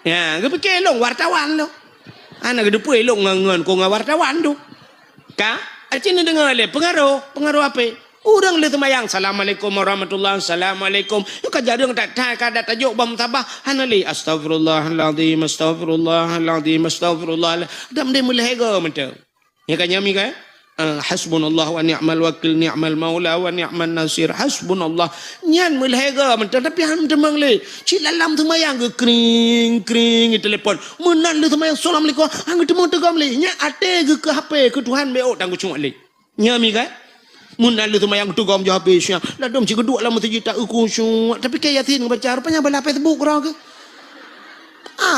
Ya, geupike lôn wartawan lôn. Hana geuteupeue lôn ngon, ngon, kon ngon wartawan tu. Ka? Aci neudeungoe lé peungaroh, peungaroh ape? Ureueng lheueh seumayang, "Assalamualaikum warahmatullahi, assalamualaikum." Nyoe ka jareueng that-that ka dat tajok bak musabah, hana lé, "Astaghfirullahalazim, astaghfirullahalazim, astaghfirullah." Dam deh meulhèe goe mantong. Nyan ka nyami kan? Ah, "Hasbunallah wa ni'mal wakil, ni'mal maula wa ni'man nasir. Hasbunallah." Nyan meulhèe goe mantong, tapi han teumeung lé. Cit lam seumayang geukring, kring, geutelepon. Meunan lheueh seumayang, "Assalamualaikum." Han geuteumeung teugom lé. Nyan até geuh keu H P, keu Tuhan B O tan geucok lé. Nyami kan? Mun na lheueh seumayang teugom jih habéh siang. Ladôm cit geuduek lam meuseujid tak khusyuk. Tapi keu Yasin baca, rupanya balah Facebook keudroe geuh.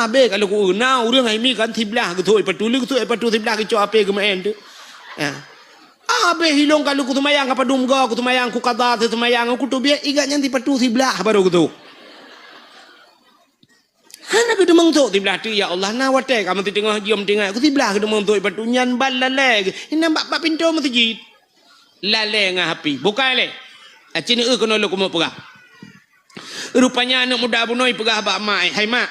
Abéh kalau ku na ureueng hai mi kan siblah geutôi patu, lheueh geutôi patu siblah geucok ape geumeu'en tu. Ha. Abéh ilong kalau ku seumayang ka padum go, ku seumayang ku qadha, seumayang ku teubiet igat nyan sipatu siblah baru geutôi. Hana geuteumeung sôk siblah teuk, ya Allah, na watèe kamoe siteungoh jeuem tinggai, ku siblah geuteumeung sôk, ipatu nyan ban lalè geuh, inan bak, bak pintoe meuseujid. Lalè ngon api. Bukai lé. Aci neueu keunoe lôn keumeung peugah. Rupanya aneuk muda bunoe peugah bak mak, "Hai mak,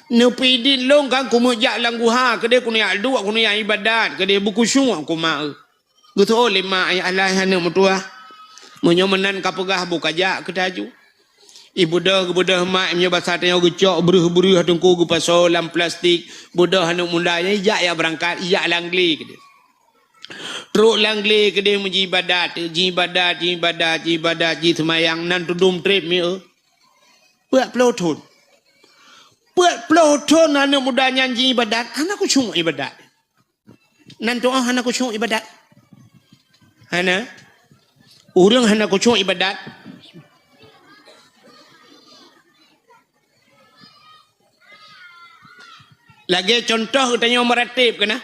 neupidik lôn kan keumeujak lam guha, keudeh keuneuk duek, keuneuk ibadat, keudeh beukusyuk," ku mak eu. Geuteu'oh lé mak, "Ai alah aneuk meutuah. Meunyoe meunan ka peugah bu kajak keu taju." Ibeudôh, geubeudôh mak, meunyoe basa tanyoe geucok breuh-breuh teungku geupasoe lam plastik, beudôh aneuk muda nyan ijak ya beurangkat, ijak lam glé keudeh. Trok lam glé keudeh meujiibadat, jiibadat, jiibadat, jiibadat, jiseumayang nan tudum trép mieu. Peuet ploh thon. Peuet ploh thon aneuk muda nyan jiibadat, hana khusyuk ibadat. Nan tu'oh hana khusyuk ibadat. Hana. Ureueng hana khusyuk ibadat. Lagèe contoh geutanyoe meurateb keunan.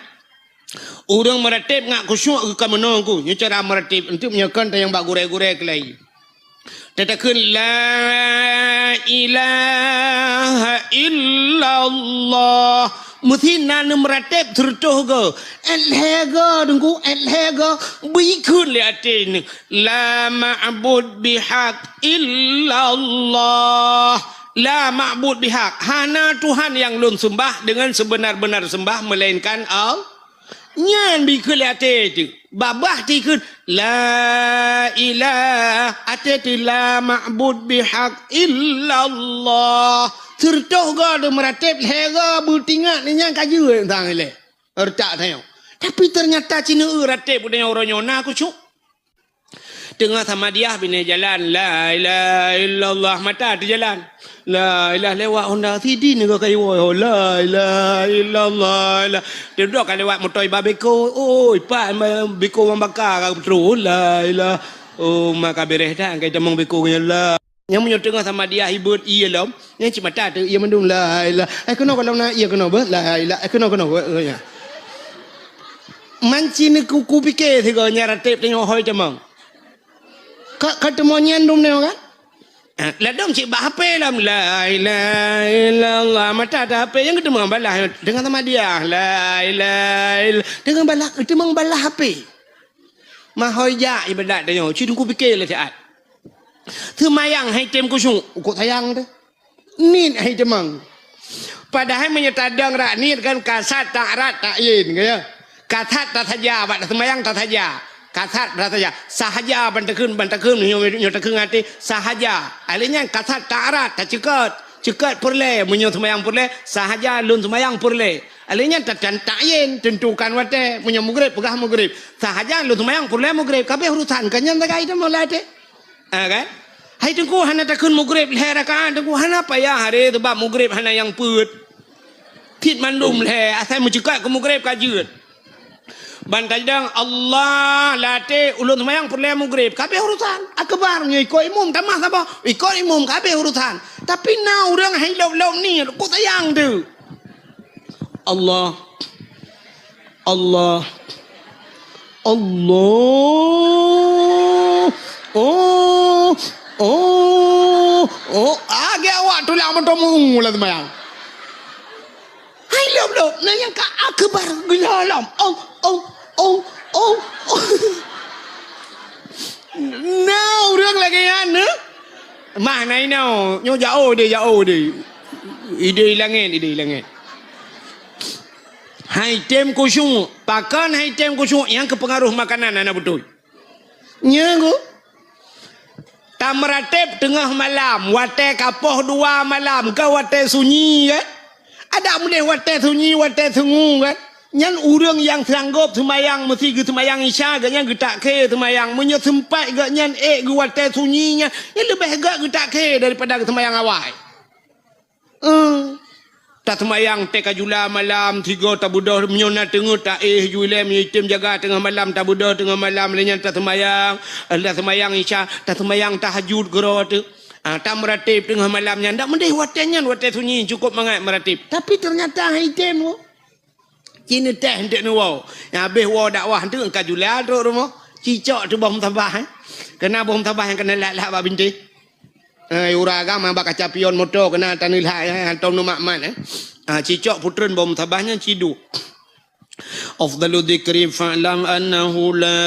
Ureueng meurateb ngat khusyuk geuh ka meunoe ku. Nyoe cara meurateb. Enteuk meunyoe kon tanyong bak gurèe-gurèe keulai. Tatakheun, "La ilaha illallah." Meusi na neumeuratéb sireutôh goe. Èt lhèe goe, Teungku, èt lhèe goe. Beukheun lé até neuh, "La ma'bud bihaq illallah." La ma'bud bihaq. Hana Tuhan nyang lôn seumbah deungon seubeuna-beuna seumbah meulainkan Allah. Nyan bikheun lé até teuh. Babah tikheun, "La ilah." Até teuh, "La ma'bud bihaq illallah." Sireutôh goe deuh meuratéb, lhèe goe beutingat, nyan ka jeuet sang ilèe. Reutak tanyoe. Tapi teunyata ci neueu ratéb geutanyoe uroe nyoe na khusyuk. Teungoh samadiah binéh jalan, "La ilaha illallah," mata teujalan. "La ilaha," lewat honda sidin ka kayue, "La ilaha illallah, la." Teudok ka lewat moto iba beko, "Oi, pat beko mambaka ka beutôi, la ilaha." Oh, maka bereh dah angkai tamong beko nyan, la. Nyang meunyoe teungoh samadiah ibeuet ié lom, nyang cit mata teuh ié mandum, "La ilaha." Eh, keunoe gohlom na ié keunoe beuh, "La ilaha." Eh, keunoe, keunoe beuh, eh, nya. Manci neuku, kupike sigoe nyan ratéb tanyoe hôi tamong. Ka, ka teumo nyan dum nyoe kan? Eh, ladôm cit bak H P lom, "La ilaha illallah." Mata teuh H P nyang geuteumong balah, teungoh samadiah, "La ilaha ill-," teungoh balah, geuteumong balah H P. Mahôi jak ibadat tanyoe, ci Teungku pike lé siat. Seumayang hai tem khusyuk, ukok sayang teuh. Niet hai teumang. Padahai meunyoe tadong rak niet kan kasat ta'arat ta'yin, ka ya. Kasat tasaja, bak seumayang tasaja. Kasat tasaja. Sahaja ban takheun, ban takheun, nyoe, nyoe takheun até, sahaja. Alèh nyan kasat ta'arat, taceukot. Ceukot peureulèe, meunyoe seumayang peureulèe, sahaja lôn seumayang peureulèe. Alèh nyan ta-, ta-, ta'yin, teuntukan watèe, meunyoe mugreb, peugah mugreb. Sahaja lôn seumayang peureulèe mugreb, ka abéh urusan, ka nyan sagai teuma lam até. Ha, kan? Hai Teungku, hana takheun mugreb lhèe rakaat, Teungku, hana payah aré, sabab mugreb hana nyang peuet. Cit mandum lhèe, asai meuceukot keu mugreb ka jeuet. Ban tadong Allah lam até ulôn seumayang peureulèe mugreb, ka abéh urusan. Akbar, nyoe ikot imum tamah saboh, ikot imum ka abéh urusan. Tapi na ureueng hai lôb-lôb niet, kok sayang teuh. Allah. Allah. Allah. Oh. Oh. Oh. Agak awak tulak moto mu lah sembahyang. Hai lom lom. Nah yang ka akbar gila lom. Oh. Oh. Oh. Oh. Oh. Nah, urang lagi nyan, eh? Mah na inoe, nyoe jauh deh, jauh deh. Ideh langét, ideh langét. Hai tem khusyuk, pakon hai tem khusyuk nyang keupeungaruh makanan hana beutôi. Nya ku. Tameuratéb teungoh malam, watée ka poh dua malam, ka watée sunyi kan? Adak meudeh watée sunyi, watée sungu kan? Nyan ureuëng nyang sanggob seumayang meusi geuseumayang Isya, geuhnyan geutak khe seumayang. Meunyoe seumpat geuhnyan ék geuwatée sunyi nyan, nyan leubeh gét geutak khe daripada geuseumayang awai. Eh, taseumayang tée ka jula malam, sigoe tabeudôh, meunyoe na teungeut taéh ju ilée, meunyoe item jaga teungoh malam tabeudôh teungoh malam, lé nyan taseumayang, taseumayang Isya, taseumayang tahajud keudroe teuh. Ah, tameuratéb teungoh malam nyan, dak meudeh watée nyan watée sunyi, cukôp mangat meuratéb. Tapi teunyata hai item wo. Ci neuteh eunteuk neuwoe. Nyang habéh woe dakwah eunteuk ka jula trok rumoh. Cicok teuh boh musabah, eh. Keuna boh musabah nyang keuna lhak-lhak bak bintéh. Eh, ureuëng agam bak kaca pion moto keuna taneulhak, eh, hantom neumat-mat, eh. Ah, cicok putreun boh musabah nyan ciduek. Afdalu dzikri fa'lam annahu la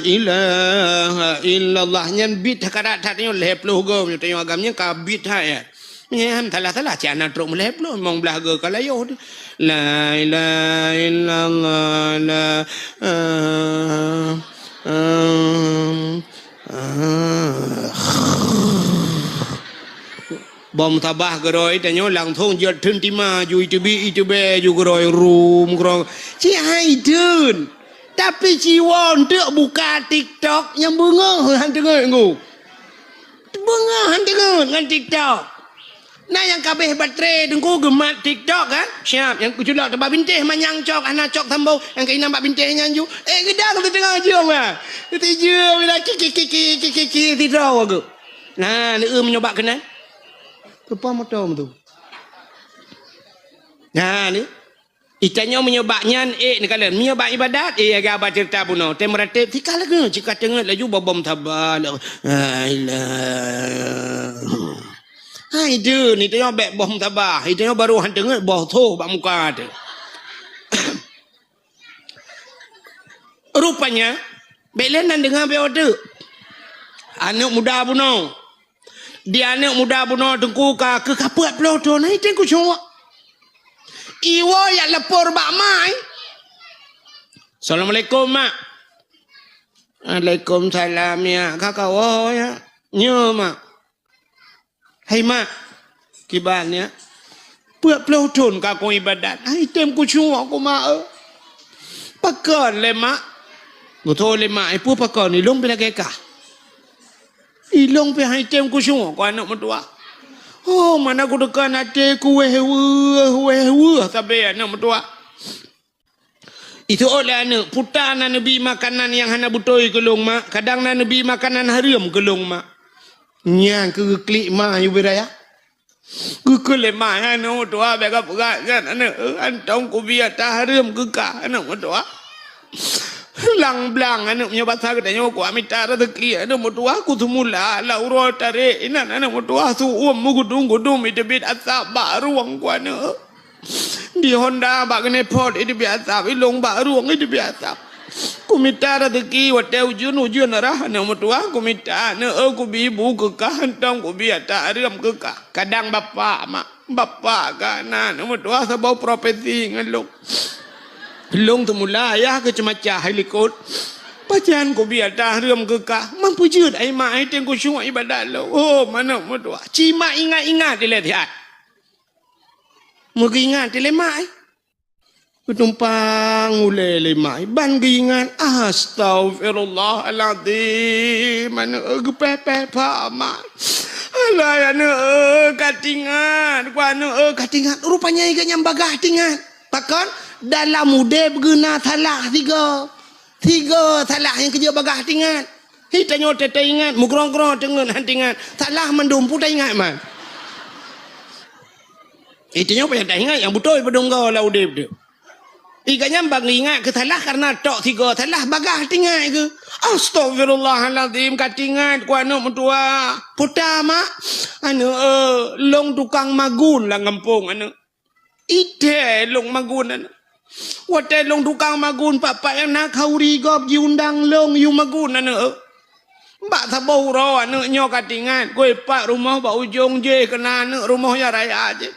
ilaha illallah. Nyan bit karat that nyoe lhée ploh goe, nyoe tanyoe agam nyan ka bit that, ya. Nyan salah-salah, cit hana trok meulhée ploh, limong blaih goe ka layoh teuh. La ilaha illallah, la, ah, ah, ah. Boh musabah keudroe tanyoe langsong jeuet theun tima ju iteubiet iteubiet ju keudroe rum keudroe. Cit hai theun. Tapi ci woe eunteuk buka TikTok nyang beungoh han teungeut ngu. Beungoh han teungeut ngon TikTok. Na nyang ka abéh baterai teungku geumat TikTok kan? Siap, nyang geuculok teubak bintéh manyang cok, hana cok sambông, nyang keunan bak bintéh nyan ju. Eh, geudang teuteungoh jeuem ah. Teuteujeuem ila ki ki ki ki ki ki ki sidroe geuh. Nah, neueu meunyoe bak keunan. Rupa moto tu. Nah, ni. Itanyoe meunyoe bak nyan, eh, neukalon. Meunyoe bak ibadat, eh, lagée haba ceurita bunoe. Tem ratéb, tika lagée, cika teungeut laju bobom saba. La ilaha. Hai, deuh, ni tanyoe bék boh saba. Itanyoe baru han teungeut boh soh bak muka teuh. Rupanya, bék lé nan deungoe bék odeuk. Aneuëk muda bunoe. Di aneuëk muda bunoe teungku ka keu kapeuet ploh thon, hai tem khusyuk. Iwoe jak lapor bak mak, eh. Assalamualaikum, Mak. Waalaikumsalam, ya. Ka kawoe, ya. Nyo, Mak. Hai mak, kiban nyan. Peuet ploh thon ka kong ibadat. Hai tem khusyuk aku mak, eh. Pakon lé mak? Geutoe lé mak, eh, peue pakon? Ilong pih lagée kah. Ilong pih hai tem khusyuk aku aneuëk meutuwah. Oh, mana kuteuka até ku wéh weueh, wéh weueh sabe aneuëk meutuwah. Itu'oh lé aneuëk, puta na neubi makanan nyang hana beutôi keu lôn mak, kadang na neubi makanan hareuem keu lôn mak. Nyang keu geuklik ma yue beu raya. Geukheun lé ma, aneuëk meutuwah bék kapeugah nyan aneuëk, eh, hantom kubi ata hareuem keu kah aneuëk meutuwah. Blang-blang aneuëk meunyoe basa geutanyoe kuat mita rezeki aneuëk meutuwah, ku seumula lam uroe tarek inan aneuëk meutuwah, su-uem meugudum-gudum iteubiet asap bak rueng ku aneuëk. Di honda bak keuneuk phot, eh, teubiet asap, ilong bak rueng, eh, teubiet asap. Kumita rezeki watée ujeuen, ujeuen rhah aneuëk meutuwah, kumita aneuëk, eh, kubi bu keu kah, hantom kubi ata hareuem keu kah. Kadang bapak mak, bapak ka na aneuëk meutuwah saboh profesi ngon lôn. Lôn teumula ayah keu ceumacah hai likot. Pajan kubi ata hareuem keu kah, man peujeuet ai mak hai tem khusyuk ibadat lôn. Oh, manök meutuwah. Ci mak ingat-ingat ilée siat. Meugeuingat lé mak, eh. Geutumpang ulée lé mak, eh. Ban geuingat, astaghfirullahalazim. Aneuëk, eh, geupéh-péh pak mak. Alah, aneuëk, eh, ka tingat. Ku aneuëk, eh, ka tingat. Rupanya geuhnyan bagah tingat. Pakon? Dalam udeb geuh na salah sigoe. Sigoe salah nyang keujeuet bagah tingat. Hi tanyoe teuingat, meugrong-grong teungeut han tingat. Salah mandum peue taingat man. Itanyoe payah taingat nyang beutôi padum goe lam udeb teuh. Iga nyan bak ingat keu salah karena tok sigo salah bagah tingat keu. Astagfirullahalazim, ka tingat ku aneuk meutuwah. Puta mak, aneuk eh, long tukang magun lam gampông aneuk. Ite long magun aneuk. Watée long tukang magun, pat-pat nyang na khauri gob jiundang long yue magun aneuk. Bak saboh uroe aneuk nyoe ka tingat, keu pat rumoh bak ujong jih keu na aneuk rumoh nyang raya jih.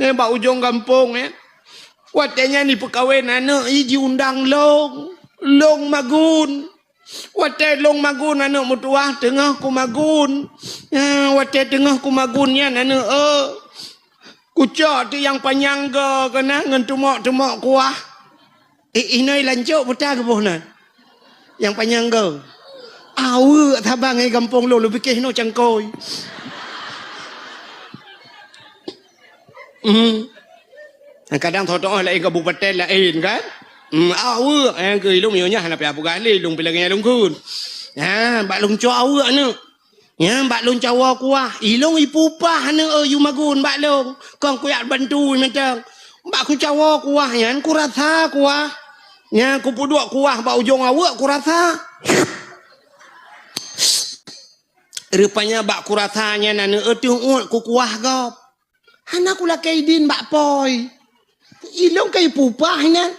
Eh, bak ujong gampông nyan. Watée nyan jipeukawen aneuk jih jiundang long, long magun. Watée long magun aneuk meutuwah teungoh kumagun. Eh, watée teungoh kumagun nyan aneuk, eh. Kucok teuk nyang panyang goe keunan ngon teumok-teumok kuah. Eh, inoe lancok puta geuboh nan. Nyang panyang goe. Aweuek saban ngon gampông lôn, lôn pike inoe cangkôi. Hmm. Kadang toh-toh laén kabupaten laén kan. Hmm, aweuek, eh, keu ilong nyoe nyang hana payah peugah lé, ilong pih lagée nyang lôn kheun. Ha, bak lôn cok aweuek aneuk. Nyan bak lôn cawoe kuah, ilong ipupah aneuk, eh, yue magun bak lôn. Kon kuyak bantu mantong. Bak kucawoe kuah nyan kurasa kuah. Nyan kupeuduek kuah bak ujong aweuek kurasa. Rupanya bak kurasa nyan aneuk, eh, teuh uet kukuah gob. Hana kulakée idin bak poi. Ilong ka ipupah inan.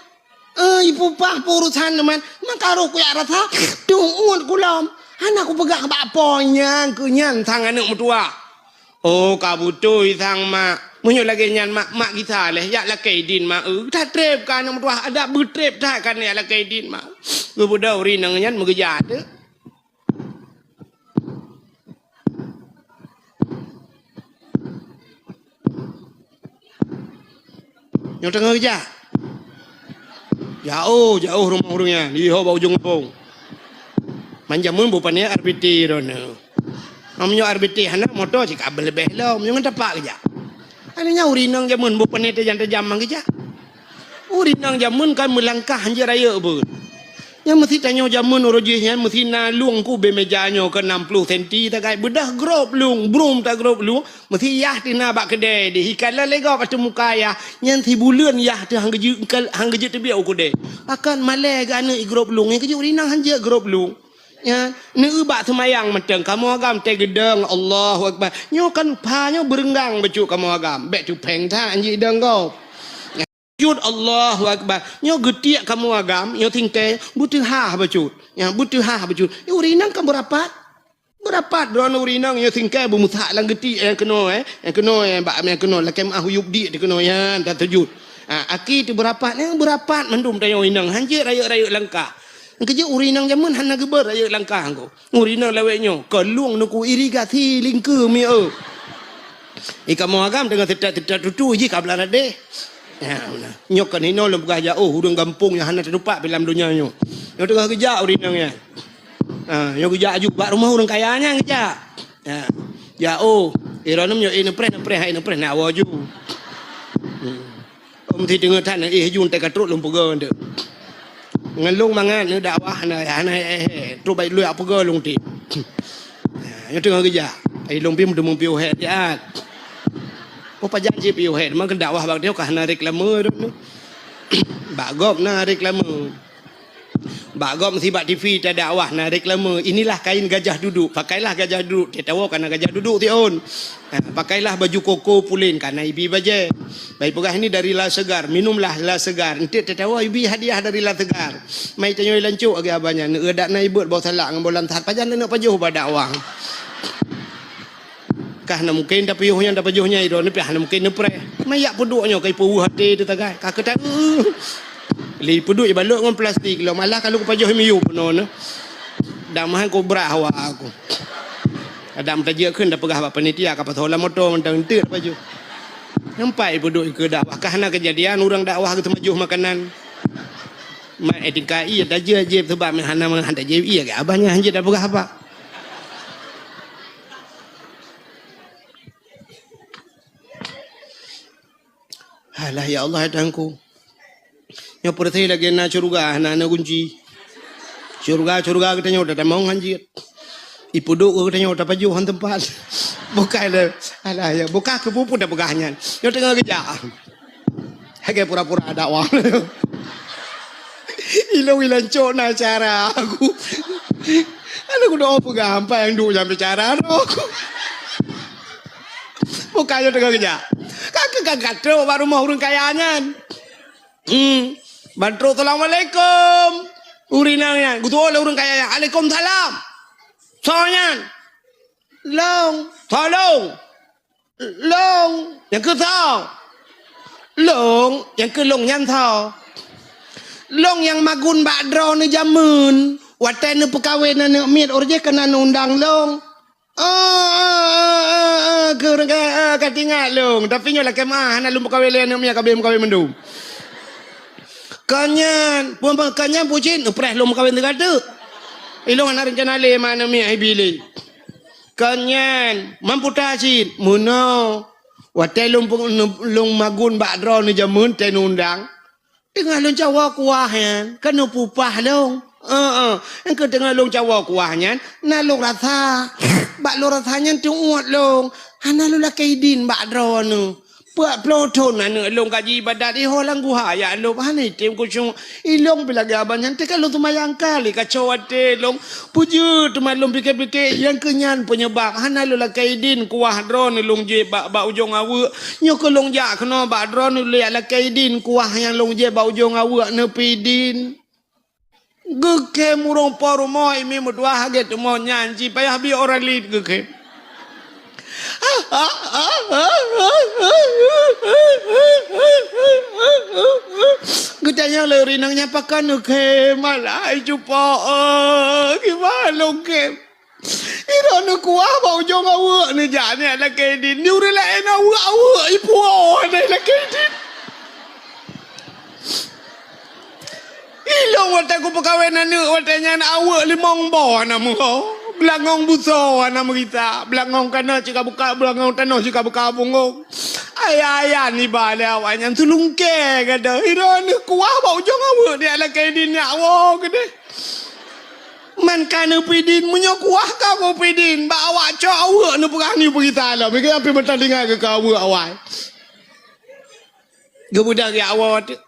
Eh, ipupah peurusan teuma. Maka roh kuyak rasa teuh uet kulom. Hana kupeugah bak poi nyan keu nyan sang aneuk meutuwah. Oh, ka beutôi sang mak. Meunyoe lagée nyan mak, mak gisa leh, jak lakée idin mak. Eh, that treb ka aneuk meutuwah, adak beutreb that ka aneuk lakée idin mak. Geubeudôh ureueng inong nyan meugeujak teuk. Nyoe teungoh geujak. Jauh, jauh rumoh ureueng nyan, di ho bak ujong gampông. Man jameun beu pané R B T droeneuh. Meunyoe R B T hana, moto cit ka leubeh lom, nyoe ngon tapak geujak. Aneuk nyan ureueng inong jameun beu pané tajam-tajam man geujak. Ureueng inong jameun kan meulangkah hanjeuet rayeuk beuet. Nyan meusi tanyoe jameun uroe jih nyan meusi na lueng keu ubé meja nyoe keu nam ploh senti tagai beudah grob lueng, brum ta grob lueng, meusi yah teuh na bak keudè deh. Ikalon lé gob ateueh muka yah, nyan sibuleuen yah teuh han geujeuet, han geujeuet teubiet u keudè. Pakon malèe geuh aneuk i grob lueng, nyan keuh jeuet ureueng inong hanjeuet grob lueng. Nyan, neueu bak seumayang mantong, kamoe agam teugeudong, Allahu Akbar. Nyoe kan pha nyoe beureunggang bacut kamoe agam, bèk tupèng that hanjeuet idong gob. Jeuet Allahu Akbar. Nyoe geutiek kamoe agam, nyoe singkèe, beuteuhah bacut. Nyan, beuteuhah bacut. Eh, ureueng inong kan beurapat. Beurapat droeneuh ureueng inong, nyoe singkèe beumeusak lam geutiek nyang keunoe, eh. Nyang keunoe, eh, bak nyang keunoe, lakèe meuah u yueb diek teuh keunoe, nyan, tasujut. Ah, aki teuh beurapat, nyang beurapat mandum tanyoe inong, hanjeuet rayeuk-rayeuk langkah. Nyang keujeuet ureueng inong jameun hana geubeuet rayeuk langkah ko. Ureueng inong lawét nyoe, ka lueng neuku irigasi lingkeue mi eu. I kamoe agam teungoh teutat-teutat tutu jih ka blah radeh. Ya, beuna. Nyoe kan hinoe lôn peugah jak, oh, ureueng gampông nyang hana tatupat pih lam donya nyoe. Nyoe teungoh geujak ureueng inong nyan. Ha, nyoe geujak aju bak rumoh ureueng kaya nyan geujak. Ha. Jak, oh, ironom nyoe, eh, neupreh, neupreh, hai neupreh, nak awoe ju. Hmm. Om ti deungoe that, eh, jun teuka trok lôn peugah tu. Ngon lôn mangat neudakwah hana, hana, eh, eh, trok bai lôn peugah lôn ti. Nyoe teungoh geujak. Ai lôn pih meuteumé piôh hèk siat. Oh, pajan cit piôh hèk, memang keu dakwah bak dia ka hana reklame tu. Bak gob na reklame. Bak gob meusi bak T V tadakwah na reklame, "Inilah kain gajah duduk, pakailah gajah duduk." Teuh tawoe ka na gajah duduk siôn. Ha, pakailah baju koko pulen, ka na ibi bajèe. Bai peugah, "Ini dari La Segar, minumlah La Segar." Enteuk teuh tawoe ibi hadiah dari La Segar. Mai tanyoe lancok lagèe abah nyan, neueu dak na ibeuet boh salak ngon boh lantat, pajan neuk pajoh bak dakwah. Kah na mungken tapajoh nyan, tapajoh nyan, droeneuh pih hana mungken neupreh. Mayak peuduek nyoe ka ipeuweuh até teuh tagai. Ka keuta, lé peuduek ibalot ngon plastik, lom alah ka lôn pajoh miyueb bunoe nyoe. Dang meuhan kobra hawa aku. Adam tajak kheun tapeugah bak panitia ka pasoe lam moto mantong enteuk tapajoh. Nampak ipeuduek ikeue dakwah, ka hana keujadian ureueng dakwah geuteumajoh makanan. Mak etika iya tajak jép seubab meuhana meuhan tajak iya ke abah nyan hanjeuet tapeugah apa. Halah, ya Allah, ya Tuhanku. Nyoe peureuté lagèe na syeuruga, hana na gunci. Syeuruga-syeuruga geutanyoe tatamong hanjeuet. Ipeuduek geutanyoe tapajoh han teumpat. Bukai le, alah ya, bukai keu peue-peue tapeugah nyan. Nyoe teungoh geujak. Lagèe pura-pura dakwah. Ilong ilan cok na cara aku. Aneuk kudoa peugah ampai nyang duek nyang bicara roh aku. Bukan yo tengah kejak. Kan ke kan katrok bak rumoh ureueng kaya nyan. Hmm. Ban trok, "Assalamualaikum." Ureueng inong nyan, geutuwoe lé ureueng kaya nyan, "Alaikumsalam." Soe nyan? "Long." "Soe long?" "Long." "Nyang keu soe?" "Long." "Nyang keu long nyan soe?" "Long nyang magun bak droeneuh jameun. Watèe neupeukawen aneuk miet, óh jih keunan undang long." "Oh, oh, oh, oh, oh, keu ureueng ka, oh, ka teuingat long. Tapi nyoe lakèe meu'ah, hana lôn peukawen lé aneuk miet, ka abéh meukawen mandum." "Kon nyan, peue, peue, kon nyan peue cit, neupreh lôn meukawen teuka teuk. Ilong hana reuncana lé ma aneuk miet, hai bi lé." "Kon nyan, man peue ta cit?" "Meunoe, watèe lôn peu-, lôn magun bak droeneuh jameun, teuh undang, teungoh lôn cawoe kuah nyan, ka neupeuupah long. Heeh, nyang keu teungoh lôn cawoe kuah nyan, na long rasa. Bak long rasa nyan teuuet long. Hana lôn lakèe idin bak droeneuh. Peuet ploh thon aneuk long ka jiibadat, iho lam guha jak lom, hana item khusyuk. Ilong pih lagèe abang nyan, teuka lôn seumayang kali kaco até long. Peue jeuet teuma lôn pike-pike, nyang keu nyan peunyeubab hana lôn lakèe idin kuah droeneuh long jieb bak, bak ujong aweuek. Nyoe keuh long jak keunoe bak droeneuh lôn jak lakèe idin kuah nyang long jieb bak ujong aweuek neupeu idin." Geukhém ureueng po rumoh, imi meutuah lagèe teuma nyan, ci payah bi orang lain geukhém. Geutanyong lé ureueng inong nyan, "Pakon neukhém?" "Alah, hai cupo, eh, kiban lôn khém. Droeneuh kuah bak ujong aweuek neujak neujak lakèe idin. Di ureueng laén aweuek-aweuek ipuwoe hana lakèe idin. Ilong watèe kupeukawen aneuk, watèe nyan aweuek limong boh hana meuho. Beulangong busoe hana meugisa. Beulangong keunoe cit ka buka, beulangong tanoh cit ka buka punggong. Ayah-ayah niba lé awaknyan seulungkèe gata. Droeneuh kuah bak ujong aweuek neujak lakèe idin, neujak woe keudéh." Man ka neupeu idin, meunyoe kuah ka neupeu idin, bak awak cok aweuek neupeugah neupeugita lom. Meukeue pih meutalinggai keu aweuek awai. Geubeudôh jak woe teuk.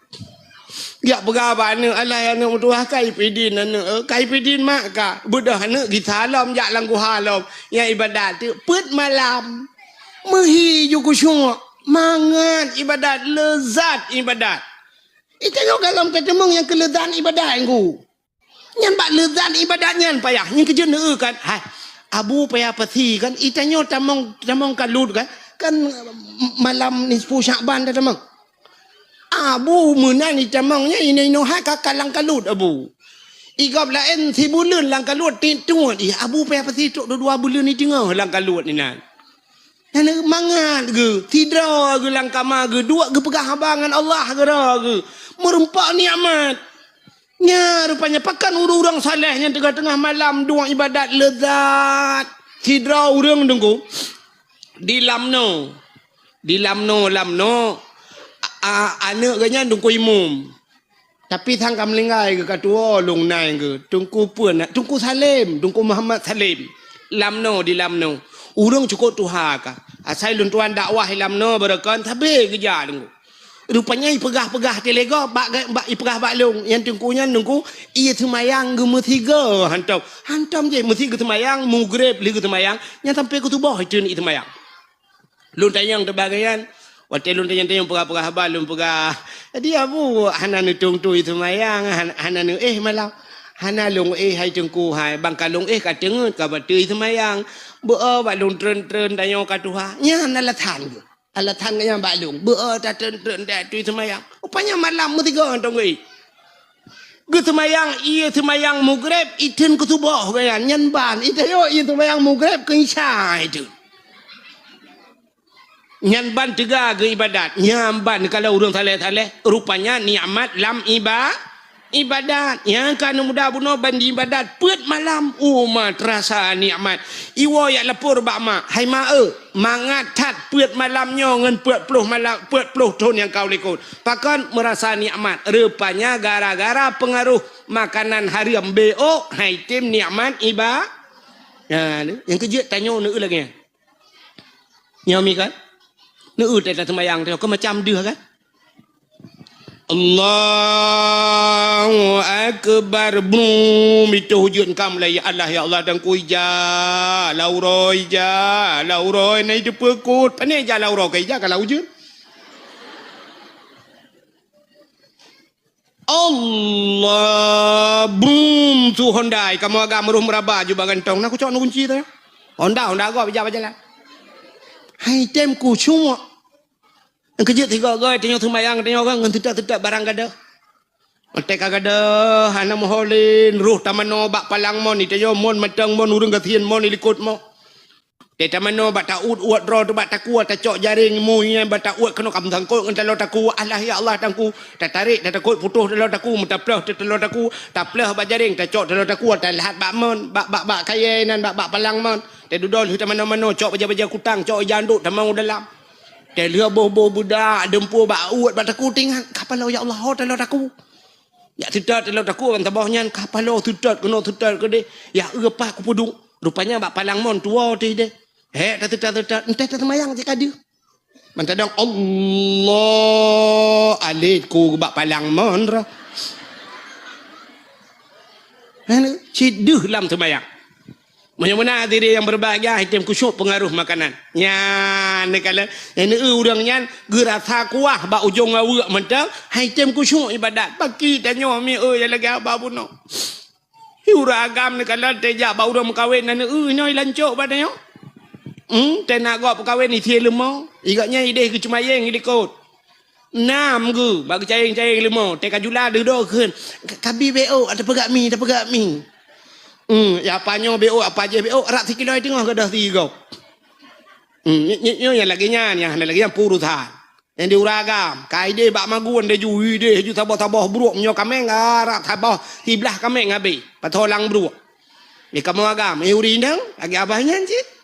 Jak peugah bak aneuk, "Alah, aneuk meutuah, ka ipeu idin aneuk, eh, ka ipeu idin mak ka." Beudôh aneuk gisa lom jak lam guha lom. Nyang ibadat teuk peuet malam. Meuhi ju khusyuk, mangat ibadat, leuzat ibadat. Itanyoe gohlom ka teumeung nyang keu leuzat ibadat, Teungku. Nyan bak leuzat ibadat nyan payah. Nyan keuh jeuet neueu kan. Hai, Abu payah pasi kan. Itanyoe tamong, tamong kalut kan. Kan malam nisfu Syakban dah tamong. Abu meunan itamong nyan inoe-inoe hai ka kalang kalut Abu. Igob laén sibuleuen lam kalut tiep tuet. Ih, Abu payah pasi trok dua buleuen i teungoh lam kalut inan. Nyan mangat geuh, sidroe geuh lam kama geuh, duek geupeugah haba ngon Allah keudroe geuh. Meureumpok nikmat. Nya, rupanya pakon ureueng-ureueng saleh nyang teungoh-teungoh malam duek ibadat leuzat. Sidroe ureueng Teungku di Lamno. Di Lamno, Lamno, a, a, aneuk geuh nyan Teungku Imum. Tapi sang ka meuninggai geuh ka tuwoe lôn nai geuh. Teungku peue na, Teungku Salem, Teungku Muhammad Salem. Lamno di Lamno. Ureueng cukôp tuha ka. Asai lôn tuan dakwah i Lamno beureukan sabe geujak Teungku. Rupanya ipeugah-peugah teulego bak, bak ipeugah bak lôn. Nyang Teungku nyan Teungku, ie seumayang geumeusigoe hantom. Hantom jih meusi geuseumayang mugreb lé geuseumayang, nyan sampoe keu suboh iteuneuk ie seumayang. Lôn tanyong teubagayan, watée lôn tanyong-tanyong peugah-peugah haba lôn peugah, "Jadi Abu hana neutueng-tueng ie seumayang, han-, hana neuéh malam?" "Hana lôn éh hai Teungku hai, bang ka lôn éh ka teungeut ka bateue ie seumayang. Beu-o bak lôn treun-treun tanyoe ka tuha." Nyan alasan geuh. Alasan geuhnyan bak lôn, beu-o tatreun-treun datu ie seumayang. Rupanya malam meusigoe tong geuh. Geuseumayang ie seumayang mugreb, itheun keu suboh geuhnyan, nyan ban. Itanyoe ie seumayang mugreb keu isya itheun. Nyan ban teuga geuibadat. Nyan ban kalau ureueng saleh-saleh, rupanya nikmat lam iba-, ibadat. Nyang ka neuh muda bunoe ban jiibadat peuet malam, uma teurasa nikmat. Iwoe jak lapor bak mak, "Hai mak eu, mangat that peuet malam nyoe ngon peuet ploh malam, peuet ploh thon nyang ka u likot. Pakon meurasa nikmat?" Rupanya gara-gara peungaroh makanan hareuem, beu-o han item nikmat iba-, nah, nyang keujeuet tanyoe neueu lagée nyan. Nyoe mi kan? Neueu teuh taseumayang teuh, keu macam deuh kan? Allahu Akbar. Brum, itu hujud kam lai. Allah, ya Allah, dan ku ija, lam uroe ija, lam uroe na itu peukot. Pane ija lam uroe ka ija ka lam hujud. Allah, brum, su Honda, kamoe agam roh meuraba ju bak gantong. Na kucok na kunci tu. Honda, Honda gob ija bak jalan. Hai tem kusyuk. Nyang keujeuet sigoe-goe tanyoe seumayang tanyoe kan ngon teutab-teutab barang gadoh. Watèe ka gadoh hana meuho lé, roh tamanoe bak palang mon, tanyoe mon mantong mon, ureueng gasien mon ilikot mon. Watèe tamanoe bak tauet-uet droe teuh bak takue, tacok jaréng mu nyan bak tauet keunoe ka meusangkot ngon taloe takue. Allah ya Allah tangku, tatarek tatakot putôh taloe takue, meutaploh teuh taloe takue, taploh bak jaréng tacok taloe takue, taleuhat bak mon, bak, bak, bak kayèe nan, bak, bak palang mon. Teududoe lheueh tamanoe-manoe, cok baja-baja kutang, cok ija andok tamong u dalam. Teuh lheueh boh-boh beudak, deumpue bak uet, bak takue teuingat, ka paloe ya Allah, ho taloe takue. Jak teutot taloe takue ban saboh nyan, ka paloe teutot keunoe teutot keudeh, ya eu pah kupeuduek. Rupanya bak palang mon tuwoe teuh deh. Hék tateutot-teutot, enteh taseumayang cit ka deuh. Mantadong Allah alet ku bak palang mon roh. Hana, cit deuh lam seumayang. Meunyoe meunan hadirin nyang berbahagia, hai tem kusyuk pengaruh makanan. Nyan, neukalon, nyang neu ureueng nyan geurasa kuah bak ujong aweuek mantong, hai tem kusyuk ibadat. Baki tanyoe mi eu nyang lagèe haba bunoe. Hi ureueng agam neukalon teuh jak bak ureueng meukawen na neu nyoe lancok bak tanyoe. Hmm, teuh na gob peukawen isie leumo. Igak nyan ideh geuceumayeng ilikot. Nam geu, bak geucayeng-cayeng leumo, teuka jula dudoe kheun, "Ka-, kabi B O, tapeugah mi, tapeugah mi." Hmm, ya apa nyoe B O, apa jih B O, rab sikilo teungoh gadoh sigoe. Hmm, nyoe, nyoe, nyoe nyang lagèe nyan, nyang hana lagèe nyan peurusan. Nyang di ureueng agam, ka ideh bak magun deh ju, ideh ju saboh-saboh bruek, nyoe kaméng, ah, rab saboh siblah kaméng habéh, pasoe lam bruek. Di kamoe agam, eh, ureueng inong, lagèe abah nyan cit.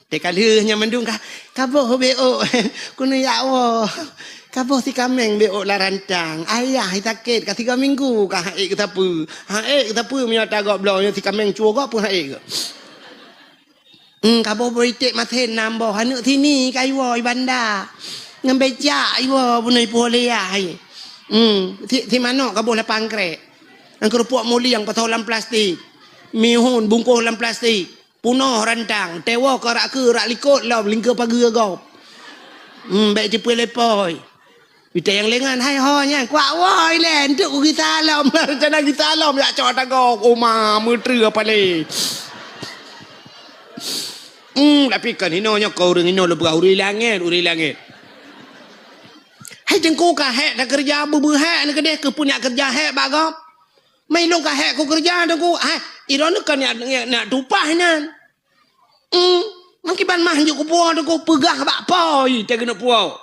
Teuka lheueh nyan mandum ka, ka boh B O, keuneuk jak woe. Ka boh si kaméng B O lam rantang. Ayah sakét ka tiga minggu ka han ék geusapeue. Han ék geusapeue meunyoe tagob bloe nyoe si kaméng cuo gob pun han ék geuh. Hmm, ka boh boh iték masén nam boh. Aneuk sini ka iwoe i banda. Ngon becak iwoe bunoe ipuwoe lé yah. Hmm, si, si manok ka boh lapan krek. Ngon keurupuk mulieng pasoe lam plastik. Mihun bungkôh lam plastik. Punoh rantang, teuwoe keu rak keu rak likot lom lingkeu pageue gob. Hmm, bèk jipeu lé pôi. Bita nyang lengan, hai ho nyan, kuak woe ilèe, enteuk ku gisa lom, rencana gisa lom, jak cok ata gob, oma, meutreue apa lé. Hmm, tapi kan hinoe nyoe keu ureueng hinoe lôn peugah ureueng langèt, ureueng langèt. Hai teungku ka hék takeureuja beubeue hék neuh keudeh keu peue nyak keureuja hék bak gob. Mai lôn ka hék kukeureuja teungku, hai, droeneuh ka nyak, nyak, nyak tupah nyan. Hmm, meukiban mah hanjeuet kupuwoe teungku, peugah bak pôi teuh keuneuk puwoe.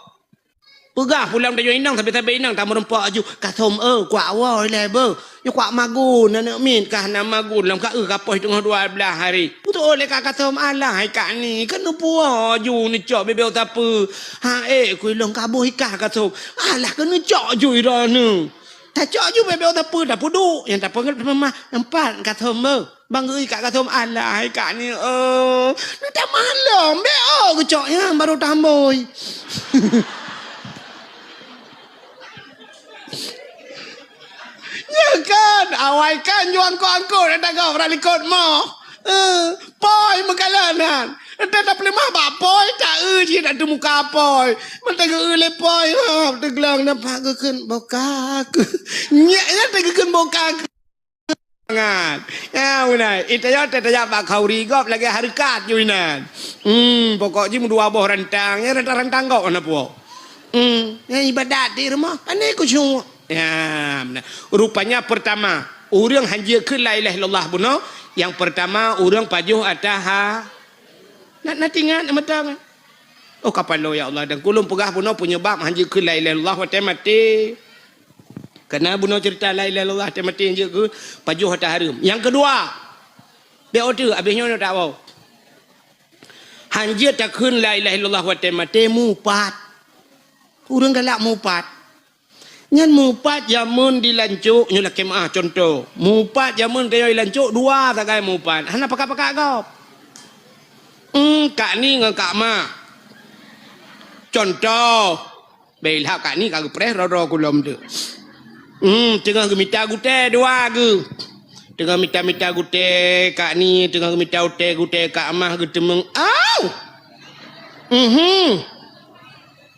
Peugah pulang tanyoe inong, sabe-sabe inong tameureumpok aju, "Ka thom eu, kuak woe ilèe beuh." Nyoe kuak magun, aneuk miet kah na magun, lam ka eu ka poh teungoh dua blaih hari. Putôh lé ka, ka thom, alah hai kak ni, keuneuk puwoe aju neucok bibeu sapeue. Ha ék ku ilong ka boh ikah ka thom. Alah keuneuk cok aju droeneuh. Tacok aju bibeu sapeue, tapeuduek, nyang tapeugét mah, empat ka thom beuh. Bang geuikat ka thom, "Alah hai kak ni, eu, neutamah lom, B O geucok nyan baru tambôi." Nyan kan, awai kan juang angkot-angkot ata gob rak likot moh. Eh, pôi meukalon nyan. Ata tapeuleumah bak pôi, ta eu cit ata muka pôi. Mata geu lé pôi, ha, teugleng nampak geukheun boka. Nyak nyan teugeukheun boka. Mangat. Ya, meunan. Ita yo teutajak bak khauri gob lagèe hareukat ju inan. Hmm, pokok jih meudua boh rantang, ya rantang-rantang gob hana puwoe. Hmm, ya ibadat di rumoh, pandai khusyuk. Ya, meunan. Rupanya pertama, ureueng hanjeuet kheun la ilaha illallah bunoe, yang pertama ureueng pajoh ata ha. Na, na tingat, na meuteumé. Oh, kapalo ya Allah, dan kulôn peugah bunoe penyebab hanjeuet kheun la ilaha illallah watèe maté. Karena bunoe cerita la ilaha illallah watèe maté hanjeuet kheun pajoh ata hareuem. Yang kedua, bèk oteuk habéh nyoe na tak bau. Hanjeuet takheun la ilaha illallah watèe maté mupat. Ureueng galak mupat. Nyan mupat jameun di Lancok, nyoe lakèe meu'ah contoh. Mupat jameun tanyoe di Lancok dua sagai mupat. Hana pakat-pakat gob. Hmm, kak ni ngon kak mak. Contoh. Bèk ilhak Kak Ni ka geupreh droe-droe kulom tu. Hmm, teungoh geumita gutèe dua geuh. Teungoh mita-mita gutèe Kak Ni, teungoh geumita gutèe, gutèe Kak Mah geuteumeung. Au! Mhm.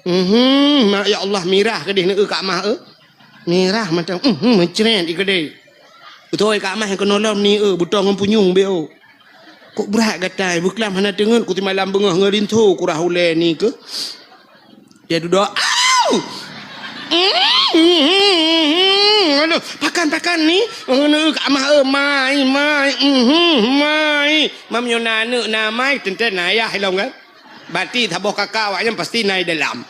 Mhm, ma-, ya Allah, mirah keudeh neu Kak Mah, eh. Mirah mantong. Mhm, meucret i keudeh. Beutôi Kak Mah nyang keunoe lom ni, eh, beutôi ngon punyueng beu. Kok brat gatai, beuklam hana teungeut, ku simalam beungoh ngon rinso, ku rhah ulèe ni keuh. Dia dudoe, "Au!" Aduh, pakan, pakan ni. Ngon Kak Mah, eh, mai, mai, mhm, mai. Mam nyoe na aneuk na mai, teuntèe na ayah ilom kan? Berarti saboh kakak awak nyan pasti na i dalam.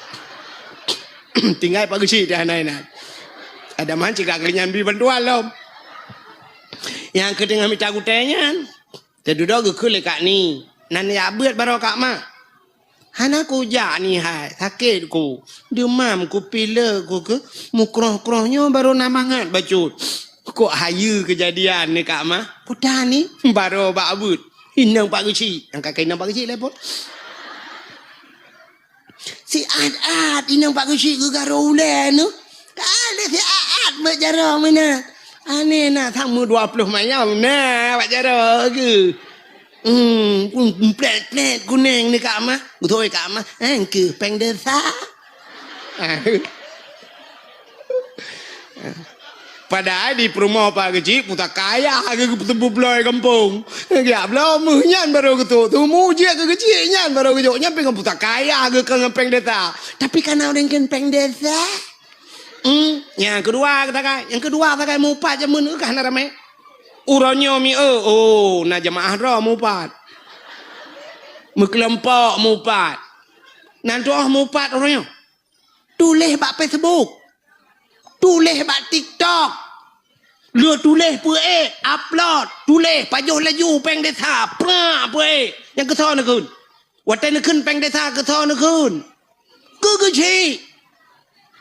Tinggai Pak Geuchik dah na inan. Ada man cit Kak Geuchik nyan bri bantuan lom. Nyang keu teungoh mita gutèe nyan. Teududoe geukheun lé Kak Ni. Nan jak beuet baroe Kak Mah. Hana kujak Ni hai, sakét ku. Deumam ku, pilek ku keuh, mukroh-kroh nyoe baroe na mangat bacut. Kok hayeue keujadian ni Kak Mah? Peue tan Ni? Baroe bak beuet. Inong Pak Geuchik. Nyang ka keu inong Pak Geuchik lé phôn. Siat-at inong Pak Geuchik geugarô ulèe nyoe. Ka lheueh siat-at beuet jaroe meunan. Aneh na, sama dua ploh mayam na bak jaroe geuh. Hmm, plèt-plèt kunèng ni Kak Mah. Beutôi Kak Mah. Eh, keuh pèng desa. Padahai di peurumoh Pak Geuchik, pusaka ayah geuh geuteupeue bloe gampông. Geujak bloe meuh nyan baroe geutôk. Teuma jeuet keu Geuchik nyan baroe geujok. Nyan pih ngon pusaka ayah geuh keu ngon pèng desa. Tapi kana ureueng kheun pèng desa. Hmm, nyang keudua sagai. Nyang keudua sagai mupat jameun ka hana ramè. Uroe nyoe mi, oh, oh, na jeumaáh droe mupat. Meukeulompok mupat. Nan tuoh mupat uroe nyoe. Tuléh bak Facebook. Tuléh bak TikTok. Lheueh tuléh peuék, upload, tuléh pajoh laju pèng desa, prak peuék. Nyang keusoe neukheun. Watèe neukheun pèng desa keusoe neukheun. Keu Geuchik.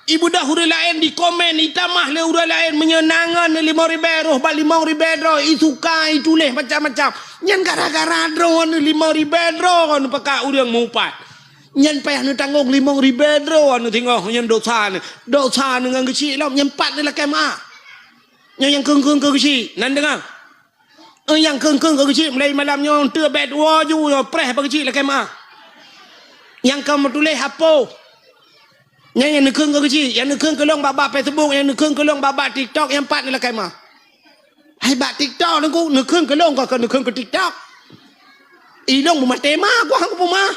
Ibeudôh ureueng laén dikomén, itamah lé ureueng laén meunyoe na ngon limong ribèe roh bak limong ribèe droe, isuka, ituléh macam-macam. Nyan gara-gara droeneuh limong ribèe droe neupakat ureueng mupat. Nyan payah neutanggong limong ribèe droe neusingoh nyan dosa neuh. Dosa neuh ngon Geuchik lom, nyan pat neulakèe meu'ah. Nyoe nyang kheun-kheun keu Geuchik, nan deungö. Eh, nyang kheun-kheun keu Geuchik mulai malam nyoe teubèe tuwoe ju nyoe preh bak Geuchik lakèe meu'ah. Nyang ka meutuléh hapoh. Nyan nyang neukheun keu Geuchik, nyang neukheun keu lôn bak-bak Facebook, nyang neukheun keu lôn bak-bak TikTok, nyang pat neulakèe meu'ah. Hai bak TikTok Teungku, neukheun keu lôn, kon keu neukheun keu TikTok. I lôn beumaté ma, ku han kupeumeu'ah.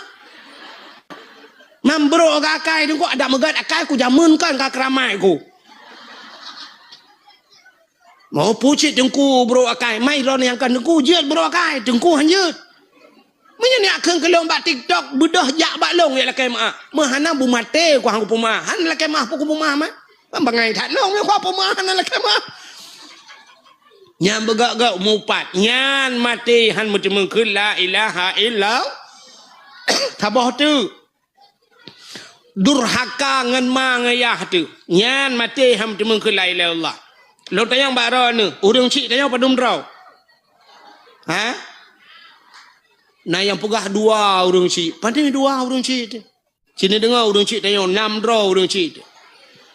Mam brôk akai Teungku, adak meugèt akai ku jameun kan ka keuramai ku. Mau pucit Teungku brôk akai, mai droeneuh nyang ka Teungku jeuet brôk akai, Teungku han jeuet. Meunyoe neukheun keu lôn bak TikTok, beudôh jak bak lôn jak lakèe meu'ah. Meuhana beumaté ku han kupeumeu'ah, han lakèe meu'ah peue kupeumeu'ah mah. Kan bangai that lôn, meuhana kupeumeu'ah, hana lakèe meu'ah. Nyan beugöt-göt mupat, nyan maté han meuteumeung kheun la ilaha illallah. Saboh teuk. Durhaka ngon ma ngon yah teuh. Nyan maté han meuteumeung kheun la ilaha illallah. Lôn tanyong bak droeneuh, ureueng chik tanyoe padum droe? Ha? Na nyang peugah dua ureueng chik. Padum dua ureueng chik teuh? Sinoe deungoe ureueng chik tanyoe, nam droe ureueng chik teuh.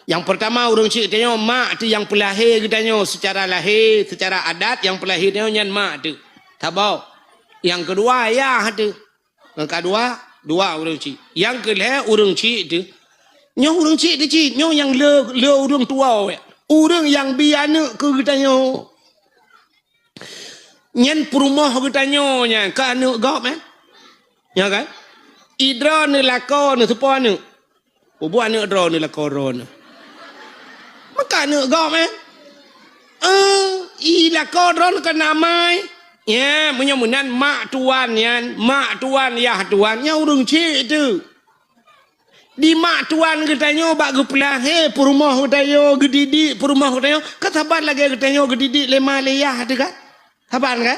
Nyang peurtama ureueng chik tanyoe, mak teuh nyang peulahé geutanyoe seucara lahé, seucara adat nyang peulahé tanyoe nyan mak teuh. Saboh. Nyang keudua yah teuh. Nyang keudua, dua ureueng chik. Nyang keulhèe ureueng chik teuh. Nyoe ureueng chik teuh cit, nyoe nyang le, le ureueng tuwoe. Ureueng nyang bi aneuk keu geutanyoe. Nyan peurumoh geutanyoe nyan, keu aneuk gob, eh? Nyo kan? I droeneuh lakoe neuh teupeue aneuk. Peue buet aneuk droeneuh lakoe droeneuh. Meuka aneuk gob, eh? Eh, i lakoe droeneuh kan amai. Ya, meunyoe meunan mak tuan nyan, mak tuan, yah tuan, nyan ureueng chik teuh. Di mak tuan geutanyoe bak geupeulahé peurumoh geutanyoe, geudidik peurumoh geutanyoe, kan saban lagèe geutanyoe geudidik lé ma lé yah teuh kan? Saban kan?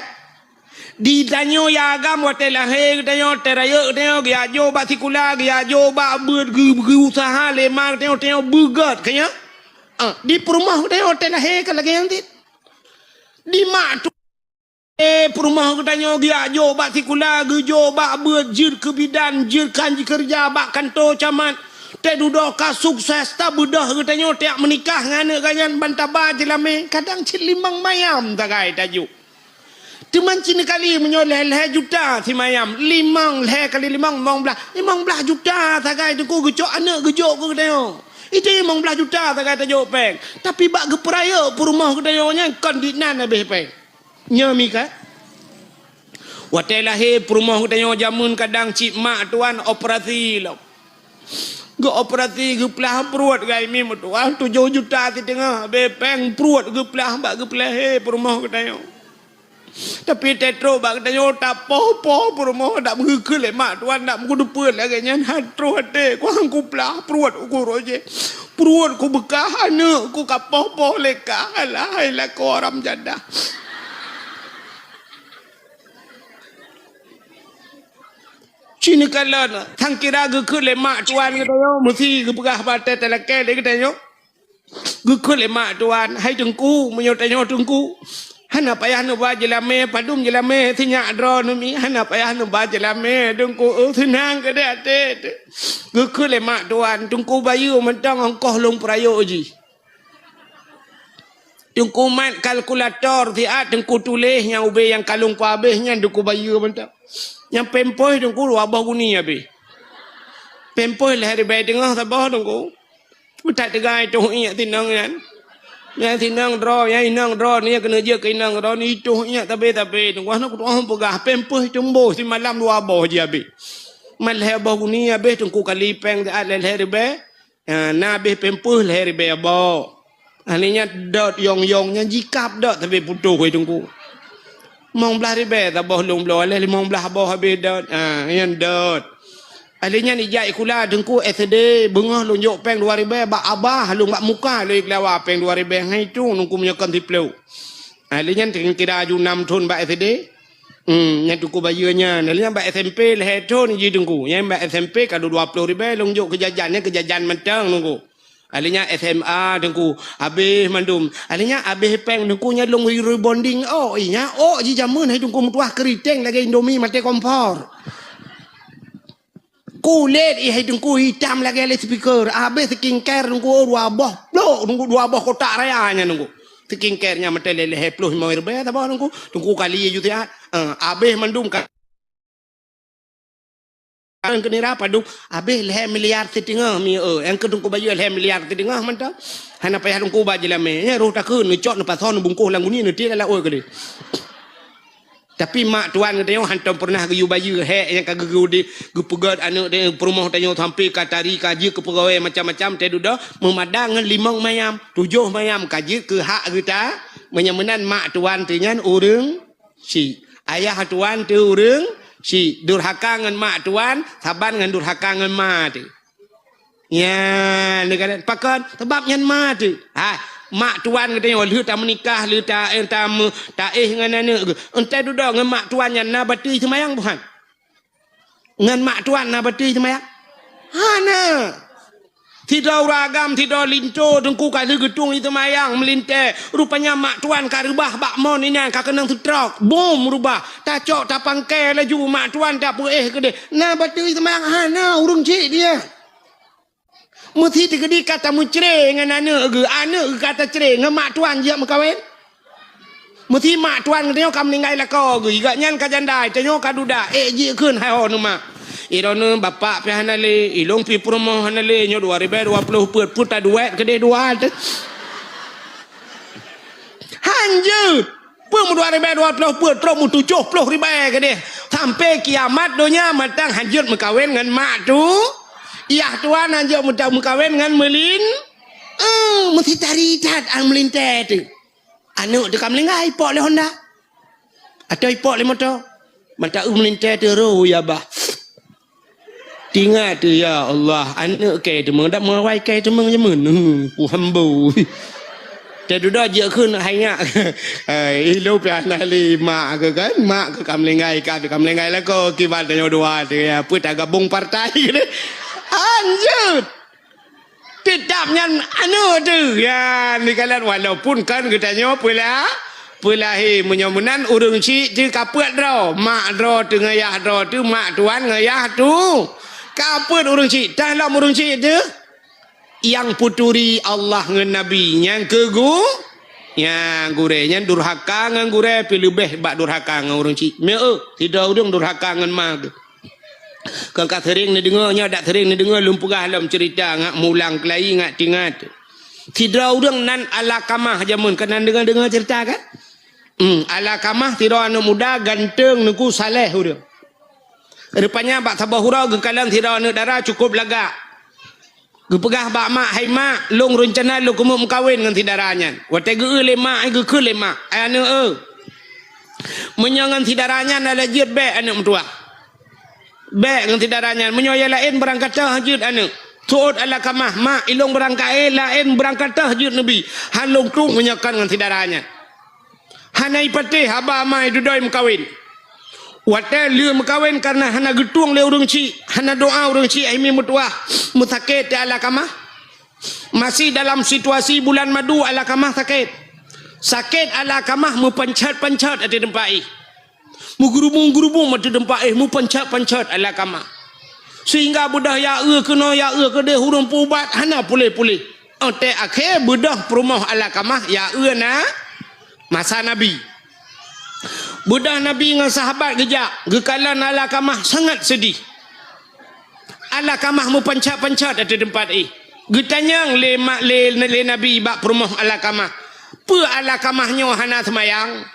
Di tanyoe yah agam watèe lahé geutanyoe, watèe rayeuk geutanyoe, geujak jok bak sikula, geujak jok bak beuet, geu-, geuuseuha lé ma geutanyoe, tanyoe beugöt, kan nyo? Ah, di peurumoh geutanyoe watèe lahé kan lagèe nyan cit. Di mak tu Eh, peurumoh geutanyoe geujak jok bak sikula, geujok bak beuet, jeuet keu bidan, jeuet keu han jikeureuja bak kantô camat. Teududoe ka sukses, tabeudôh geutanyoe tajak meunikah ngon aneuk geuh nyan ban taba jeulamé, kadang cit limong mayam sagai tajok. Teuma cit kali meunyoe lhèe-lhèe juta simayam, limong, lhèe kali limong, limong blaih, limong blaih juta sagai Teungku geucok aneuk geujok keu geutanyoe. Itu limong blaih juta sagai tajok péng. Tapi bak geupeurayeuk peurumoh geutanyoe nyan kon dinan habéh péng. Nyoe mi ka. Watèe lahé peurumoh geutanyoe jameun kadang cit mak tuan operasi lom. Geuoperasi geuplah pruet gai mi meutuah tujoh juta siteungoh, habéh péng pruet geuplah bak geupeulahé peurumoh geutanyoe. Tapi teutrok bak geutanyoe tapoh-poh peurumoh dak meugeukheun lé mak tuan dak meugeudeupeue lagèe nyan han troh até ku han kuplah pruet uku roh jih. Pruet kubeukah aneuk ku kapoh-poh lé kah alah hai lakoe haram jadah. Cit neukalon, sangkira geukheun lé mak tuan geutanyoe, meusi geupeugah bak até talakèe lé geutanyoe. Geukheun lé mak tuan, "Hai Teungku, meunyoe tanyoe Teungku, hana payah neuba jeulamé, padum jeulamé sinyak droeneuh mi, hana payah neuba jeulamé Teungku, eu, seunang keudéh até teuh." Geukheun lé mak tuan, "Teungku bayeue mantong ongkoh lôn peurayeuk jih." Teungku mat kalkulator siat, Teungku tuléh nyang ubé nyang ka lôn peuhabéh nyan Teungku bayeue mantong. Nyang pampers Teungku dua boh guni habéh. Pampers lhèe ribèe teungoh saboh Teungku. Meutat teuga itoh iék sinong nyan. Nyang sinong droe, nyang inong droe, nyang keuneuk jeuet keu inong droe, itoh iék sabé-sabé Teungku. Hana kutu'oh peugah, pampers tumboh simalam dua boh jih habéh. Mat lhèe boh guni habéh Teungku kali péng siat lhèe-lhèe ribèe. Ha, na habéh pampers lhèe ribèe boh. Akhé nyan dot yong-yong nyan jikab dot sabé putôh wai Teungku. Limong blaih ribèe saboh lôn bloe, lhèe limong blaih boh habéh dot. Ha, nyan dot. Akhé nyan ijak sikula Teungku S D, beungoh lôn jok péng dua ribèe bak abah lôn bak muka lôn keulawa péng dua ribèe, hai tu Teungku meunyoe kon siplôh. Akhé nyan kira aju nam thôn bak S D. Hmm, nyan Teungku bayeue nyan. Lalu nyan bak S M P lhèe thôn jih Teungku. Nyan bak S M P ka dua ploh ribèe lôn jok keu jajan, nyan keu jajan mantong Teungku. Lalu nyan S M A Teungku, habéh mandum. Lalu nyan habéh péng Teungku nyan lôn rebonding ôk. Ih, nyan ôk jih jameun hai Teungku meutuah keuriteng lagèe Indomie maté kompor. Kulét ih hai Teungku itam lagèe loudspeaker. Habéh skincare Teungku, oh, dua boh plôk Teungku, dua boh kotak raya nyan Teungku. Skincare nyan meuteulée lhèe ploh limong ribèe saboh Teungku. Teungku kali ju siat. Eh, habéh mandum ka. Nyang keu nira padum, habéh lhèe miliar siteungoh mi, eh. Nyang keu Teungku bayeue lhèe miliar siteungoh mantong. Hana payah Teungku ba jeulamé. Nyan roh takheun, neucok, neupasoe, neubungkoh lam guni, neutiek lam laôt keudéh. Tapi mak tuan geutanyoe hantom peureunah geuyue bayeue hék nyang ka geugeude, geupeugöt aneuk tanyoe peurumoh tanyoe sampoe ka tari, ka jeuet keu peugawée macam-macam, teududoe meumadang ngon limong mayam, tujoh mayam ka jeuet keu hak geuta. Meunyoe meunan mak tuan teuh nyan ureuëng syik, ayah tuan teuh ureuëng syik, durhaka ngon mak tuan saban ngon durhaka ngon ma teuh. Nyan, neukalon pakon? Sabab nyan ma teuh. Ha, mak tuan geutanyoe lheueh tameunikah, lheueh ta-, eh, tameu-, taéh ngon aneuk geuh. Entah dudoe ngon mak tuan nyan na bateue seumayang buhan? Ngon mak tuan na bateue seumayang? Hana. Sidroe ureuëng agam, sidroe linto Teungku ka lheueh geutueng seumayang meulintée. Rupanya mak tuan ka reubah bak mon inan ka keunong seutrok. Bom reubah. Tacok tapangkai laju mak tuan tapeuéh keudéh. Na bateue seumayang? Hana, ureuëng cit dia. Meusi teukeudi ka tameucre ngon aneuk geuh, aneuk geuh ka tacre ngon mak tuan jijak meukawen. Meusi mak tuan geutanyoe ka meuninggai lakoe geuh, gobnyan ka janda, tanyoe ka duda, ék jikheun hai ho neu mak. Droeneuh bapak pih hana lé, ilôn pih peurumoh hana lé, nyoe dua ribèe dua ploh peuet, peuet taduet keudéh dua teuh. Hanjeuet! Peue meudua ribèe dua ploh peuet trok meutujoh ploh ribèe keudéh. Sampoe kiamat donya mantong hanjeuet meukawen ngon mak tu. Yah tuan hanjeuet meuta-, meukawen ngon meulin. Eh, meusi tari that an meulintée teuh. Aneuk teuh ka meuninggai, ipok lé honda. Atawa ipok lé moto. Mantong meulintée teuh roh ya bah. Tingat teuh, ya Allah, aneuk kèe teumeung, dak meuawai kèe teumeung jameun. Huh, ku hambô. Teududoe jikheun hai nyak. Hai, ilôn pih hana lé mak keuh kan, mak keuh ka meuninggai, ka, ka meuninggai lakoe, kiban tanyoe dua teuh, ya, peue tagabong partai. Hanjeuet. Teutap nyan aneuk teuh. Ya, neukalon walaupun kan geutanyoe peula-, peulahé. Meunyoe meunan ureuëng syik teuh ka peuet droe. Mak droe teuh ngon yah droe teuh, mak tuan ngon yah tu. Ka peuet ureuëng chik, tah lom ureuëng chik teuh. Nyang peuturi Allah ngon Nabi, nyang keu gu-, nyang gurée, nyan durhaka ngon gurée, pih leubeh bak durhaka ngon ureuëng chik. Meu, sidroe ureuëng durhaka ngon ma geuh. Kon ka seuring neudeungoe, nyoe dak seuring neudeungoe lôn peugah lom ceurita ngat mulang keulayi ngat tingat. Sidroe ureuëng nan Alakamah jameun, keunan deungoe-deungoe ceurita kan? Hmm, Alakamah sidroe aneuëk muda ganteng, neuku, saleh ureuëng. Rupanya bak saboh uroe geukalon sidroe aneuëk dara cukôp lagak. Geupeugah bak mak, "Hai mak, lôn reuncana lôn keumeung meukawen ngon si dara nyan." Watée geu-eu lé mak, geukheun lé mak, "Ai aneuëk eu, meunyoe ngon si dara nyan hana jeuet, bék aneuëk meutuwah. Bék ngon si dara nyan, meunyoe nyang laén beurangkat teuh jeuet aneuëk." Seuôt Alakamah, "Mak, ilôn beurangkat, eh, laén beurangkat teuh jeuet neubi. Han lôn trok meunyoe kon ngon si dara nyan." Hana ipatéh haba ma idudoe meukawen. Watée lheueh meukawen, kareuna hana geutueng lé ureuëng chik, hana doá ureuëng chik, hai mi meutuwah, meusakét teuh Alakamah. Masih dalam situasi bulan madu, Alakamah sakét. Sakét Alakamah meupanchat-panchat ateueh teumpat éh. Meugeurubung-geurubung ateueh teumpat éh, meupanchat-panchat Alakamah. Sehingga beudôh ya eu keunoe, ya eu keudeh, ureuëng peuubat hana puléh-puléh. Óh tée akhé beudôh peurumoh Alakamah ya eu na masa Nabi. Beudôh Nabi ngon sahabat geujak, geukalon Alakamah sangat seudeh. Alakamah meupanchat-panchat ateueh teumpat éh. Geutanyong lé ma-, lé, lé Nabi bak peurumoh Alakamah, "Peue Alakamah nyoe hana seumayang?"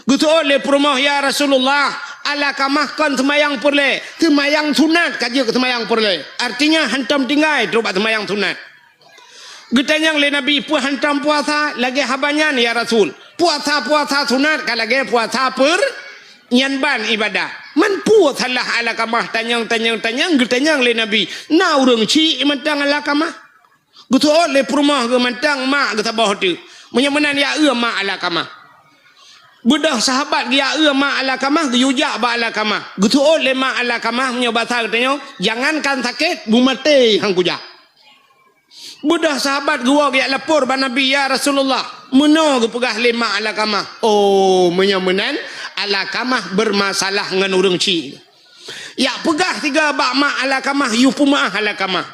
Geuseuôt lé peurumoh, "Ya Rasulullah, Alakamah kon seumayang peureulée, seumayang sunat ka jeuet keu seumayang peureulée. Artinya hantom tinggai trok bak seumayang sunat." Geutanyong lé Nabi, "Peue hantom puasa lagée haba nyan, ya Rasul? Puasa-puasa sunat ka lagée puasa peur-, nyan ban ibadah." Man peue salah Alakamah tanyong, tanyong, tanyong, geutanyong lé Nabi, "Na ureuëng chik mantong Alakamah?" Geuseuôt lé peurumoh geuh mantong mak geuh saboh teuk. Meunyoe meunan ya eu mak Alakamah. Beudôh sahabat geuya eu mak Alakamah, geuyue jak bak Alakamah. Geuseuôt lé mak Alakamah, meunyoe basa geutanyoe, "Jangankan sakét, beumaté han kujak." Beudôh sahabat geuwoe geujak lapor bak Nabi, "Ya Rasulullah, meunoe geupeugah lé mak Alakamah." Oh, meunyoe meunan, Alakamah beurmasalah ngon ureuëng chik. Jak peugah sigoe bak mak Alakamah, yue peumeuáh Alakamah.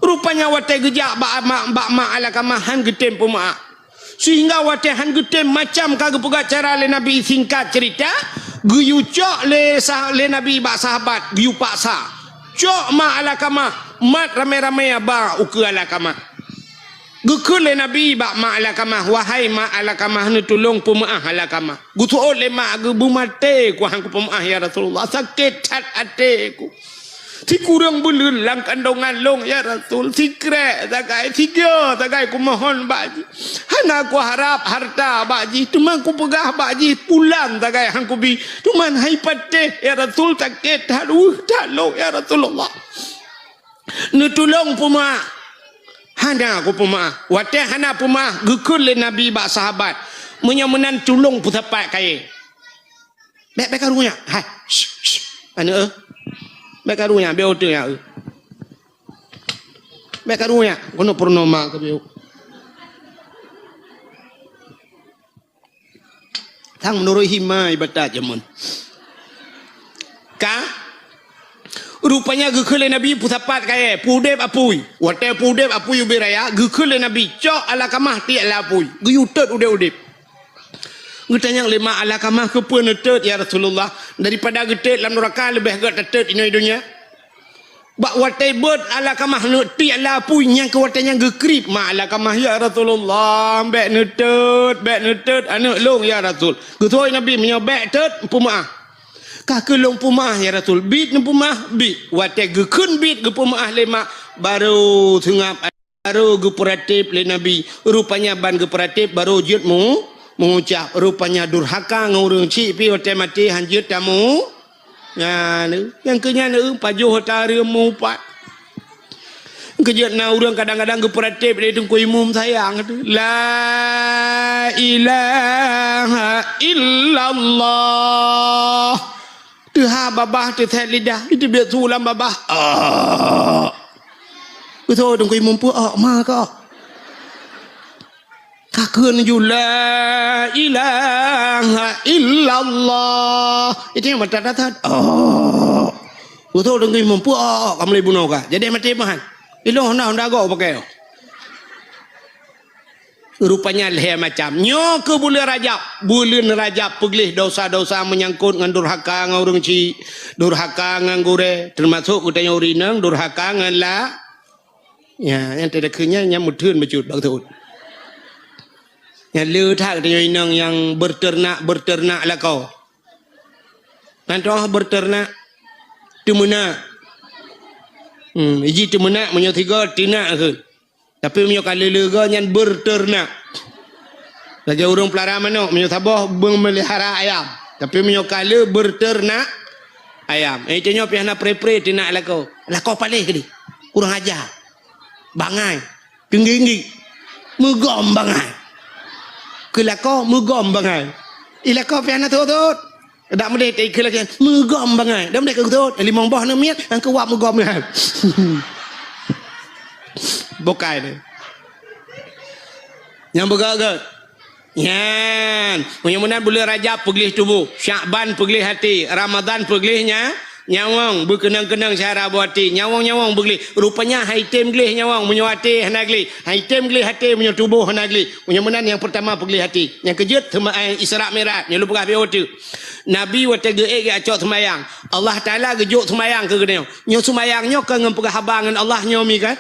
Rupanya watée geujak bak mak, bak mak Alakamah han geutem peumeuáh. Sehingga watée han geutem, macam ka geupeugah cara lé Nabi, singkat ceurita, geuyue cok lé sah-, lé Nabi bak sahabat, geuyue paksa. Cok mak Alakamah, mat ramé-ramé ba ukeue Alakamah. Geukheun lé Nabi bak mak Alakamah, "Wahai mak Alakamah, neutulông peumeuáh Alakamah." Geuseuôt lé mak, "Geubeumaté ku han kupeumeuáh, ya Rasulullah. Sakét that até ku. Sikureueng buleuen lam kandongan lôn, ya Rasul. Sikrék sagai, sigoe sagai kumohon bak jih. Hana kuharab hareuta bak jih, teuma kupeugah bak jih pulan sagai han kubi. Teuma han ipatéh, ya Rasul, sakét that, weueh that lôn, ya Rasulullah. Neutulông peumeuáh." "Hana kupeumeuáh." Watée hana peumeuáh, geukheun lé Nabi bak sahabat, "Meunyoe meunan, tulông peusapat kayée." "Bék, bék karu nyak. Hai, shh, shh, aneuëk eu. Bék karu nyak, bék oteuk nyak eu. Bék karu nyak, keunoe peurunoe ma keu bék." Sang meunurot hima ibadat jameun. Ka? Rupanya geukheun lé Nabi peusapat kayée, peuudeb apui. Watée peuudeb apui ubé raya, geukheun lé Nabi, "Cok Alakamah tiek lam apui." Geuyue tot udeb-udeb. Geutanyong lé mak Alakamah, "Keupeue neutot, ya Rasulullah? Daripada geutot lam nuraka leubeh gét tatot inoe donya." Bak watée beuet Alakamah neutiek lam apui, nyang keu watée nyan geukrieb mak Alakamah, "Ya Rasulullah, bék neutot, bék neutot aneuëk lôn, ya Rasul." Geuseuôt Nabi, "Meunyoe bék tot, peumeuáh." "Ka keuh lôn peumeuáh, ya Rasul." "Biet neupeumeuáh?" "Biet." Watée geukheun biet geupeumeuáh lé mak, barô seungab, barô geupeuratéb lé Nabi. Rupanya ban geupeuratéb barô jeuet mu-, meuucap. Rupanya durhaka ngon ureuëng chik pih watée maté han jeuet tamu. Nyan, nyang keu nyan, eu, pajoh ata reuem meuupat. Keujeuet na ureuëng kadang-kadang geupeuratéb lé Teungku Imum sayang tu. "La ilaha illallah." Teuhah babah, teusét lidah, itu biet su lam babah. Ah. Beutôi Teungku Imum peue, ah, ma ka. Ka kheun ju, "La ilaha illallah." Itu nyang meutat-tat. Oh. Beutôi teungku imum, peue, oh, oh, ka mulai bunoe ka. Jadi maté meuhan. Ilong honda-honda go pakai. Rupanya lhèe macam. Nyoe keu buleuen Rajab. Buleuen Rajab peugleh dosa-dosa meunyangkot ngon durhaka ngon ureueng chik, durhaka ngon gurèe, teumasok geutanyoe ureueng inong durhaka ngon la. Ya, nyang teudeukheun nyan, nyan meutheun bacut bak teuôt. Nyan le that geutanyoe inong nyang beuteunak-beuteunak lakoe. Kan toh beuteunak, teumeunak. Hmm, iji teumeunak meunyoe sigoe teunak kheun. Tapi meunyoe ka lé-lé goe nyan beuteunak. Lagèe ureueng peulara manok, meunyoe saboh meumelihara ayam. Tapi meunyoe ka lé beuteunak ayam. Eh, tanyoe pih hana pre-pre teunak lakoe. Lakoe paléh keudéh. Kurang aja. Bangai. Keunggik-nggik. Meugom bangai. Keu lakoe meugom bangai. I lakoe pih hana thot-thot. Dak meudeh teuikeu lagèe meugom bangai. Dak meudeh keu thot. Limong boh neumiet, nyang keu wab meugom nyan. Bukai ni. Nyang beugöt-göt. Nyan, meunyoe meunan buleuen Rajab peugleh tuboh, Syakban peugleh até, Ramadhan peugleh nya, nyawöng, beukeunong-keunong syedara boh até, nyawöng-nyawöng beugleh. Rupanya han item gleh nyawöng, meunyoe até hana gleh, han item gleh até meunyoe tuboh hana gleh. Meunyoe meunan nyang peurtama peugleh até. Nyang keujeuet teuma, eh, Isra Mi'raj, nyoe lôn peugah beu teuk. Nabi watèe geuék geucok seumayang, Allah Taala geujok seumayang keu geutanyoe. Nyoe seumayang nyoe kon ngon peugah haba ngon Allah nyoe mi kan?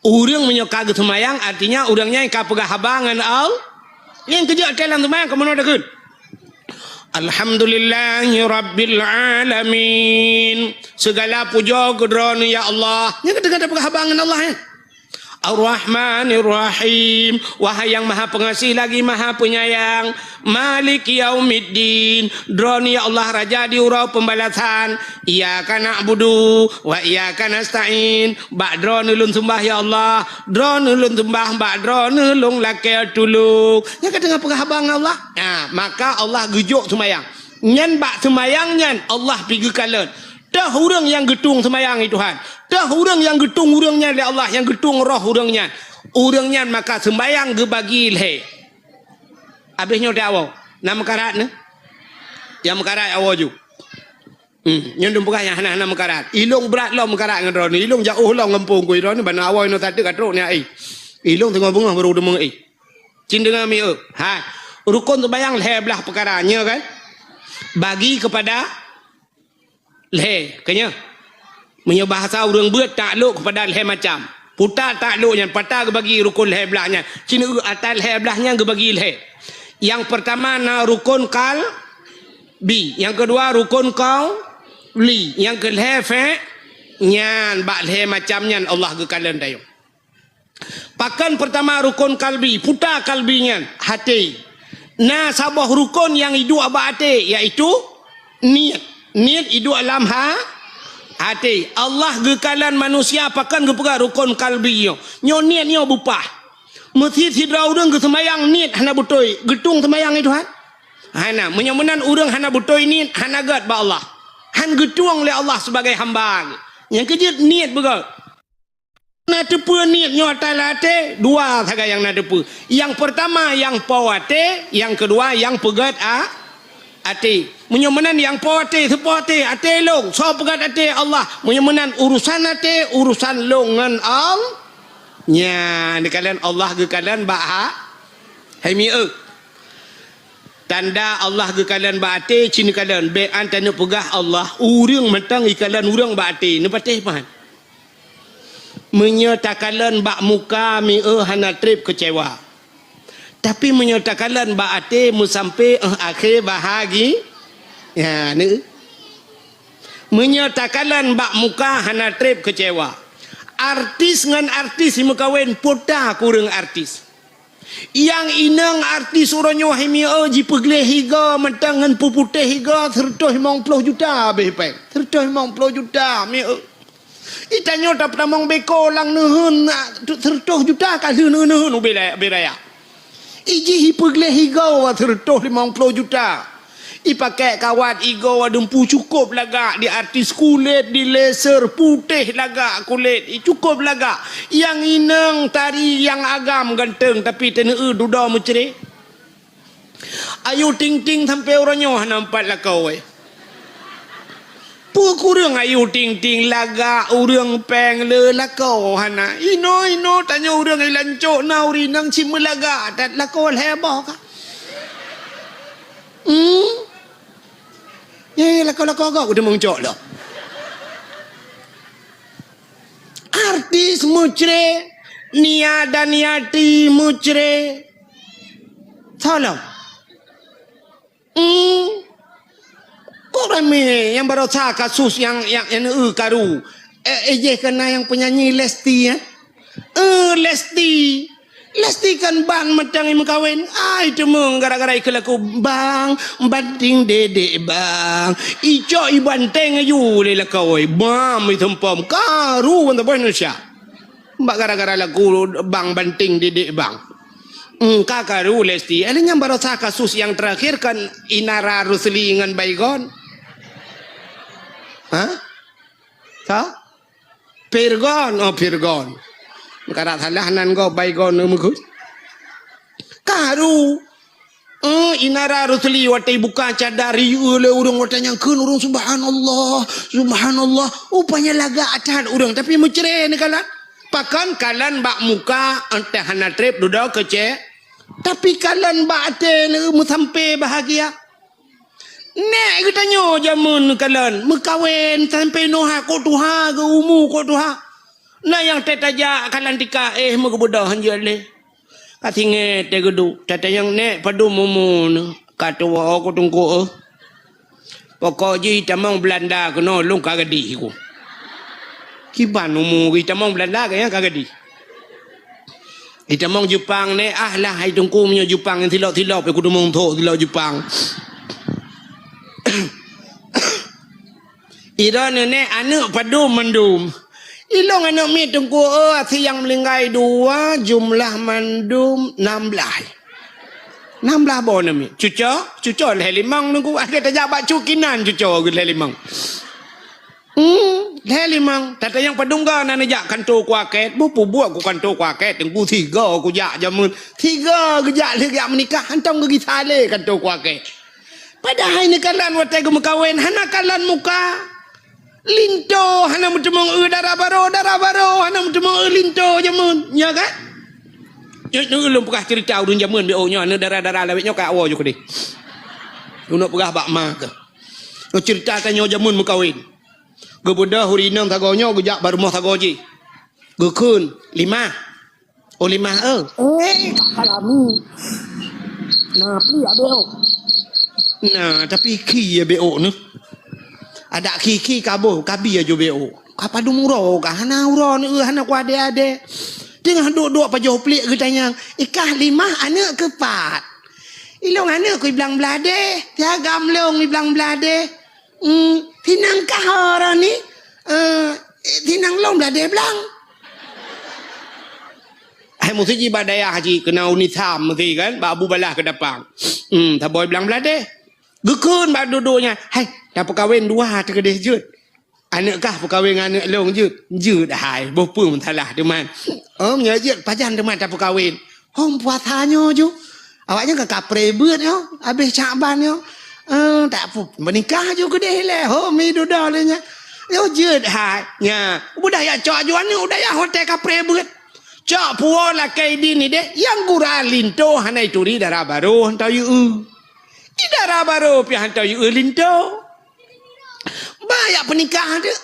Ureueng meunyoe ka geuseumayang, artinya ureueng nyan ka peugah haba ngon Al-, nyang keujeuet até lam seumayang ka meunoe takheun. Alhamdulillahirabbil alamin. Segala puja keu Droeneuh ya Allah. Nyan ka teungoh tapeugah haba ngon Allah, eh. Ar-Rahmanir Rahim. Wahai nyang Maha Pengasih lagi Maha Penyayang. Maliki yaumiddin. Droeneuh ya Allah Raja di uroe pembalasan. Iyyaka na'budu wa iyyaka nasta'in. Bak Droeneuh lôn seumbah ya Allah. Droeneuh lôn seumbah, bak Droeneuh lôn lakèe tulông. Nyan ka teungoh peugah haba ngon Allah. Nah, maka Allah geujok seumayang. Nyan bak seumayang nyan Allah pih geukalon. Toh ureueng nyang geutueng seumayang, hai Tuhan. Toh ureueng nyang geutueng ureueng nyan lé Allah, nyang geutueng roh ureueng nyan. Ureueng nyan maka seumayang geubagi lhèe. Abéh nyoe teuawoe. Na meukarat nyoe? Nyang meukarat awoe ju. Hmm, nyoe dum peugah nyang hana-hana meukarat. Ilông brat lom meukarat ngon droeneuh. Ilông jiôh lom gampông ku droeneuh, ban awoe nyoe sateuk ka trok nyan ai. Ilông teungoh beungoh baru deungoe ai. Cit deungoe mieu. Hai. Rukon seumayang lhèe blaih peukara, nyoe kan? Bagi kepada lhèe, ka nyoe. Meunyoe bahasa ureueng beuet, taklok kepada lhèe macam. Puta taklok nyan, pat geubagi rukon lhèe blaih nyan. Cit eu ata lhèe blaih nyan geubagi lhèe. Nyang peurtama na rukon qalbi, nyang keudua rukon qauli, nyang keulhèe fi-, nyan bak lhèe macam nyan Allah geukalon tanyoe. Pakon peurtama rukon qalbi, puta qalbi nyan, até. Na saboh rukon nyang iduek bak até, yaitu niet. Niet iduek lam ha-, até. Allah geukalon manusia pakon geupeugah rukon qalbi nyoe. Nyoe niet nyoe beupah. Meusi sidroe ureueng geuseumayang niet hana beutôi, geutueng seumayang nyan Tuhan? Hana. Meunyoe meunan ureueng hana beutôi niet, hana gèt bak Allah. Han geutueng lé Allah sibagai hamba. Nyang keujeuet niet beugèt. Na teupeue niet nyoe ata lam até, dua sagai nyang na teupeue. Nyang peurtama nyang po até, nyang keudua nyang peugèt a-, até. Meunyoe meunan nyang po até, soe po até, até lôn, soe peugèt até, Allah. Meunyoe meunan urusan até, urusan lôn ngon Allah. Nyan, geukalon Allah geukalon bak ha-, hai mieu. Tanda Allah geukalon bak até, cit neukalon. Bèk an taneuk peugah Allah, ureueng mantong ikalon ureueng bak até, neupatéh pahan. Meunyoe takalon bak muka mieu hana trép keucewa. Tapi meunyoe takalon bak até meusampé 'oh akhé bahagi-, ya, ni. Meunyoe takalon bak muka hana trép keucewa. Artis ngon artis jimeukawen, puta keu ureueng artis. Nyang inong artis uroe nyoe hai mieu jipeugleh igoe mantong ngon peuputéh igoe sireutôh limong ploh juta abéh pèng. Sireutôh limong ploh juta mieu. Itanyoe tapeutamong beko lam neuheun, sireutôh juta ka lheueh neuheun ubé raya, ubé raya. Ijih ipeugleh igoe sireutôh limong ploh juta. Ipakèk kawat igoe dumpu cukôp lagak, di artis kulét, di laser, putéh lagak kulét, i cukôp lagak. Nyang inong tari nyang agam ganteng, tapi teuneu dudoe meucré. Ayu Ting Ting sampoe uroe nyoe hana meupat lakoe. Peue kureueng Ayu Ting Ting lagak, ureueng péng le lakoe hana. Inoe-inoe tanyoe ureueng i lancok na ureueng inong cit meulagak that lakoe lhèe boh ka. Hmm? Nyan lakoe-lakoe gob kuteumeucok lom. Artis meucre, Nia Daniati meucre. Tolong. Hmm. Kok ramé nyang barosa kasus nyang, nyang, nyang, eh, karu? Eh, eh, jeh keunan nyang penyanyi Lesti, eh? Eh, Lesti. Lesti kan ban mantong meukawen. Ai, teumong gara-gara ikheun lagu, "Bang, banting dedek, Bang." Icok ibanteng aju lé lakoe. Bam, iteumpom. Karu ban saboh Indonesia. Bak gara-gara lagu Bang Banting Didik Bang. Hmm, ka karu Lesti. Ada nyang barosa kasus yang terakhir kan Inara Rusli ngon Baygon. Hah? Sa? Pirgon. Oh, Pirgon. Kada salah nan go Baygon meugut. Karu. Eh, Inara Rusli watèe buka cadar, iyue lé ureueng watèe nyan kheun ureueng, "Subhanallah, subhanallah." Rupanya lagak that ureueng, tapi meucre neukalon. Pakon kalon bak muka, entah hana trép dudoe keu cék. Tapi kalon bak até neu meusampé bahagia. Nèk geutanyoe jameun kalon, meukawen sampé noe kok tuha geu umu kok tuha. Na nyang teutajak kalon tika, eh, meugeubeudôh hanjeuet lé. Ka singoh teuh geuduek, tatanyong, "Nèk, padum umu neuh?" Ka tuwoe ku teungku, eh. Pokok jih tamong Belanda keunoe lôn ka gadih ku. Kiban umu jih tamong Belanda keu nyang ka gadih. Jih tamong Jepang, "Nèk, ah lah hai teungku meunyoe Jepang nyang silop-silop, ku teumong thok silop Jepang." Ira nenek aneuk padum mandum. Ilong aneuk miet teungku, oh, asie nyang meuninggai dua, jumlah mandum nam blaih. Nam blaih boh aneuk miet. Cuco, cuco lhèe limong teungku. Akhé tajak bak cukinan cuco lhèe limong. Hmm, lhèe limong. Tatanyong padum ga na neujak kanto kuaket. Beupubuet ku kanto kuaket teungku, sigo kujak jameun. Sigo geujak lheueh geujak meunikah, hantom geugisa lé kanto kuaket. Padahai neukalon watèe geumeukawen hana kalon muka. Linto hana meuteumong eu dara baro, dara baro hana meuteumong eu linto jameun. Nya kan? Nyoe, nyoe ulôn peugah cerita ureueng jameun B O nyoe, aneuk dara-dara lawét nyoe ka awai ju keudeh. Ulôn peugah bak ma keuh. Nyoe cerita tanyoe jameun meukawen. Geubeudôh ureueng inong sagoe nyoe geujak bak rumoh sagoe jih. Geukheun, "Limah." Oh, limah, eh. Eh, ka lami. Nah, pli abéh, oh. Nah, tapi khi ya B O neuh. Adak khi-khi kaboh, kabi aju B O. Ka padum uroe ka hana uroe neuh, hana kuadé-adé. Teungoh duek-duek pajoh pliek geutanyong, "Ikah limah aneuk keupat?" "Ilong aneuk ku iblang bladeh, tiagam long iblang bladeh." Hmm, sinang kah orang ni? Eh, sinang long bladeh blang. Hai musti ji bak dayah ji keunan unisam mesti kan, bak Abu Balah keudapang. Hmm, saboh blang bladeh. Geukheun bak dudoe nyan, "Hai, tapeukawen dua teukeudeh jeuet. Aneuk kah peukawen ngon aneuk long jeuet?" "Jeuet hai, boh peue masalah teuma." "Oh, meunyoe jeuet pajan teuma tapeukawen?" "Hom puasa nyoe ju. Awaknyan ka kapreh beuet nyoe, abéh Syakban nyoe. Eh, tak pu-, meunikah ju keudeh ilèe, hom mi dudoe lé nyan." "Nyoe jeuet hai." Nya, udah jak cok aju aneuk, udah jak hotel kapreh beuet. Cok puwoe lakèe idin ideh, nyang gura linto hana ituri dara baro hantom yue. Di dara baro pih hantom yue linto. Ba jak peunikah deuh.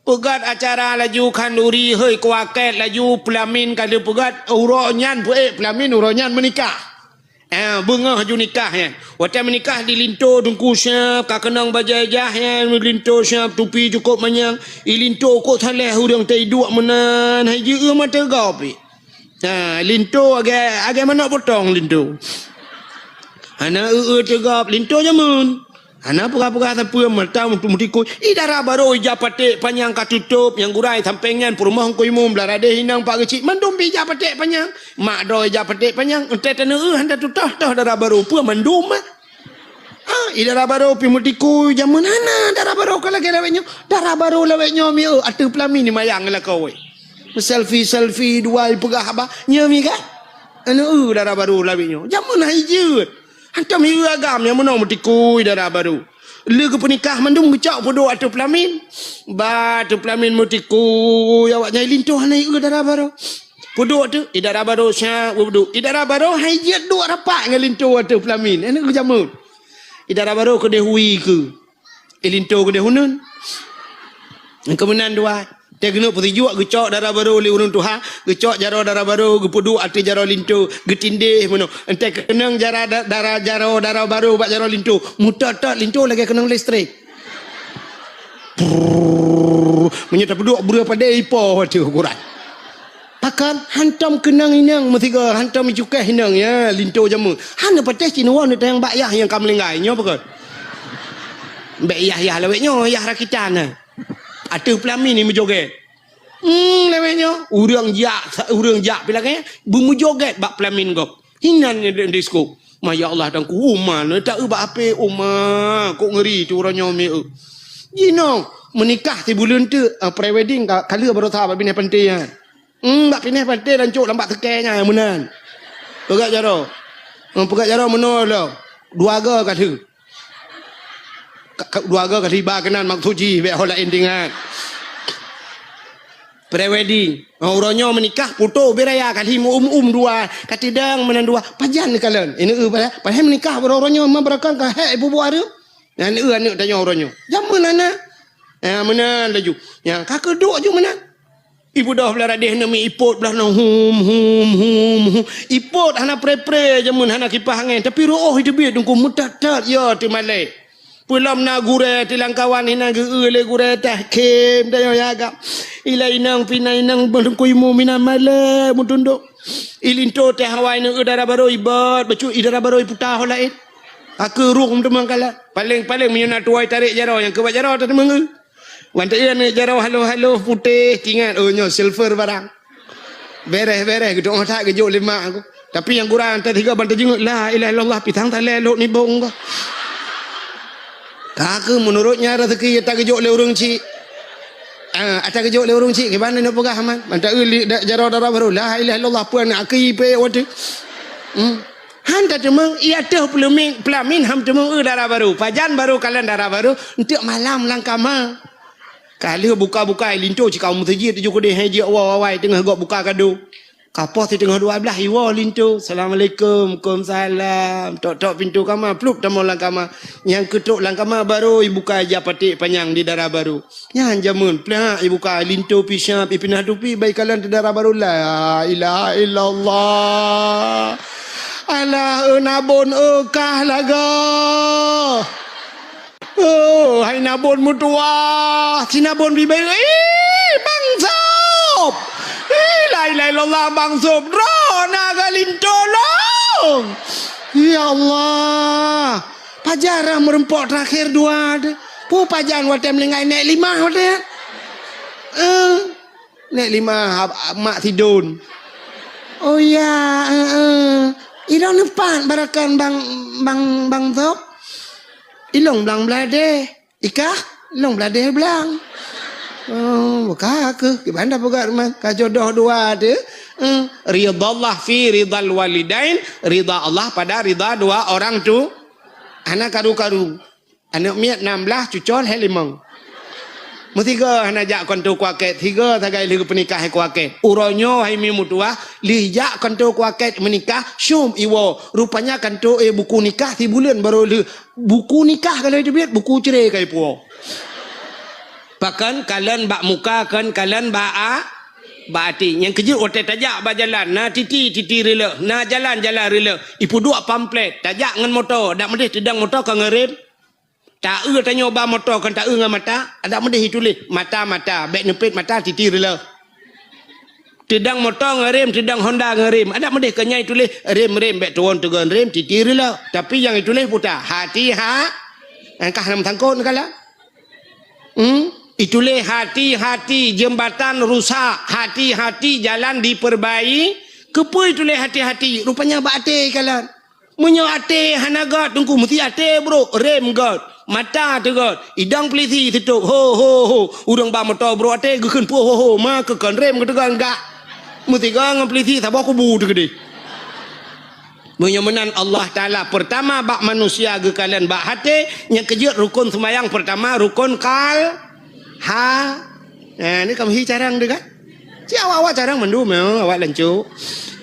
Peugöt acara laju khanduri, hei kuaket laju peulamin ka lheueh peugöt, uroe nyan peuék peulamin uroe nyan meunikah. Eh, beungoh ju nikah nyan. Watèe meunikah di linto teungku siap, ka keunong bajèe jah nyan, linto siap, tupi cukôp manyang. I linto kok saléh ureueng teuiduek meunan, hai jieu mata gob pih. Ha, linto agak, agak manok potong linto. Hana eu-eu teugab linto jameun. Hana peugah-peugah sapeue mata meutikui. I dara baro ija paték panyang ka tutôp, nyang gurai sampéng nyan peurumoh Teungku Imum blah radeh inong Pak Geuchik mandum pih ija paték panyang. Mak droe ija paték panyang, entée taneu eu hana tutoh-toh dara baro peue mandum ah. Ah, i dara baro pih meutikui jameun hana dara baro ka lagée lawét nyoe. Dara baro lawét nyoe mieu ateueh peulamin ni mayang lakoe. Selfie-selfie dua ipeugah haba. Nyoe mi kan? Anu eu dara baro lawét nyoe. Jameun hai jeuet. Hantom hieu agam nyang meunoe meutikui dara baro. Lé geupeunikah mandum geucok peuduek ateueh peulamin. Ba ateueh peulamin meutikui awaknyan, linto hana ieu dara barô. Peuduek teuh, i dara barô siap peuduek. I dara barô hai jeuet duek rapat ngon linto ateueh peulamin. Aneuk geujameun. I dara barô keudeh hui keu. I linto keudeh uneun. Keumeunang dua. Teuh keuneuk peusijuek geucok dara barô lé ureueng tuha, geucok jaroe dara barô, geupeuduek ateueh jaroe linto, geutindéh meunoe. Entée keunong jara da-, dara jaroe dara barô bak jaroe linto, meutot-tot linto lagée keunong listrik. Prrrr, meunyoe tapeuduek breueh padé ipo ateueh ukuran. Pakon hantom keunong inong meusigoe, hantom icukéh inong, ya, linto jameun. Hana patéh cit neuwoe neutanyong bak yah nyang ka meuninggai, nyoe pakon. Bék yah-yah lawét nyoe, yah rakitan, ha. Ateueh peulamin ni meujogét. Hmm, lewat nyoe, ureueng jak, ureueng jak pih lagée nyan, beumeujogét bak peulamin gob. Hinan nyan di disko. Ma ya Allah, Teungku, uma nyoe ta-eu bak H P, uma, kok ngeuri tu uroe nyoe mi eu. Jinoe, meunikah sibuleuen teuk, ah, pre-wedding ka, ka lheueh baroesa bak binéh panté nyan. Hmm, bak binéh panté lancok lam bak seukée nyan, meunan. Peugah jaroe. Hmm, peugah jaroe meunoe lom. Dua go ka lheueh. Ka, ka, dua go ka lheueh iba keunan maksud jih, bék ho laén teuingat. Pre-wedding. Oh, uroe nyoe meunikah, foto ubé raya ka lheueh meu-um-um dua, ka teudong meunan dua. Pajan neukalon? Ini eu padahai, padahai meunikah uroe nyoe ma beurakon ka hék ibu-bu areuem. Nyan eu aneuk tanyoe uroe nyoe. Jameun hana. Ya, meunan laju. Ya, ka keuduek ju meunan. Ibu doh blah radeh neumi ipot blah nyoe hum, hum, hum, hum. Ipot hana pre-pre jameun hana kipah angén, tapi reuôh iteubiet Teungku meutat-tat ya teumalée. Peulom na gurée tilang kawan hina geu-eu lé gurée tah khem dayoe ya agam. Ila inong pina inong beulengkui mu mina malée meutundok. Ilinto teh awai neu dara barô ibot, bacut i dara barô iputa ho laén. Aku ruh teumang kala. Paléng-paléng meunyoe na tuwai tarek jaroe nyang keubat jaroe ta teumang eu. Wan teu aneuk jaroe halo-halo putéh, tingat, oh, nyoe silver barang. Bereh-bereh, geudong that geujok lé mak aku. Tapi nyang gura ata tiga ban teujingeuk, "La ilaha illallah, pisang talé lok nibong ka." Ka keu meunurut nyan rezeki ata geujok lé ureueng chik. Ah, ata geujok lé ureueng chik, kiban nyoe peugah man. Ban ta eu li-, da-, jaroe dara barô, "La ilaha illallah, peue aneuk aki pé watèe." Hmm. Han tateumeung, i ateueh peulamin, peulamin han teumeung eu dara barô. Pajan barô kalon dara barô, enteuk malam lam kama. Ka lheueh buka-buka, linto cit ka u meuseujid tujoh keudeh, hai jeuet woe awai teungoh gob buka kado. Ka poh siteungoh dua blaih iwoe linto, "Assalamualaikum." "Waalaikumsalam." Tok-tok pintoe kama, plup tamong lam kama. Nyang keutok lam kama barô ibuka ija paték panyang di dara barô. Nyan jameun, plak ibuka linto pih siap, ipinah tupi, bai kalon teu dara barô, "La ilaha illallah. Alah, eu nabon eu kah lagoe." Oh, hai nabon meutuwah, si nabon bibée, "Ih, Bang Sop! Ih, la ilaha illallah, Bang Sop, droe na geulinto lôn!" Ya Allah, pajan rhah meureumpok teurakhé dua teuh. Peue pajan watèe meuninggai nèk limah watèe? Eh, nèk limah, ab-, ab-, mak sidon. Oh ya, eh, eh. Ilôn neupat barakan Bang, Bang, Bang Sop. Ilôn blang bladeh. Ikah, ilôn bladeh blang. Oh, buka aku. Kiban dah peugah rumah. Ka jodoh dua teuh. Hmm. Ridallah fi ridal walidain. Ridha Allah pada ridha dua orang tu. Hana karu-karu. Aneuk miet nam blaih, cucol hai limong. Meusigoe hana jak kantô kuakét, sigoe sagai lheueh geupeunikah hai kuakét. Uroe nyoe hai mi meutuwah, lheueh jak kantô kuakét meunikah, syom iwoe. Rupanya kantô, eh, buku nikah sibuleuen barô lheueh. Buku nikah ka lheueh teubiet, buku cre ka ipuwoe. Pakon kalon bak muka, kon kalon bak a-, bak até. Nyang keujeuet watèe tajak bak jalan, na titi, titi rileuk, na jalan, jalan rileuk. Ipeuduek pamflet, tajak ngon moto, dak meudeh teudong moto ka ngeurem. Ta-eu tanyoe ba moto kon ta-eu ngon mata, adak meudeh ituléh mata-mata, bék neupet mata titi rileuk. Teudong moto ngon rem, teudong Honda ngon rem, adak meudeh kon nyan ituléh rem-rem, bék tuwon teugon rem titi rileuk. Tapi nyang ituléh puta, hati ha-, nyang kah na meusangkot neukalon. Hmm? Ituléh hati-hati jembatan rusak, hati-hati jalan diperbai-, keupeue ituléh hati-hati? Rupanya bak até kalon. Meunyoe até hana göt, Teungku, meusti até brôk, rem göt, mata teuh göt, idong peulisi teutup, ho, ho, ho. Ureueng ba moto brôk até geukheun puih, ho, ho, ma keu kon rem geuteugon gak. Meusigoe ngon peulisi saboh kubu teuh keudeh. Meunyoe meunan Allah Taala, pertama bak manusia geukalon bak até, nyang keujeuet rukon seumayang pertama rukon kal-, ha. Nah, ni kamoe hi carang deh kan? Si awak-awak carang mandum, ya, awak lancok.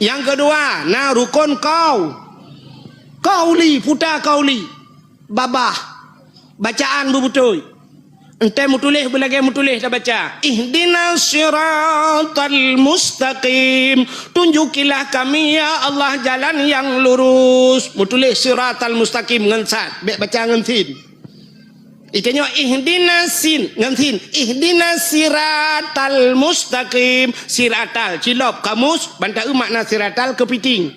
Nyang keudua, na rukon kau-, kauli, puta kauli. Babah. Bacaan beubeutôi. Enteuk meutuléh beulagée meutuléh tabaca, "Ihdinas siratal mustaqim." Tunjukilah kami, ya Allah, jalan yang lurus. Meutuléh siratal mustaqim ngon sad, bék baca ngon sin. Itanyoe ihdinas sin, ngon sin. Ihdinas siratal mustaqim. Siratal, cilop, kamus, ban taeu makna siratal keupiting.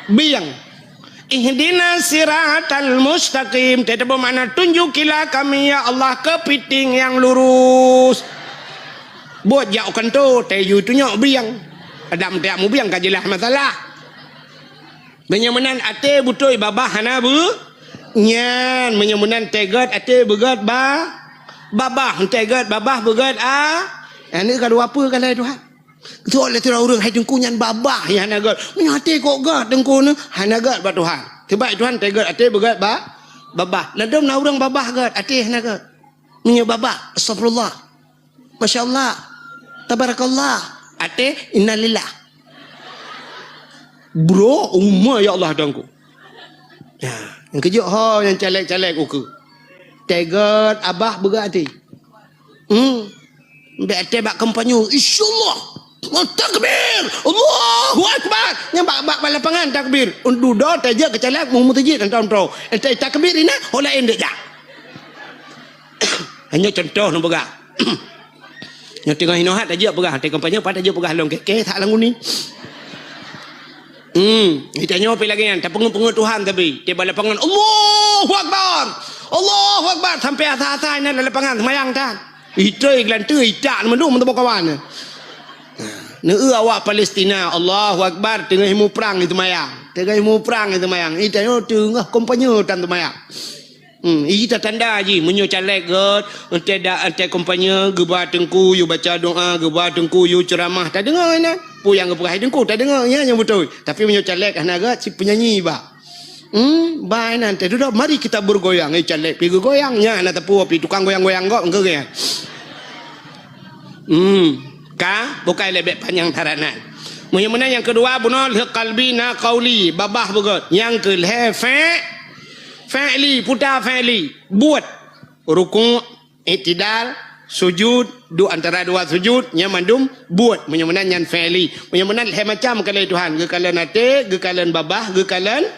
Bieng. Ihdinas siratal mustaqim. Teutabeuet makna tunjukilah kami, ya Allah, keupiting nyang lurus. Buet jak u kantô, tayue tunyok bieng. Adam tiak mubieng ka jeulaih masalah. Meunyoe meunan até beutôi babah hana beu-, nyan. Meunyoe meunan teuget até beugét ba-, babah, teuget babah beugét a-, aneuk ka dua peue ka lhée Tuhan. Soe lé sidroe ureuëng, hai Teungku nyan babah nyang hana gét. Meunyoe até kok gét Teungku nyoe, hana gét bak Tuhan. Sebab Tuhan teuget até beugét ba-, babah. Ladom na ureuëng babah gét, até hana gét. Meunyoe babah, astagfirullah. Masya Allah. Tabarakallah. Até, innalillah. Bro, uma ya Allah Teungku. Ya, nyang keujeuet ho nyang caleg-caleg ukeue. Teuget babah beugét até. Hmm. Bék até bak kampanye, insyaallah. Takbir! Allahu Akbar! Nyang bak, bak, bak lapangan takbir. Dudoe tajak keu caleg mu meuseujid hantom troh. Enteuk takbir inan, ho laén dek jak. Hanya contoh neupeugah. Nyoe teungoh inoe hat tajak peugah, teuka kampanye pat tajak peugah lôn keh-keh that lam uni. Hmm, itanyoe pi lagée nyan, tapeungeut-peungeut Tuhan tapi, tieb lapangan, "Allahu Akbar! Allahu Akbar!" Sampai asa-asa inan lam lapangan seumayang tan. Itroi geulanteue itak mandum meuteumé kawan. Neu awak Palestina, Allahu Akbar, teungoh muprang itu mayang. Teungoh muprang itu mayang. Itanyoe teungoh kampanye tan seumayang. Hmm, ita tanda jih, meunyoe caleg gét, enteuk dak, enteuk kampanye, geuba teungku, yue baca doa, geuba teungku, yue ceuramah, tadeungoe inan. Peue nyang geupeugah teungku, tadeungoe, nyan nyang beutôi. Tapi meunyoe caleg hana gét, si penyanyi ba. Hmm, ba inan teuh dudoe, mari kita bergoyang. Eh, caleg pi geugoyang, nyan hana teupeu pi tukang goyang-goyang gét, enggak gét. Hmm, ka, bukai lebek panyang taranan. Meunyoe meunan nyang keudua, bunoe lheueh kalbi na kauli, babah beugét. Nyang keu lhée fe-, Fi'li, puta fi'li. Buet. Ruku', iktidal, sujud, duek antara dua sujud, nyan mandum buet. Meunyoe meunan nyan fi'li. Meunyoe meunan lhée macam kalon Tuhan. Geukalon até, geukalon babah, geukalon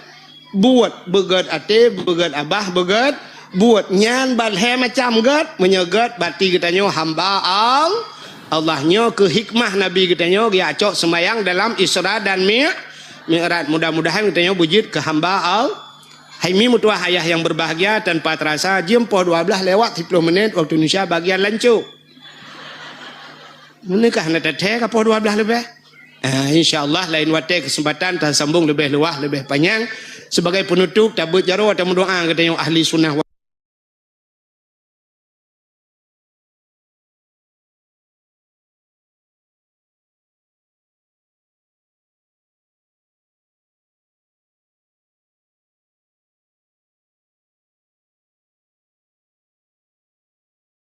buet. Beugét até, beugét babah, beugét buet. Nyan ban lhée macam gét. Meunyoe gét, berarti geutanyoe hamba Al-, Allah. Nyoe keuh hikmah Nabi geutanyoe geujak cok seumayang dalam Isra dan Mi-, Mi'raj. Mudah-mudahan geutanyoe beujeuet keu hamba Al-, Hai mi meutuwah ayah nyang berbahagia, tanpa terasa jeuem poh dua blaih lewat siploh menit waktu Indonesia bagian lancok. Meuneuka hana tathée ka poh dua blaih leubeh? Ah, insya Allah lain watée keuseumpatan tasambong leubeh luwah, leubeh panyang. Sibagai peunutôp, tabeuet jaroe atawa meudoa geutanyoe ahli sunnah wal